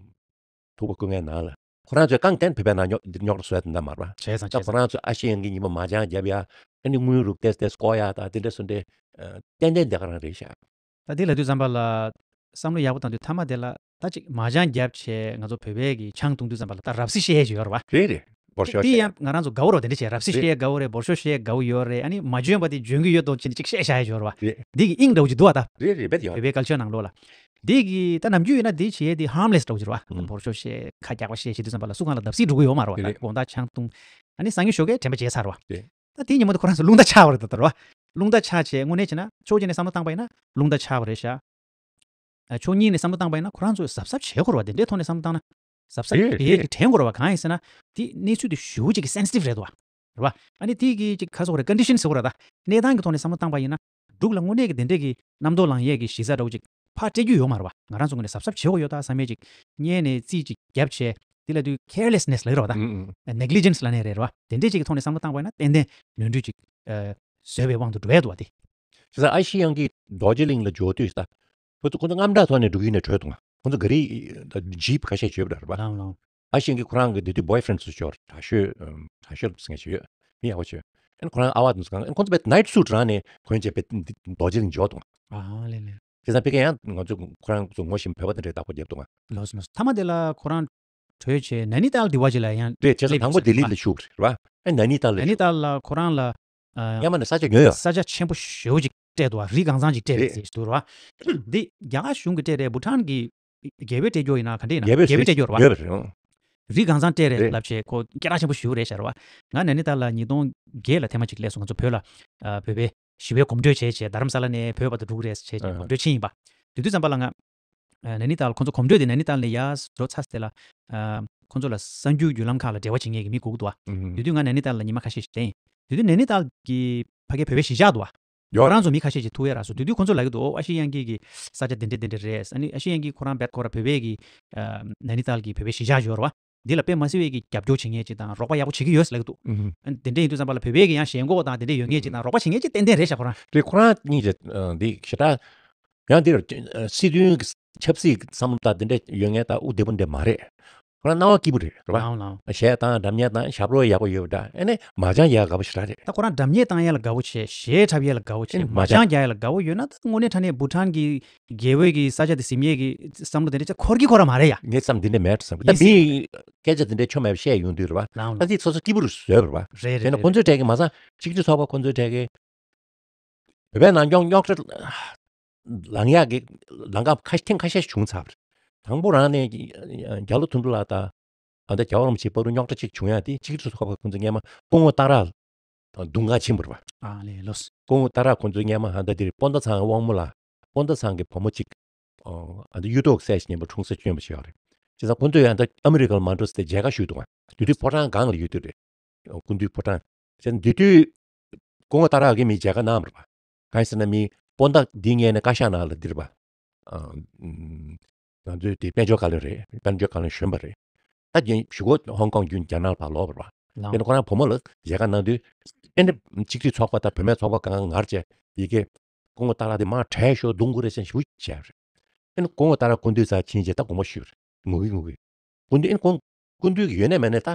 ཐུག་པ་ཀུན་ངའི་ནང་ལ་ཁོ་རང་ཚོས་རྐང་བརྟན་བོད་པའི་ནང་རྙོག་འདིར་རྙོག་དྲ་བཟོས་དེ་འདྲ་མ་རེད་པ། བྱས་ཙང་ད་བྱས་ཁོ་ཙང་རང་ཚོས་ཨ་ཤེ་ཡང་གི་ཉི་མ་མ་ཅང་རྒྱབ་ཡ། ཨ་ནི་དངུལ་རུ་ཏེས་ཏེས་བསྐོར་ཡ་ད་དེ་འདྲ་སུ་འདྲ་ཏན་ཏན་དེ་ག་རང་རེད་ཤག་ད་དེ་ལབ་དུས་ཙམ་པ་ལ་བསམ་བློ་ཡག་པོ་བཏང་དུས་ཐ་མ་དེ་ལ་ད་ཅིག་མ་ཅང་རྒྱབ་བྱས་ང་ཚོ་བོད་པའི་གི་ཆང་བཏུང་དུས་ཙམ་པ་ལ་ད་རབ་གསལ་བཤད་ཡས་ཅིག་ཡོད་རེད་བ། རེད་རེད། འབོར་ཤོག་དེ་བཤད་ཡང་ང་རང་ཚོ་དགའ་བོ་རེད་བ། དེ་འདྲ་བྱས་རབ་གསལ་རེད། བཤད་དགའ་བོ་རེད། འབོར་ཤོག་བཤད་དགའ་བོ་ཡོད་རེད། ཨ་ནི་མ་འཇོན་པ་དེ་འཇོན་གི་ཡོད་དོ་ཅེས་ནས་ཅིག་བཤད་བཞག་ཡས་ཅིག་ཡོད་རེད་བ། རེད། འདི་གི་དབྱིངས་འདྲ་བོ་ཅིག་འདུག་བ་ད། རེད་རེད། རྦད་ཡོད། བོད་པའི་ཀལ་ཆར་ནང་ལོགས་ལ། འདི་གི་ད་ནམ་རྒྱུན་ཡིན་ན་འདི་བྱས་དེ་ཧརམ་ལེ་སི་འདྲ་བོ་ཅིག་རེད་བ། ཨང་། འབོར་ཤོག་བཤད་ཁ་རྒྱག་པ་བཤད་བྱེད་དུས་ཙམ་པ་ལ་སུ་གང་ལ་བརྡབ་གསིག་འགྲོ་གི་ཡོད་མ་རེད་བ། རེད་ད་རེད། དགོང་དག་ཆང་བཏུང་། ཨ་ནི་སང་ཉིན་ཞོགས་ཀས་དྲན་པ་བརྗེད་ཚར་བ། རེད། ད་དེའི་ཉིན་མོ་དེ་ཁོ་རང་ཚོ་རླུང་རྟ་ཆག་པ་རེད་ད་ལྟ་ར་བ། རླུང་རྟ་ཆག་བྱས་དངོས་གནས་བྱས་ན་ཕྱོགས་གཅིག་ནས་བསམ་བློ་བཏང་པ་ཡིན་ན་རླུང་རྟ་ཆག་པ་རེད་ཤག་ཨ། ཕྱོགས་གཉིས་ནས་བསམ་བློ་བཏང་པ་ཡིན་ན་ཁོ་རང་ཚོས་གཟབ་གཟབ་བྱེད་དགོས་རེད་བ། དེ་འདྲའི་ཐོག་ནས་བསམ་བློ་བཏང་ན་གཟབ་གཟབ་རེད་བྱེད་ཡས་རེད། ཀྱི་དྲན་དགོས་རེད་བ། གང་ཡིན་ཟེར་ན་དེ་གནས་ཚུལ་དེ་ཞེ་པོ་ཅིག་གི་སེན་སི་ཊིབ་རེད་འདུག་བ། རེད་བ། ཨ་ནི་དེ་གི་ཅིག་ག་ཟེར་དགོས་རེད། ཀོན་ཌི་ཤན་ཟེར་དགོས་རེད་ད། གནས་སྟངས་ཀྱི་ཐོག་ནས་བསམ་བློ་བཏང་པ་ཡིན་ན་འབྲུག་ལ་དངོས་གནས་ཀྱི་དེ་འདྲས་ཀྱི་རྣམ་རྟོག་ལངས་ཡས་ཀྱི་གཞི་རྩ་འདྲ་བོ་ཅིག་ཕར་སྤྲད་རྒྱུ་ཡོད་མ་རེད་བ། ང་རང་ཚོ་ངོས་ནས་གཟབ་གཟབ་བྱེད་དགོས་ཡོད་ད་བསམ་ཡས་ཅིག་སྔོན་ནས་རྩིས་ཅིག་བརྒྱབ་བྱས་དེ་ལ་དུས་ཀེར་ལེ་སི་ནེ་སི་ལབ་ཀྱི་རེད་བ་ད། ཨུ་ཨུ། ནེག་ལི་ཇེན་སི་ལབ་ནའི་རེད་བ། དེ་འདྲས་ཅིག་གི་ཐོག་ནས་བསམ་བློ་བཏང་པ་ཡིན་ན་ཏན་ཏན་ནོར་འཁྲུལ་ཅིག་ཨ། བཟོས་པའི་དབང་དུ་འགྲོ་ཡས་འདུག་བ་དེ། བྱས་ཙང་ཨ་ཤི་ཡང་གིས་རྡོ་རྗེ་གླིང་ལ་འབྱོར་དུས་ད། ཁོ་ཚོ་ཁོ་ཚོ་དངངས་སྐྲག་ཐོག་ནས་འགྲོ་གི་ཡིན་ནའི་བྲོས་འདུག་ང་། ཁོ་ཚོ་ག་རེ་ཇིབ་ཁ་ཤས་བྱོས་པ་འདྲ་རེད་པ། ལའང་ལའང་། ཨ་ཤི་ཡང་གིས་ཁོ་རང་གི་དེ་དུས་བྷོའི་ཕི་རེན་ཌི་ཚོ་ཞོར་དྲག་ཤོས་ཨམ། དྲག་ཤོས་ཟེར་མཁན་ཞིག་ཡོད། མི་ཡག་པོ་ཞིག་ཡོད། ཨ་ནི་ཁོ་རང་ཨ་བ་དང་ཚོ་གང་ཨ་ནི་ཁོ་ཚོ་དཔེ་ནའིཊ་སུཊ་རང་ནས་གོན་བྱས་དཔེ་རྡོ་རྗེ་གླིང་འབྱོར་འདུག་ཨ་ལེ་ལེ། བྱས་ཙང་ཕ་གི་ཡང་ང་ཚོ་ཁོ་རང་ཚོ་ངོ་ཤེས་བོད་པ་དེ་འདྲའི་བདག་པོ་བརྒྱབ་འདུག་ང་། ལོས་ལོས། མཐའ་མ་དེ་ལ་ཁོ་རང་བྲོས་བྱས་ནན་ནི་ཏཱལ་དེ་བ་ཅིག་ལ་ཡང་། རེད། བྱས་ཙང་སླེབས་དང་པོ་ཡོད་ལྡི་ལི་ལ་ཤོག་རེད་པ། ཨ་ནན་ནི་ཏཱལ་ལ་ནན་ནི་ཤོག་ཏཱལ་ལ་ཁོ་རང་ལ། ཨ། སྔོན་མ་ནས་ས་ཆ་ཉོས་ཡོད། ས་ཆ་ཆེན་པོ་ཞེ་པོ་ཅིག་སྤྲད་འདུག་བ། རི་གང་ཚང་ཅིག་སྤྲད་རེད་རེད། ཟེར་འདུག་རེད་པ། འདི་རྒྱ་གར་གཞུང་གིས་སྤྲད་རེད། བྷུ་ཊན་གྱི་རྒྱལ་པོས་སྤྲད་རྒྱུ་ཡིན་ན་ག་འདྲས་ཡིན་ན་རྒྱལ་པོས་རྒྱལ་པོས་སྤྲད་རྒྱུ་རེད་པ། ཡོད་པ་རེད། རི་གང་ཚང་སྤྲད་རེད་རེད། ལབ་བྱས་ཁོ་སྐད་གྲགས་ཆེན་པོ་ཞེ་པོ་རེད་ཤག་རེད་པ། ང་ནན་ནི་ཏཱལ་ལ་ཉིས་སྟོང་བརྒྱད་ལ་ཐེངས་མ་གཅིག་སླེབས་སོང་། ང་ཚོ་བོད་ལ། ཨ། བོད་པའི་ཞི་བའི་གོམ་བགྲོད་བྱས་བྱས་རྡ་རམ་ས་ལ་ནས་བོད་བར་དུ་འགྲོ་གི་རེད་བྱས་བྱས་ཨ། གོམ་བགྲོད་ཕྱིན་ཡིན་པ། དེ་དུས་ཙམ་པ་ལ་ང་། ཨ། ནན་ནི་ཏཱལ་ཁོང་ཚོ་གོམ་བགྲོད་དེ་ནན་ནི་ཏཱལ་ནས་ཡར་འགྲོ་ཚར་ཏེ་ལ། ཨ། ཁོང་ཚོ་ལ་གསར་འགྱུར་བརྒྱུད་ལམ་ཁག་ལ་འབྲེལ་བ་བྱེད་མཁན་གྱི་མི་སྒུག་འདུག་བ། ཨུ་ཧུ། དེ་དུས་ང་ནན་ནི་ཏཱལ་ལ་ཉི་མ་ཁ་ཤས་ཤིག་བསྡད་ཡིན། དེ་དུས་ནན་ནི་ཏཱལ་གྱི་ཕ་གིའི་བོད་པའི་གཞིས་ཆགས་འདུག་བ། ཡོད། ཁོ་རང་ཚོ་མི་ཁ་ཤས་ཤིག་ཐུག་ཡས་རག་སོང་། དེ་དུས་ཁོང་ཚོ་ལབ་ཀྱི་འདུག་ཨོ། ཨ་ཤི་ཡང་གི་གི་ས་ཆ་དེ་འདྲ་དེ་འདྲ་རེད། ཨ་ནི་ཨ་ཤི་ཡང་གི་ཁོ་རང་རྦད་ཁོ་རང་བོད་པའི་གི། ཨ། ནན་ནི་ཏཱལ་གྱི་བོད་པའི་གཞིས་ཆགས་ཡོད་རེད་བ། འདི་ལ་དཔེ་མ་སྲིད་པའི་གི་རྒྱབ་སྐྱོར་བྱེད་མཁན་ཅིག་དང་རོགས་པ་ཡག་པོ་བྱེད་ཀྱི་ཡོད་ཟེར་ལབ་ཀྱི་འདུག་ཨུ་ཧུ། ཨ་ནི་དེ་འདྲ་ཡིན་དུས་ཙམ་པ་ལ་བོད་པའི་གི་ཡང་ཞེན་ཁོག་དང་དེ་འདྲ་ཡོད་མཁན་ཅིག་དང་རོགས་པ་བྱེད་མཁན་ཅིག་ཏན་ཏན་རེད་ཤག་ཁོ་རང་། རེད། ཁོ་རང་གཉིས་ཀྱི་ཨ། འདི་ཞེ་དྲག་ཡང་འདིར་ཨ། སྲིད་དོན་གྱི་ཆབ་སྲིད་ཀྱི་བསམ་བློ་དང་དེ་འདྲ་ཡོད་མཁན་དང་དབུ་བདེ་པོ་འདྲ་མ་རེད། ཁོ་རང་སྣང་བ་སྐྱིད་པོ་རེད། རེད་པ། ལའང་ལའང་། གཞས་བཏང་། སྒྲ་སྙན་བཏང་། ཞབས་བྲོ་ཡག་པོ་ཡོད་པ་འདྲ། ཨ་ནི་མ་ཅང་ཡག་དགའ་པོ་ཞེ་དྲག་རེད། ད་ཁོ་རང་སྒྲ་སྙན་བཏང་ཡག་ལ་དགའ་པོ་བྱས། གཞས་འཁྲབ་ཡག་ལ་དགའ་པོ་བྱས། ཨ་ནི་མ་མ་ཅང་ཅང་རྒྱག་ཡག་ལ་དགའ་པོ་ཡོད་ན་ད་དངོས་གནས་དྲང་གནས་བྷུ་ཊན་གྱི་རྒྱལ་པོའི་གི་ས་ཆ་དེ་ཟིན་ཡས་ཀྱི་བསམ་བློ་དེ་འདྲ་ཅིག་འཁོར་གྱི་ཁོ་རང་མ་རེད་ཡ། ངས་བསམ་འདི་འདྲ་མེད་བསམ་གི། ད་ངས་མིའི་སྐད་ཆ་འདི་འདྲ་ཆོ་མེད་པ་བཤད་ཡོང་དུས་རེད་པ། ལའང་ལའང་། ད་འདི་སོ་སོ་སྐྱིད་པོ་རུ་བཟོས་པ་རེད་པ། རེད་རེད། དེ་ནས་རེད་ཁོ་ཚོའི་གྲས་ཀྱི་མ་ཚང་གཅིག་སྒྲིལ་ཚོགས་པ་ཁོ་ཚོའི་གྲས་ཀྱི་བོད་པའི་ནང་རྙོག་རྙོག་དྲ་ལངས་ཡག་གི་ལམ་ཁ་ཁ་ཐེངས་ཁ་ཤས་ཤིག་བྱུང་ཚར་བ་རེད། དང་པོ་རང་ནས་རྒྱ་ལོ་དོན་གྲུབ་ལགས་དང་ཨ་ད་རྒྱལ་བ་རིན་པོ་ཆེའི་བར་དུ་རྙོག་དྲ་གཅིག་བྱུང་ཡག་དེ་གཅིག་སྒྲིལ་ཚོགས་པ་ཁོ་ཚོ་སྔོན་མ་སྐུ་ངོ་ཏཱ་ར་དང་དུང་དཀར་ཕྱིན་པ་རེད་པ། ཨ་ལས་ལོས། སྐུ་ངོ་ཏཱ་ར་ཁོ་ཚོ་སྔོན་མ་ཨ་ད་འདིར་སྤོན་ཟླ་ཚང་དབང་མོ་ལགས། སྤོན་ཟླ་ཚང་གི་བུ་མོ་གཅིག་ཨ་ད་གཡུ་ཐོག་སྲས་ཀྱི་གཉེན་པོ་འཁྲུངས་ས་བསྐྱོན་པ་ཞིག་ཡོད་རེད། བྱས་ཙང་ཁོ་ཚོས་ཡང་ད་ཨ་མི་རི་ཀ་ལ་མ་འགྲོ་ཟེར་ཏེ་མཇལ་ཁ་ཞུས་འདུག་ག། དེ་དུས་ཕོ་བྲང་སྒང་ལ་ཡོད་དུས་རེད། སྐུ་མདུན་ཕོ་བྲང་། བྱས་ཙང་དེ་དུས་སྐུ་ངོ་ཏཱ་ར་གིས་མི་མཇལ་ཁ་གནང་བ་རེད་པ། གང་ཡིན་ཟེར་ན་མི་སྤོན་ཟླ་འདི་སྔོན་ནས་བཀའ་ཤག་ནང་ལ་འདིར་པ། ཨ། ང་ཚོའི་དེ་དཔལ་འབྱོར་བཀའ་བློན་རེད། དཔལ་འབྱོར་བཀའ་བློན་གཞོན་པ་རེད། ད་རྒྱུན་གཞུག་གུ་ཧོང་ཀོང་བརྒྱུད་རྒྱ་ནག་ལ་ཕར་ལོག་པ་རེད་པ། ལའང་། དེ་ནས་ཁོ་རང་བུ་མོ་ལ་མཇལ་ཁ་གནང་དུས་ཨེ་འདྲ་གཅིག་སྒྲིལ་ཚོགས་པ་དང་བུད་མེད་ཚོགས་པ་གང་ངར་བྱས་ཡི་གེ་སྐུ་ངོ་ཏཱ་ར་དེ་མར་བྲལ་ཤོག་རྡུང་དགོས་རེད་ཟེར་ཞུ་བྱས་པ་རེད། ཨེ་ནི་སྐུ་ངོ་ཏཱ་ར་སྐུ་མདུན་སར་ཕྱིན་རྗེས་ད་དགོངས་པ་ཞུས་པ་རེད། ངུ་གི་ངུ་གི། སྐུ་མདུན་ཨེ་ནི་ཁོང་སྐུ་མདུན་གྱི་ཡོད་ནས་མེད་ནས་ད།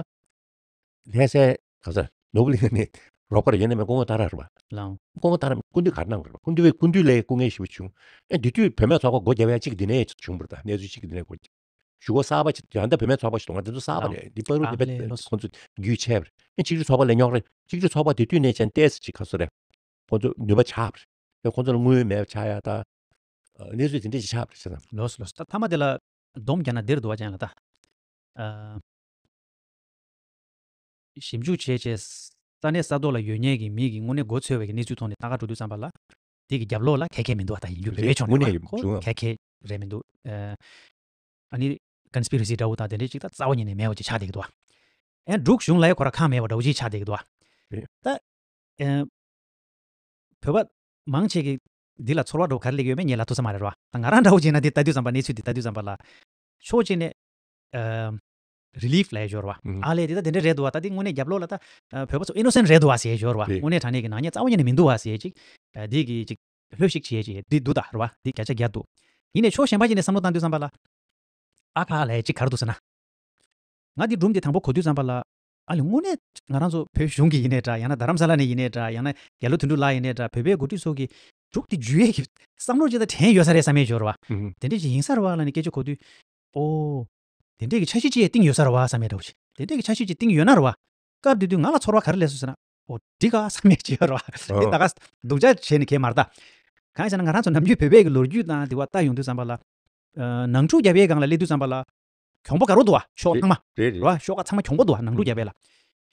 ལྷ་སའི་ག་ས་ནོར་བུ་གླིང་ནས་རོགས་པ་རེ་ཡོད་ནས་མེད། སྐུ་ངོ་ཏཱ་ར་རེད་པ། ལའང་། སྐུ་ངོ་ཏཱ་ར་སྐུ་མདུན་ག་རེ་གནང་དགོས་རེད་པ། སྐུ་མདུན་པའི་སྐུ་མདུན་ལའི་སྐུ་ངལ་ཞེ་པོ་བྱུང་། ཨེ་འདི་དུས་བུད་མེད་ཚོགས་པ་སྒོ་བརྒྱབ་ཡ་གཅིག་འདི་ནས་བྱུང་བ་རེད། ད་གནས་ཚུལ་གཅིག་འདི་ནས་སྒོ་བརྒྱབ། གཞུག་གུ་གསར་པ་ཅིག་ཡང་ད་བུད་མེད་ཚོགས་པ་ཞིག་གཏོང་བ་འདི་ཚོ་གསར་པ་ལའང་། རེད། འདི་བར་དུ་ཨ་འདི་ལས་ལོས། ཁོང་ཚོ་རྒྱུས་ཆད་པ་རེད། ཨེ་གཅིག་སྒྲིལ་ཚོགས་པ་ལ་རྙོག་རེད། གཅིག་སྒྲིལ་ཚོགས་པ་དེ་དུས་ནས་བྱས་ཏོག་ཙམ་ཅིག་ག་ཚོད་རེད། ཁོང་ཚོ་ནུས་པ་ཆག་པ་རེད། ཁོང་ཚོ་ལ་དངུལ་མེད་པ་ཆགས་ཡ་ད། གནས་ཚུལ་དེ་འདྲ་ཞིག་ཆགས་པ་རེད་བྱས་ཙང་། ལོས་ལོས། ད་མཐའ་མ་དེ་ལ་སྡོམ་རྒྱག་ན་འདིར་འདུག་བ་ཅན་ལ་ད། ཨ། ཞིབ་འཇུག་བྱས་བྱས་ས་གནས་ས་ཐོག་ལ་ཡོད་མཁན་གྱི་མི་གི་དངོས་གནས་མགོ་ཚོས་པའི་གི་གནས་ཚུལ་ཐོག་ནས་ད་ག་འགྲོ་དུས་ཙམ་པ་ལ་དེ་གི་རྒྱབ་ལོགས་ལ་ཁ་ཁ་མི་འདུག་བ། ད་ཡིན་རྒྱུ་བོད་པའི་ཕྱོགས་ནས་དངོས་གནས་ཁོ་བྱུང་བ། ཁ་ཁ་ རེད་མི་འདུག་ཨ་ནི་ཀོན་སི་པི་རེ་སི་འདྲ་བོ་དང་དེ་འདྲའི་ཅིག་ད་རྩ་བ་ཉིད་ནས་མེད་པ་ཅིག་ཆགས་བསྡད་ཀྱི་འདུག་ཨ་འབྲུག་གཞུང་ལ་ཡང་ཁོ་རང་ཁག་མེད་པ་འདྲ་བོ་ཅིག་ཆགས་བསྡད་ཀྱི་འདུག་ཨ། རེད། ད་ཨ། བོད་པ་མང་ཆེ་གིས་འདི་ལ་ཚོར་བ་འདྲ་བོ་ག་རེ་སླེབས་ཡོད་མེད་ངས་ལབ་ཐུབ་ས་མ་རེད་ར། ད་ང་རང་འདྲ་བོ་བྱས་ན་འདི་ལྟ་དུས་ཙམ་པ་གནས་ཚུལ་འདི་ལྟ་དུས་ཙམ་པ་ལ་ཕྱོགས་གཅིག་ནས་ཨ། རི་ལིཕ་ལབ་ཡ་ཞོར་བ། ཨ་ལས་འདི་ད་དེ་འདྲ་རེད་འདུག་བ། ད་འདི་དངོས་གནས་རྒྱབ་ལོགས་ལ་ད་ཨ། བོད་པ་ཚོ་ཨི་ནོ་སེན་ཊི་རེད་འདུག་བ་ཟེར་ཡ་ཞོར་བ། རེད། དངོས་གནས་དྲང་གནས་ཀྱི་ནག་ཉེས་རྩ་བ་ཉིད་ནས་མི་འདུག་བ་ཟེར་ཡ་ཅིག་ཨ། འདི་གི་ཅིག་ལྷོད་ཤིག་བྱེད་ཡ་ཅིག་འདི་འདུག་ད་ར་བ། འདི་སྐད་ཆ་རྒྱག་འདུག་ཡིན་ནའི་ཕྱོགས་གཞན་པ་ཅིག་ནས་བསམ་བློ་བཏང་དུས་ཙམ་པ་ལ། ཨ་ཁ་ལབ་ཡ་ཅིག་ག་རེ་འདུག་ཟེར་ན། ང་འདི་སྒྲུང་འདི་དང་པོ་གོ་དུས་ཙམ་པ་ལ། ཨ་ལས་དངོས་གནས་ང་རང་ཚོ་བོད་གཞུང་གི་ཡིན་ནའི་འདྲ། ཡང་ན་རྡ་རམ་ས་ལ་ནས་ཡིན་ནའི་འདྲ། ཡང་ན་རྒྱ་ལོ་དོན་གྲུབ་ལགས་ཡིན་ནའི་འདྲ། བོད་པའི་འགོ་ཁྲིད་ཚོ་གིས་འབྲུག་འདི་འཇུ་ཡས་ཀྱི་བསམ་བློ་ཅིག་ད་དྲན་ཡོད་ས་རེད་བསམ་ཡས་ཞོར་བ། ཨུ་ཧུ། དེ་འདྲས་ཅིག་ཡིན་ས་རེད་བ་ལབ་ནས་སྐད་ཆ་གོ་དུས། ཨོ། དེ་འདྲས་ཀྱི་འཆར་གཞི་ཅིག་བཏིང་ཡོད་ས་རེད་བ་བསམ་ཡས་འདྲ་བོ་ཅིག་དེ་འདྲས་ཀྱི་འཆར་གཞི་ཅིག་བཏིང་ཡོད་ན་རེད་བ། སྐབས་དེ་དུས་ང་ལ་ཚོར་བ་ག་རེ་སླེབས་སོང་ཟེར་ན། ཨོ་འགྲིག་ག་བསམ་ཡས་ཅིག་ཡོད་རེད་བ། འདི་ད་ག་སྡུག་ཅག་བྱས་ནས་གས་མ་རེད་ད། གང་ཡིན་ཟེར་ན་ང་རང་ཚོ་ནམ་རྒྱུན་བོད་པའི་གི་ལོ་རྒྱུས་དང་དེ་བ་ལྟ་ཡོང་དུས་ཙམ་པ་ལ། ཨ། ནང་འཁྲུག་བརྒྱབ་པའི་སྒང་ལ་སླེབས་དུས་ཙམ་པ་ལ། གྱོང་པོ་དགའ་རབ་འདུག་བ། ཕྱོགས་ཚང་མ། རེད་རེད། རེད་བ། ཕྱོགས་ཁག་ཚང་མ་གྱོང་པོ་འདུག་བ། ནང་འཁྲུག་ཨུ། བརྒྱབ་པ་ལ།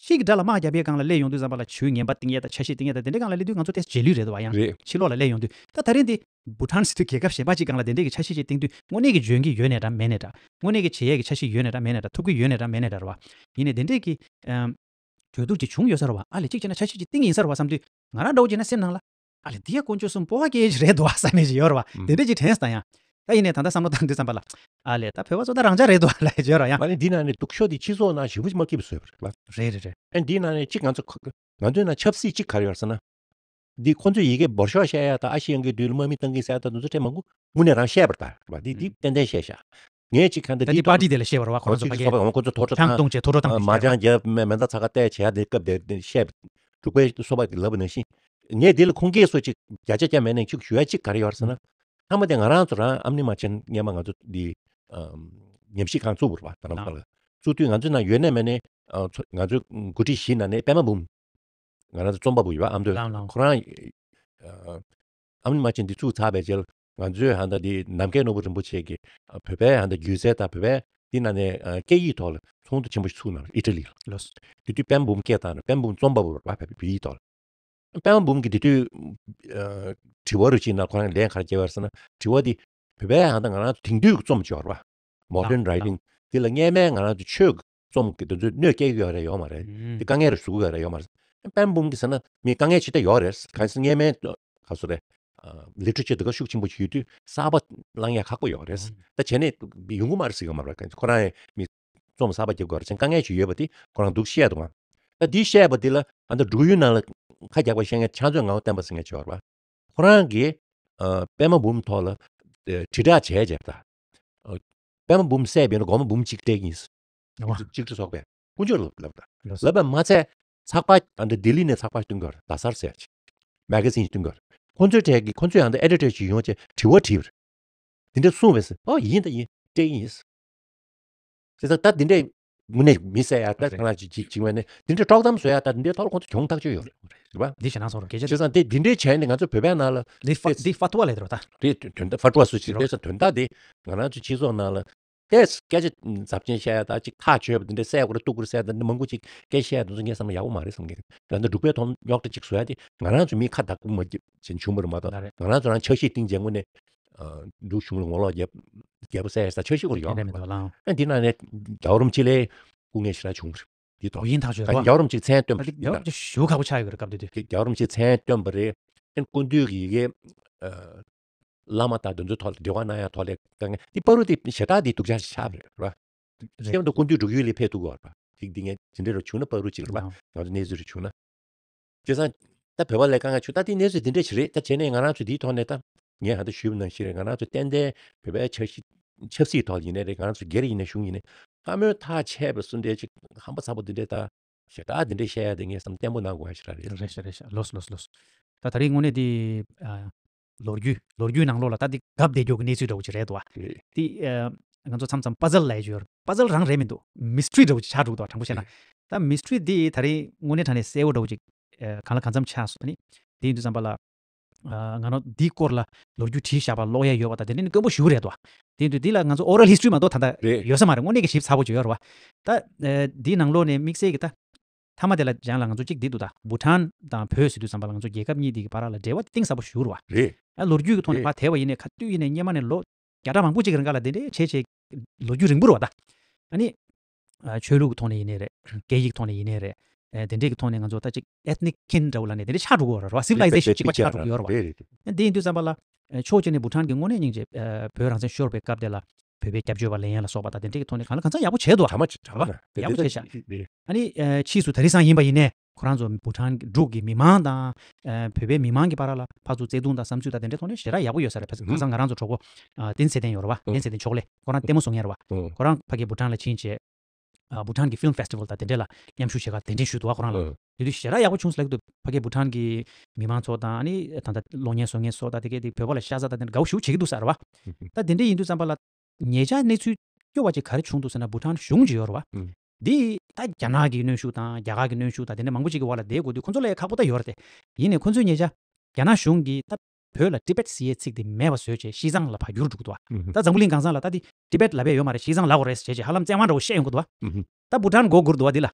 ཤིག་གི་དགྲ་ལ་དམག་བརྒྱབ་པའི་སྒང་ལ་སླེབས་ཡོང་དུས་ཙམ་པ་ལ་ཇུས་ངན་པ་བཏིང་ཡས་དང་འཆར་གཞི་བཏིང་ཡས་དང་དེ་འདྲའི་སྒང་ལ་སླེབས་དུས་ང་ཚོ་ཏོག་ཙམ་རྗེས་ལུས་རེད་འདུག་བ། ཡང་རེད། ཕྱི་ལོགས་ལ་སླེབས་ཡོང་དུས་ད་ད་རིང་འདི་བྷུ་ཊཱན་ཟེར་དུས་རྒྱལ་ཁབ་གཞན་པ་ཅིག་སྒང་ལ་དེ་འདྲའི་གི་འཆར་གཞི་ཅིག་བཏིང་དུས་དངོས་གནས་ཀྱི་འཇོན་གྱི་ཡོད་ནའི་འདྲ་མེད་ནའི་འདྲ། དངོས་གནས་ཀྱི་བྱེད་ཡས་ཀྱི་འཆར་གཞི་ཡོད་ནའི་འདྲ་མེད་ནའི་འདྲ། ཐུབ་ཀྱི་ཡོད་ནའི་འདྲ་མེད་ནའི་འདྲ་རེད་བ། ཡིན་ནའི་དེ་འདྲའི་གི་ཨམ། གྲོས་བསྡུར་ཅིག་བྱུང་ཡོད་ས་རེད་བ། ཨ་ལས་གཅིག་བྱས་ན་འཆར་གཞི་ཅིག་བཏིང་ཡིན་ས་རེད་བ་བསམ་དུས་ང་རང་འདྲ་བོ་བྱས་ན་སེམས་ནང་ལ། ཨ་ལས་འདི་ཡ་དཀོན་མཆོག་གསུམ་སྤོབས་པ་སྐྱེ་ཡས་རེད་འདུག་བ་བསམ་ཡས་ཅིག་ཡོད་རེད་བ། ཨུ། དེ་འདྲ་ཅིག་དྲན་སོང་ཡ། ད་ཡིན་ནའི་ད་ལྟ་བསམ་བློ་བཏང་དུས་ཙམ་པ་ལ། ཨ་ལས་ད་བོད་པ་ཚོ་ད་རང་ཅག་རེད་འདུག་བ་ལབ་ཡས་ཅིག་ཡོད་རེད་ཡ། མ་ནི་འདི་ནང་ནས་སྡུག་ཤོས་དེ་སྤྱི་ཚོགས་ནང་ཞེ་པོ་ཅིག་མ་སྐྱིད་པ་བཟོས་པ་རེད་བ། རེད་རེད་རེད། ཨ་འདི་ནང་ནས་གཅིག་ང་ཚོ་ཁ་ང་ཚོའི་ནང་ཆབ་སྲིད་གཅིག་ག་རེ་ཡོད་ཟེར་ན། འདི་ཁོ་ཚོས་ཡི་གེ་འབོར་ཤོག་བཤད་ཡ་དང་ཨ་ཤི་ཡང་གི་དུས་ལ་དམག་མི་བཏང་གི་ཟེར་ཡ་དང་དེ་ཚོ་ཁྲལ་མང་པོ་དངོས་གནས་རང་བཤད་པ་རེད་ད་རེད་བ། འདི་འདི་ཨུ། ཏན་ཏན་བཤད་ཤག་ངས་གཅིག་ག་འདི་ད་འདི་འདི་པར་ཊི་དེ་ལ་བཤད་པ་རེད་བ། ཁོ་ཁོ་ཚོ་ཚོ་ཕ་གི་ཁོ་ཚོ་ཕ་གི་ཁོ་ཚོ་ཐོག་ཁྲོ་ཆང་བཏང་། བཏུང་བྱས་ཐོག་ཁྲོ་བཏང་། མ་ཆང་རྒྱབ་མེ་མེ་མདའ་ཚ་ཁ་གཏད་བྱས་ཡ་དེ་སྐབས་དེ་བཤད། འབྲུག་པའི་སོ་པ་གི་ལབ་པ་ནང་བཞིན། ངས་འདི་ལ་ཁུངས་སྐྱེལ་སོགས་ཅིག་བརྒྱ་ཆ་བརྒྱ་མེད་ནའི་ཅིག་ཞུ་ཡ་གཅིག་ག་རེ་ཡོད་ཟེར་ན། ཐ་མ་དེ་ང་རང་ཚོ་རང་ཨ་མྱེས་མ་བྱན་སྔས་མ་ང་ཚོ་འདི་ཉམས་ཞིབ་ཁང་བཙུགས་པ་རེད་བ། ད་རང་ལ་བཙུགས་དུས་ང་ཚོའི་ནང་ཡོད་ནའི་མེད་ནའི་ང་ཚོའི་འགོ་ཁྲིད་བཞི་ནང་ནས་པད་མ་འབུམ། ང་རང་ཚོ་རྩོམ་པ་པོ་ཡོད་པ་ཨ་མདོ་ལའང་ལའང་ཁོ་རང་ཨ་མྱེས་མ་བྱན་འདི་བཙུགས་ཚར་བའི་རྗེས་ལ་ང་ཚོའི་ཧ་ད་འདི་ནམ་མཁའི་ནོར་བུ་རིན་པོ་ཆེ་གིས་བོད་པའི་ཧ་ད་སྒྱུ་རྩལ་དང་བོད་པའི་འདི་ནང་ནས་སྐད་ཡིག་ཐོག་ལ་ཚོགས་འདུ་ཆེན་པོ་ཞིག་བཙུགས་གནང་ཨི་ཊ་ལི་ལ། ལོས། དེ་དུས་པད་མ་འབུམ་སྐད་བཏང་ནས་པད་མ་འབུམ་རྩོམ་པ་པོ་རེད་བ། བོད་ཡིག་ཐོག་ལ། པད་མ་འབུམ་གྱིས་དེ་དུས་དྲི་བ་རུ་ཅིག་ན་ཁོ་རང་ལན་ག་རེ་བརྒྱབ་པ་རེད་ཟེར་ན། དྲི་བ་འདི་བོད་པའི་ཧ་ད་ང་རང་ཚོ་དེང་དུས་ཀྱི་རྩོམ་སྦྱོར་བ། མོ་ཌརན་རའི་ཊིང་། དེ་ལ་སྔས་མའི་ང་རང་ཚོ་ཆོས་ཀྱི་རྩོམ་གྱི་དེ་ཚོའི་གནོད་སྐྱེལ་གྱི་ཡོད་རེད་ཡོད་མ་རེད། དེ་དཀའ་ངལ་རེ་བཟོ་གི་ཡོད་རེད་ཡོད་མ་རེད། པད་མ་འབུམ་གྱིས་ཟེར་ན་མི་དཀའ་ངལ་ཇི་ལྟར་ཡོད་རེད། གང་ཟེར་སྔས་མའི་ག་ཚོད་རེད། ལི་ཊི་རེ་ཅར་དེ་ག་ཤུགས་ཆེན་པོ་ཞིག་ཡོད་དུས་གསར་པ་བླང་ཡ་ཁག་པོ་ཡོད་རེད། ད་བྱས་ནས་ཡོང་གི་མ་རེད་ཟེར་གྱི་ཡོད་མ་རེད། ཁོ་རང་ཡང་མི་རྩོམ་གསར་པ་རྒྱབ་དགོས་རེད་ཅང་དཀའ་ངལ་ཞིག་ཡོད་པ་དེ་ཁོ་རང་འདུག་བཤད་འདུག་ཨང་། ད་འདི་བཤད་པ་འདི་ལ་ཨ་ད་འབྲུག་ཡུལ་ནང་ལ་ཁ་རྒྱག་པ་བཤད་མཁན་ཕྱག་མཛོད་ངག་དབང་བསྟན་པ་ཟེར་མཁན་ཅིག་ཡོད་རེད་པ། ཁོ་རང་གིས་ཨ་པད་མ་འབུམ་ཐོག་ལ་ཨ་དྲིལ་བསྒྲགས་བྱས་བྱས་ད། ཨ་པད་མ་འབུམ་བསད་པ་ཡིན་ན་སྒོར་མོ་འབུམ་གཅིག་སྤྲད་ཀྱི་ཡིན། ཨ་མ། གཅིག་སྒྲིལ་ཚོགས་པས་དཀོན་མཆོག་ལ་ལབ་ད། ལོས། ལབ་པ་མ་ཚད་ཚགས་པར་ཨ་ད་ལྡི་ལི་ནས་ཚགས་པར་སྟོན་གྱི་ཡོད་རེད། རྡ་སར་ཟེར་ཡ་ཅིག་མེ་ག་ཛིན་སྟོན་གྱི་ཡོད་རེད། ཁོ་ཚོའི་གྲས་ཀྱི་ཁོ་ཚོའི་ཨ་ད་ཨེ་ཌི་ཊར་ཅིག་ཡོང་བྱས་དྲི་བ་དྲིས་པ་རེད། དེ་འདྲ་གསུངས་པས་ཟེར། ཨོ་ཡིན་ད་ཡིན་སྤྲད་ཀྱི་ཡིན། བྱས་ཙང་ད་འདི་འདྲས་དངོས་གནས་མི་བསད་ཡ་ད་རེད། གང་ལ་ཅིག་ཅིག་ཅིག་བས་ནས་འདི་འདྲས་དཀྲོག་གཏམ་བཟོ་ཡ་ད་འདི་འདྲས་ཐོག་ལ་ཁོང་ཚོ་གྱོང་ཐག་ཆོད་ཡོད་རེད། རེད་པ། འདི་ཞེ་ན་སོང་རོ་སྐད་ཆ་བྱས་ཙང་དེ་འདི་འདྲས་བྱས་ནས་ང་ཚོ་བོད་པའི་ནང་ལ་འདི་ཧྥ་འདི་ཧྥ་ཏུ་བ་ལས་དེ་རོ་ད། རེད་དོན་དོན་དག་ཧྥ་ཏུ་བ་སུ་ཅིག་རེད། བྱས་ཙང་དོན་དག་དེ་ང་རང་ཚོ་སྤྱི་ཚོགས་ནང་ལ་ཏེས་སྐད་ཆ་ཚབས་ཆེན་བཤད་ཡ་ད་ཅིག་ཐག་ཆོད་པ་འདི་འདྲས་བསད་དགོས་རེད་གཏུག་དགོས་རེད་བསད་ད་འདི་མང་པོ་ཅིག་སྐད་བཤད་ཡ་དེ་ཚོ་ངས་བསམ་ན་ཡག་པོ་མ་རེད་བསམ་གི་རེད། ད་འདི་འབྲུག་པའི་ཐོག་རྙོག་དྲ་ཅིག་བཟོ་ཡ་དེ་ང་རང་ཚོ་མི་ཁ་བདག་པོ་མ་བྱེད་བྱེད་བྱུང་བ་རེད་མ་གཏོགས་ད་རེད། ང་རང་ཚོ་རང་འཆར་གཞི་བཏིང་བྱས་དངོས་གནས་འབྲུག་གཞུང་ལ་ངོ་ལོག་རྒྱབ་རྒྱབ་པ་བསད་ཡ་ས་འཆར་གཞི་སྐོར་ཡོང་དེ་འདྲ་མི་འདུག་ལགས། ཨ་འདི་ནང་ནས་རྒྱལ་བ་རིན་པོ་ཆེ་ལས་སྐུ་ངལ་ཞེ་དྲག་བྱུང་རེད། འདི་ཐོག་དོ་ཡིན་ཐག་ཆོད་ད་རེད་བ། རྒྱལ་བ་རིན་པོ་ཆེ་མཚན་བཏོན་པ་རེད། རྒྱལ་བ་རིན་པོ་ཆེ་ཞེ་པོ་ཁག་པོ་ཆགས་ཡོད་རེད་སྐབས་དེ་དུས། རྒྱལ་བ་རིན་པོ་ཆེ་མཚན་བཏོན་པ་རེད། ཨ་སྐུ་མདུན་གྱི་ཡི་གེ་ཨ་བླ་མ་དང་དེ་ཚོའི་ཐོག་ལ་འབྲེལ་བ་གནང་ཡ་ཐོག་ལ་དཀའ་ངལ་འདི་བར་དུ་དེ་ཞེ་དྲག་འདི་སྡུག་ཅག་ཆགས་པ་རེད་བ། རེད། སྐྱབས་མགོན་སྐུ་མདུན་འབྲུག་ཡུལ་ལ་ཕེབས་ཐུབ་ཀྱི་ཡོད་རེད་བ། ཅིག་འདི་ངས་ཇི་འདྲ་རུ་བྱུང་ན་བར་དུ་ཅིག་རེད་བ། ང་ཚོ་གནས་ཚུལ་རུ་བྱུང་ན། བྱས་ཙང་ད་བོད་པ་ལ་དཀའ་ངལ་བྱུང་ད་དེ་གནས་ཚུལ་འདི་འདྲ་ཞིག་རེད། ད་བྱས་ནས་ང་རང་ཚོ་འདིའི་ཐོག་ནས་ད་ངས་ཧ་ད་ཞུས་པ་ནང་བཞིན་རེད། ང་རང་ཚོ་ཏན་ཏན་བོད་པའི་ཆབ་སྲིད་ཆབ་སྲིད་ཐོག་ཡིན་ནའི་རེད། ང་རང་ཚོ་སྒེར་ཡིན་ནའི་གཞུང་ཡིན་ནའི་བཀའ་མོལ་ཐག་ཆད་པ་སུ་འདྲའི་ཅིག་ཧམ་པ་ཚ་པོ་འདི་འདྲའི་ད་ཞེ་དྲག་འདི་འདྲའི་བཤད་ཡ་དེ་ངས་བསམ་བརྟན་པོ་གནང་དགོས་ཡ་ཞིག་ར་རེད། རེད་ཤག་རེད་ཤག་ལོས་ལོས་ལོས། ད་ད་རེས་དངོས་གནས་འདི་ཨ། ལོ་རྒྱུས་ལོ་རྒྱུས་ནང་ལོགས་ལ་ད་འདི་སྒབ་བསྡད་རྒྱུ་གི་གནས་ཚུལ་འདྲ་བོ་ཅིག་རེད་འདུག་བ། རེད། འདི་ཨ། ང་ཚོ་མཚམས་མཚམས་པ་ཛལ་ལབ་ཡ་ཅིག་ཡོད་རེད། པ་ཛལ་རང་རེད་མི་འདུག་མི་སི་ཊི་རི་འདྲ་བོ་ཅིག་ཆགས་འགྲོ་གི་འདུག་བ། དྲང་པོ་བཤད་ན། རེད། ད་མི་སི་ཊི་རི་འདི་ད་རེས་དངོས་གནས་དྲང་གནས་གསལ་བོ་འདྲ་བོ་ཅིག་ཨ། གང་ལ་གང་འཚམ་ཆགས་སོང་། ད་ནི་དེ་ཡིན་དུས་ཙམ་པ་ལ་ཨ། ང་རང་འདིའི་སྐོར་ལ་ལོ་རྒྱུས་བྲིས་བཞག་པ་ཀློག་ཡ་ཡོད་པ་དང་དེ་འདྲ་ནི་དཀོན་པོ་ཞེ་པོ་རེད་འདུག་བ། དེ་ཡིན་དུས་འདི་ལ་ང་ཚོ་ཨོ་རལ་ཧི་སི་ཊི་རི་མ་གཏོགས་ད་ལྟ་རེད། ཡོད་ས་མ་རེད། དངོས་གནས་ཀྱི་ཞིབ་ཚགས་པོ་ཅིག་ཡོད་རེད་བ། ད་ཨ། འདིའི་ནང་ལོགས་ནས་དམིགས་བསལ་གྱི་ད། མཐའ་མ་དེ་ལ་སྦྱང་ལ་ང་ཚོ་གཅིག་འདི་འདུག་ད། བྷུ་ཊཱན་དང་བོད་ཟེར་དུས་ཙམ་པ་ལ་ང་ཚོ་རྒྱལ་ཁབ་གཉིས་འདི་གི་བར་ལ་འབྲེལ་བ་གཏིང་ཟབ་པོ་ཞིག་རེད་བ། རེད། ཨ་ལོ་རྒྱུས་ཀྱི་ཐོག་ནས་རེད། ཕར་དེད་པ་ཡིན་ནའི་ཁ་དུས་ཡིན་ནའི་སྔོན་མ་ནས་ལོ་ བརྒྱ་ཕྲག་མང་པོ་ཅིག་གི་རིང་ག་ལ་དེ་འདྲའི་བྱས་བྱས་ལོ་རྒྱུས་རིང་པོ་རེད་བ་ད། ཨ་ནི། ཨ། ཆོས་ལུགས་ཀྱི་ཐོག་ནས་ཡིན་ནའི་རེད། སྐད་ཡིག་ཐོག་ནས་ཡིན་ནའི་རེད། ཨ། དེ་འདྲས་ཀྱི་ཐོག་ནས་ང་ཚོ་ད་ཅིག་ethnic kin འདྲ་བོ་ལབ་ནས་དེ་འདྲས་ཆགས་འགྲོ་གི་ཡོད་རེད་བ། civilization གཅིག་པ་ཆགས་འགྲོ་གི་ཡོད་རེད་བ། རེད་རེད། ཨ། དེ་ཡིན་དུས་ཙམ་པ་ལ། ཨ། ཕྱོགས་གཅིག་ནས་བྷུ་ཊན་གྱིས་དངོས་གནས་སྙིང་རྗེ། ཨ། བོད་རང་བཙན་ཤོར་བའི་སྐབས་དེ་ལ་བོད་པའི་སྐྱབས་བཅོལ་བ་ལེན་ཡ་ལ་སོགས་པ་དང་དེ་འདྲས་ཀྱི་ཐོག་ནས་གང་ལ་གང་འཚམ་ཡག་པོ་བྱས་འདུག་བ། གྲ་མ་གྲ་མ་ཡག་པོ་བྱས་ཤག་རེད། ཨ་ནི། ཨ། ཕྱིས་སུ་དེ་རིང་སང་ཡིན་པ་ཡིན་ནའི་ཁོ་རང་ཚོ་བྷུ་ཊན་གྱི་འབྲུག་གི་མི་མང་དང་། ཨ། བོད་པའི་མི་མང་གི་བར་ལ་ཕར་ཚུར་བརྩེ་དུང་དང་བསམ་ཚུལ་དང་དེ་འདྲའི་ཐོག་ནས་ཞེ་དྲག་ཡག་པོ་ཡོད་ས་རེད། ཕ་ཁ་སང་ང་རང་ཚོ་གྲོགས་པོ། ཨ། བསྟན་ཚེ་བརྟན་ཡོད་རེད་བ། བསྟན་ཚེ་བརྟན་ཕྱོགས་ལས་ཁོ་རང་ལྟད་མོ་བཟོ་མཁན་རེད་བ། ཁོ་རང་ཕ་གིའི་བྷུ་ཊན་ལ་ཕྱིན་བྱས། ཨ། བྷུ་ཊན་གྱི་ཕིལམ་ཕེ་སི་ཊི་ཝལ་དང་དེ་འདྲས་ལ་མཉམ་ཞུགས་བྱེད་ག་དེ་འདྲས་ཞུས་འདུག་བ་ཁོ་རང་ལ། དེ་དུས་ཞེ་དྲག་ཡག་པོ་བྱུང་ཟེར་ལབ་ཀྱི་འདུག་ཕ་གིའི་བྷུ་ཊན་གྱི་མི་མང་ཚོ་དང་ཨ་ནི་ད་ལྟ་གློག་བརྙན་བཟོ་མཁན་ཚོ་དང་དེ་གས་དེ་བོད་པ་ལ་ཤ་ཚ་དང་དེ་འདྲ་དགའ་བོ་ཞེ་པོ་བྱེད་ཀྱི་འདུག་ཟེར་བ། ད་དེ་འདྲས་ཡིན་དུས་ཙམ་པ་ལ། ཉེ་ཆར་གནས་ཚུལ་སྐྱོ་བ་ཅིག་ག་རེ་བྱུང་འདུག་ཟེར་ན་བྷུ་ཊན་གཞུང་ཅིག་ཡོད་རེད་བ། ཨུམ། འདི་ད་རྒྱ་ནག་གི་གནོན་ཤུགས་དང་རྒྱ་གར་གྱི་གནོན་ཤུགས་དང་དེ་འདྲ་མང་པོ་ཅིག་གི་འོག་ལ་བསྡད་དགོས་དུས་ཁོ་ཚོ་ལ་ཡང་ཁག་པོ་ད་ཡོད་རེད་དེ། ཡིན་ནའི་ཁོ་ཚོས་ཉེ་ཆར་རྒྱ་ནག་གཞུང་གིས་ད་བོད་ལ་ཊི་བེཊ་ཟེར་ཡའི་ཚིག་དེ་མེད་པ་བཟོས་བྱས་ཤི་ཙང་ལ་ཕར་བསྒྱུར་འགྲོ་གི་འདུག་བ། ཨུམ། ད་འཛམ་བུ་གླིང་གང་ས་ལ་ད་འདི་ཊི་བེཊ་ལབ་ཡས་ཡོད་མ་རེད། ཤི་ཙང་ལབ་དགོས་རེད་ཟེར་བྱས་བྱས་ཧ་ལམ་བཙན་དབང་འདྲ་བོ་བཤད་ཡོང་གི་འདུག་བ། ཨུམ། ད་བྷུ་ཊན་མགོ་སྒུར་འདུག་བ་འདི་ལ།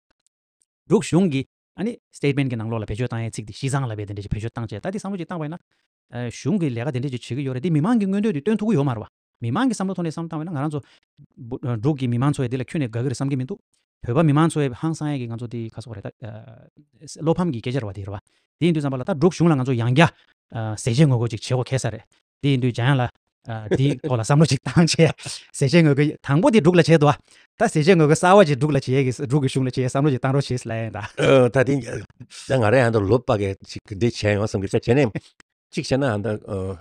འབྲུག་གཞུང་གིས་ཨ་ནི་སི་ཊེཊ་མེནཊ་གི་ནང་ལོགས་ལ་བེད་སྤྱོད་བཏང་ཡའི་ཚིག་དེ་ཤི་ཙང་ལབ་པའི་དེ་འདྲ་ཞིག་བེད་སྤྱོད་བཏང་བྱས། ད་དེ་བསམ་བློ་ཅིག་བཏང་བ་ཡིན་ན། ཨ། གཞུང་གིས་ལས་ཀ་དེ་འདྲ་ཅིག་བྱེད་ཀྱི་ཡོད་རེད་དེ་མི་མང་གི་མངོན་འདོད་དེ་སྟོན་ཐུབ་ཀྱི་ཡོད་མ་རེད་བ། མི་མང་གི་བསམ་བློ་ཐོག་ནས་བསམ་བློ་བཏང་བ་ཡིན་ན་ང་རང་ཚོ་འབྲུག་གི་མི་མང་ཚོ་ཡ་དེ་ལ་ཁྱོན་ནས་དགའ་གི་རེད་བསམ་གྱི་མི་འདུག་བོད་པ་མི་མང་ཚོ་ཡ་ཧང་སང་ཡ་གི་ང་ཚོ་དེ་ག་ཟེར་དགོས་རེད་ད། ཨ། བློ་ཕམ་གྱི་སྐད་ཆ་རེད་བ་དེ་རེད་བ། དེ་ཡིན་དུས་ཙམ་པ་ལ་ད་འབྲུག་གཞུང་ལ་ང་ཚོ་ཡང་བསྐྱར། ཨ། ཟས་བཅད་ངོ་རྒོལ་ཅིག་བྱེད་དགོས་ཁེལ་ས་རེད། དེ་ཡིན་དུས་འཇམ་དབྱངས་ལགས། ཨ། དེའི་ཐོག་ལ་བསམ་བློ་ཅིག་བཏང་བྱས། ཟས་བཅད་ངོ་རྒོལ་དང་པོ་དེ་འབྲུག་ལ་བྱས་འདུག་བ། ད་ཟས་བཅད་ངོ་རྒོལ་གསར་བ་ཅིག་འབྲུག་ལ་བྱེད་ཡས་ཀྱི་འབྲུག་གི་གཞུང་ལ་བྱེད་ཡས་བསམ་བློ་ཅིག་བཏང་རོགས་བྱེད་ལབ་ཡིན་ད། ཨ། ད་དེ་ད་ང་རང་ཡང་ད་ལོ་པ་གས་ཅིག་འདི་བྱས་ཡོང་བསམ་གི་ད་བྱས་ནས། གཅིག་བྱས་ན་ཨ་ད། ཨ།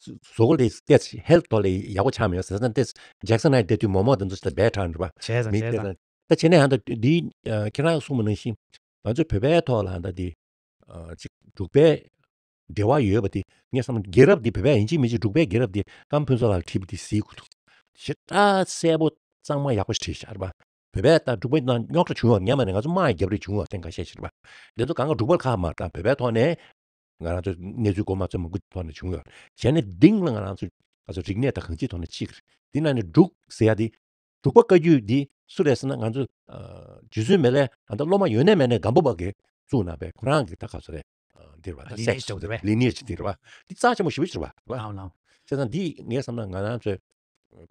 བཟོ་བཀོད་དེ་ཏེས་ཧེལ་ཐོག་ལ་ཡག་པོ་ཆགས་མེད་ཟེར་ན་ཏེས་ཇེག་སན་ནའི་དེ་དུས་མོག་མོག་དེ་ཚོ་ཞིག་ལ་སྦས་དྲགས་འགྲོ་བ། བྱས་ཙང་མི་བྱས་ཏེ་ཙང་། ད་བྱས་ནས་ཨ་ད་འདི། ཨ། ཁྱེད་རང་གསུངས་པ་ནང་བཞིན། ང་ཚོ་བོད་པའི་ཐོག་ལ་ཨ་ད་འདི། ཨ། ཅིག་འབྲུག་པའི་འབྲེལ་བ་ཡོད་པ་དེ་ངས་བསམ་རྒྱལ་རབས་འདི་བོད་པའི་ཡིན་གཅིག་མིན་གཅིག་འབྲུག་པའི་རྒྱལ་རབས་འདི་ཀམ་ཕུན་ཚོགས་ལགས་བྲིས་པ་འདི་གཟིགས་དགོས་འདུག་ཞེ་དྲག་གསལ་པོ་གཙང་མ་ཡག་པོ་ཞིག་བྲིས་ཤག་རེད་པ། བོད་པའི་ད་འབྲུག་པའི་ནང་རྙོག་དྲ་བྱུང་བ་ངས་མ་ནས་ང་ཚོ་དམག་གི་རྒྱབ་རི་བྱུང་བ་དེ་འགའ་ཤས་ཤིག་རེད་པ། འདི་ཚོ་གང་ག་འབྲུག་པར་ཁག་མ་བཏང་བོད་པའི་ཐོག་ནས། ང་རང་ཚོ་གནས་ཚུལ་མགོ་མ་ཚོས་མང་པོ་ཐོག་ནས་བྱུང་ཡོད། བྱས་ནས་གཏིང་ལ་ང་རང་ཚོ་ང་ཚོ་རིག་གནས་དང་གང་ཅིའི་ཐོག་ནས་གཅིག་རེད། འདི་ནང་ནས་འབྲུག་ཟེར་ཡ་འདི། འབྲུག་པ་བཀའ་བརྒྱུད་འདི་སུ་རེད་ཟེར་ན་ང་ཚོ། ཨ། རྗེ་བཙུན་མི་ལའི་ཨ་ད་སློབ་མ་ཡོན་གནས་མེད་ནས་སྒམ་པོ་པ་གིས་བཙུགས་གནང་པའི་ཁོ་རང་གི་ད་ག་ཚོད་རེད། ཨ། འདི་རེད་པ། ད་ལི་ནི་ཨེཇ་འདྲ་བོ་འདི་རེད་པ། ལི་ནི་ཨེཇ་འདི་རེད་པ། འདི་རྩ་ཆེན་པོ་ཞེ་པོ་ཅིག་རེད་པ། ལའོ་ལའོ། བྱས་ཙང་འདི་ངས་བསམ་ན་ང་རང་ཚོའི་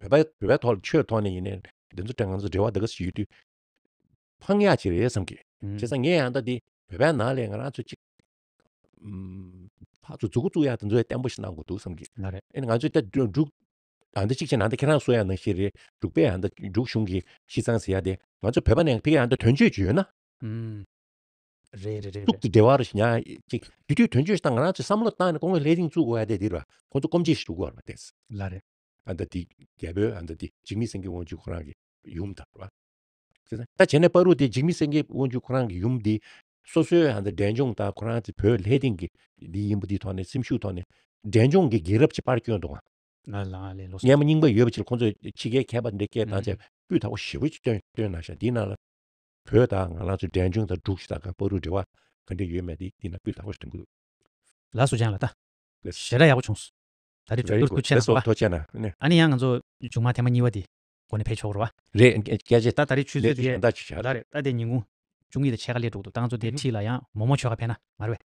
བོད་པ་བོད་པའི་ཐོག་ཆོས་ཐོག་ནས་ཡིན་ནའི་འདི་ཚོ་དྲན་ང་ཚོ་འབྲེལ་བ་འདི་ག་ཞིག་ཡོད་དུས། ཕངས་ཡག་ཅིག་རེད་བསམ་གི། ཨུམ། བྱས་ཙང་ངས་ཡང་ད་འདི་བོད་པའི་ནང་ལ་ང་རང་ཚོ་གཅིག་ཨུམ། ཕར་ཚུར་མཛུབ་གུ་བཙུགས་ཡག་དེ་ཚོ་ཡང་བརྟན་པོ་ཞིག་གནང་དགོས་འདུག་བསམ་གི། ལགས་རེད། ཨེ་ང་ཚོས་ད་འབྲུག་འབྲུག་ཨ་འདི་གཅིག་བྱས་ན་ད་ཁྱེད་རང་གསུང་ཡག་ནང་བཞིན་རེད། འབྲུག་པས་ཨ་ད་འབྲུག་གཞུང་གིས་ཤི་ཙང་ཟེར་ཡག་དེ་ང་ཚོ་བོད་པ་ནས་ཕ་གིར་ཨ་ད་དོན་གཅོད་ཅིག་ཡོད་ན། ཨུམ། རེད་རེད་རེད་གཅིག་རེད། ཏུ་འབྲེལ་བ་རེ་ཞིག་ཉར་ཅིག་དེ་དུས་དོན་གཅོད་ཞིག་ད་ང་རང་ཚོས་བསམ་བློ་བཏང་ནས་ཁོང་ཚོ་ལྷས་རིང་བཙུགས་དགོས་ཡག་དེ་འདི་རེད་པ། ཁོང་ཚོ་སྐོམ་ཆེད་ཞིག་ཞུ་དགོས་རེད་པ་དེ། ལགས་རེད། ཨ་ད་འདི་རྒྱལ་པོའི་ཨ་ད་འདི་འཇིགས་མེད་སེང་གེ་དབང་ཕྱུག་ཁོ་རང་གི་ཡུམ་དང་རེད་པ། ད་བྱས་ན་བར་དུ་དེ་འཇིགས་མེད་སེང་གེ་དབང་ཕྱུག་ཁོ་རང་གི་ཡུམ་འདི་སོ་སོའི་ཨ་ད་འབྲས་ལྗོངས་དང་ཁོ་རང་ཚོའི་བོད་ལྷས་སྡིངས་ཀྱི་འདི་ཡིན་པ་འདི་ཐོག་ནས་སེམས་ཤུགས་ཐོག་ནས་འབྲས་ལྗོངས་ཀྱི་རྒྱལ་རབས་ཀྱི་པར་བསྐྱོན་འདུག་ཨ། ལ་ལ་ལས་ལོ་སྙན་མ་རྙིང་པ་ཡོད་པ་ཅིག་ལ་ཁོང་ཚོས་ཕྱི་རྒྱལ་མཁས་པ་འདི་འདྲ་སྐད་བཏང་བྱས་སྤུས་དག་པོ་ཞེ་པོ་ཅིག་བཏོན་བཏོན་གནང་ཤག་འདིའི་ནང་ལ་བོད་དང་ང་རང་ཚོའི་འབྲས་ལྗོངས་དང་འབྲུག་ཞིག་དང་བར་དུ་འབྲེལ་བ་ག་འདྲ་ཡོད་མེད་འདི་འདི་ན་སྤུས་དག་པོ་ཞིག་འདོན་གི་འདུག་ལགས་སོ་ལྕམ་ལགས་ད། ལགས། ཞེ་དྲག་ཡག་པོ་བྱུང་སོང་། ད་རེས་གྲོས་བསྡུར་ཐུགས་ཆེ་གནང་སོང་ལགས། ཐུགས་རྗེ་ཆེ་གནང་། ཨ་ནི་ཡང་ང་ཚོ་མཇུག་མ་ཐེངས་མ་གཉིས་པ་དེ་སྒོ་ནས་ཕེབས་ཆོག་རེད་བ། རེད། སྐད་ཆ་ད་ད་ད་རེས་ཆུ་ཚོད་དེ་གཞན་དག་ཅིག་བྱ། ལགས་རེད། ད་དེ་ཉིན་གུང་བཅུ་གཉིས་དང་ཕྱེད་ཀ་སླེབས་འགྲོ་འདུག་ད་ང་ཚོ་དེ་ཨུ་ཧུ། འཁྲིས་ལ་ཡང་མོག་མོག་མཆོད་ག་ཕེབས་ན་མ་རེད་བས།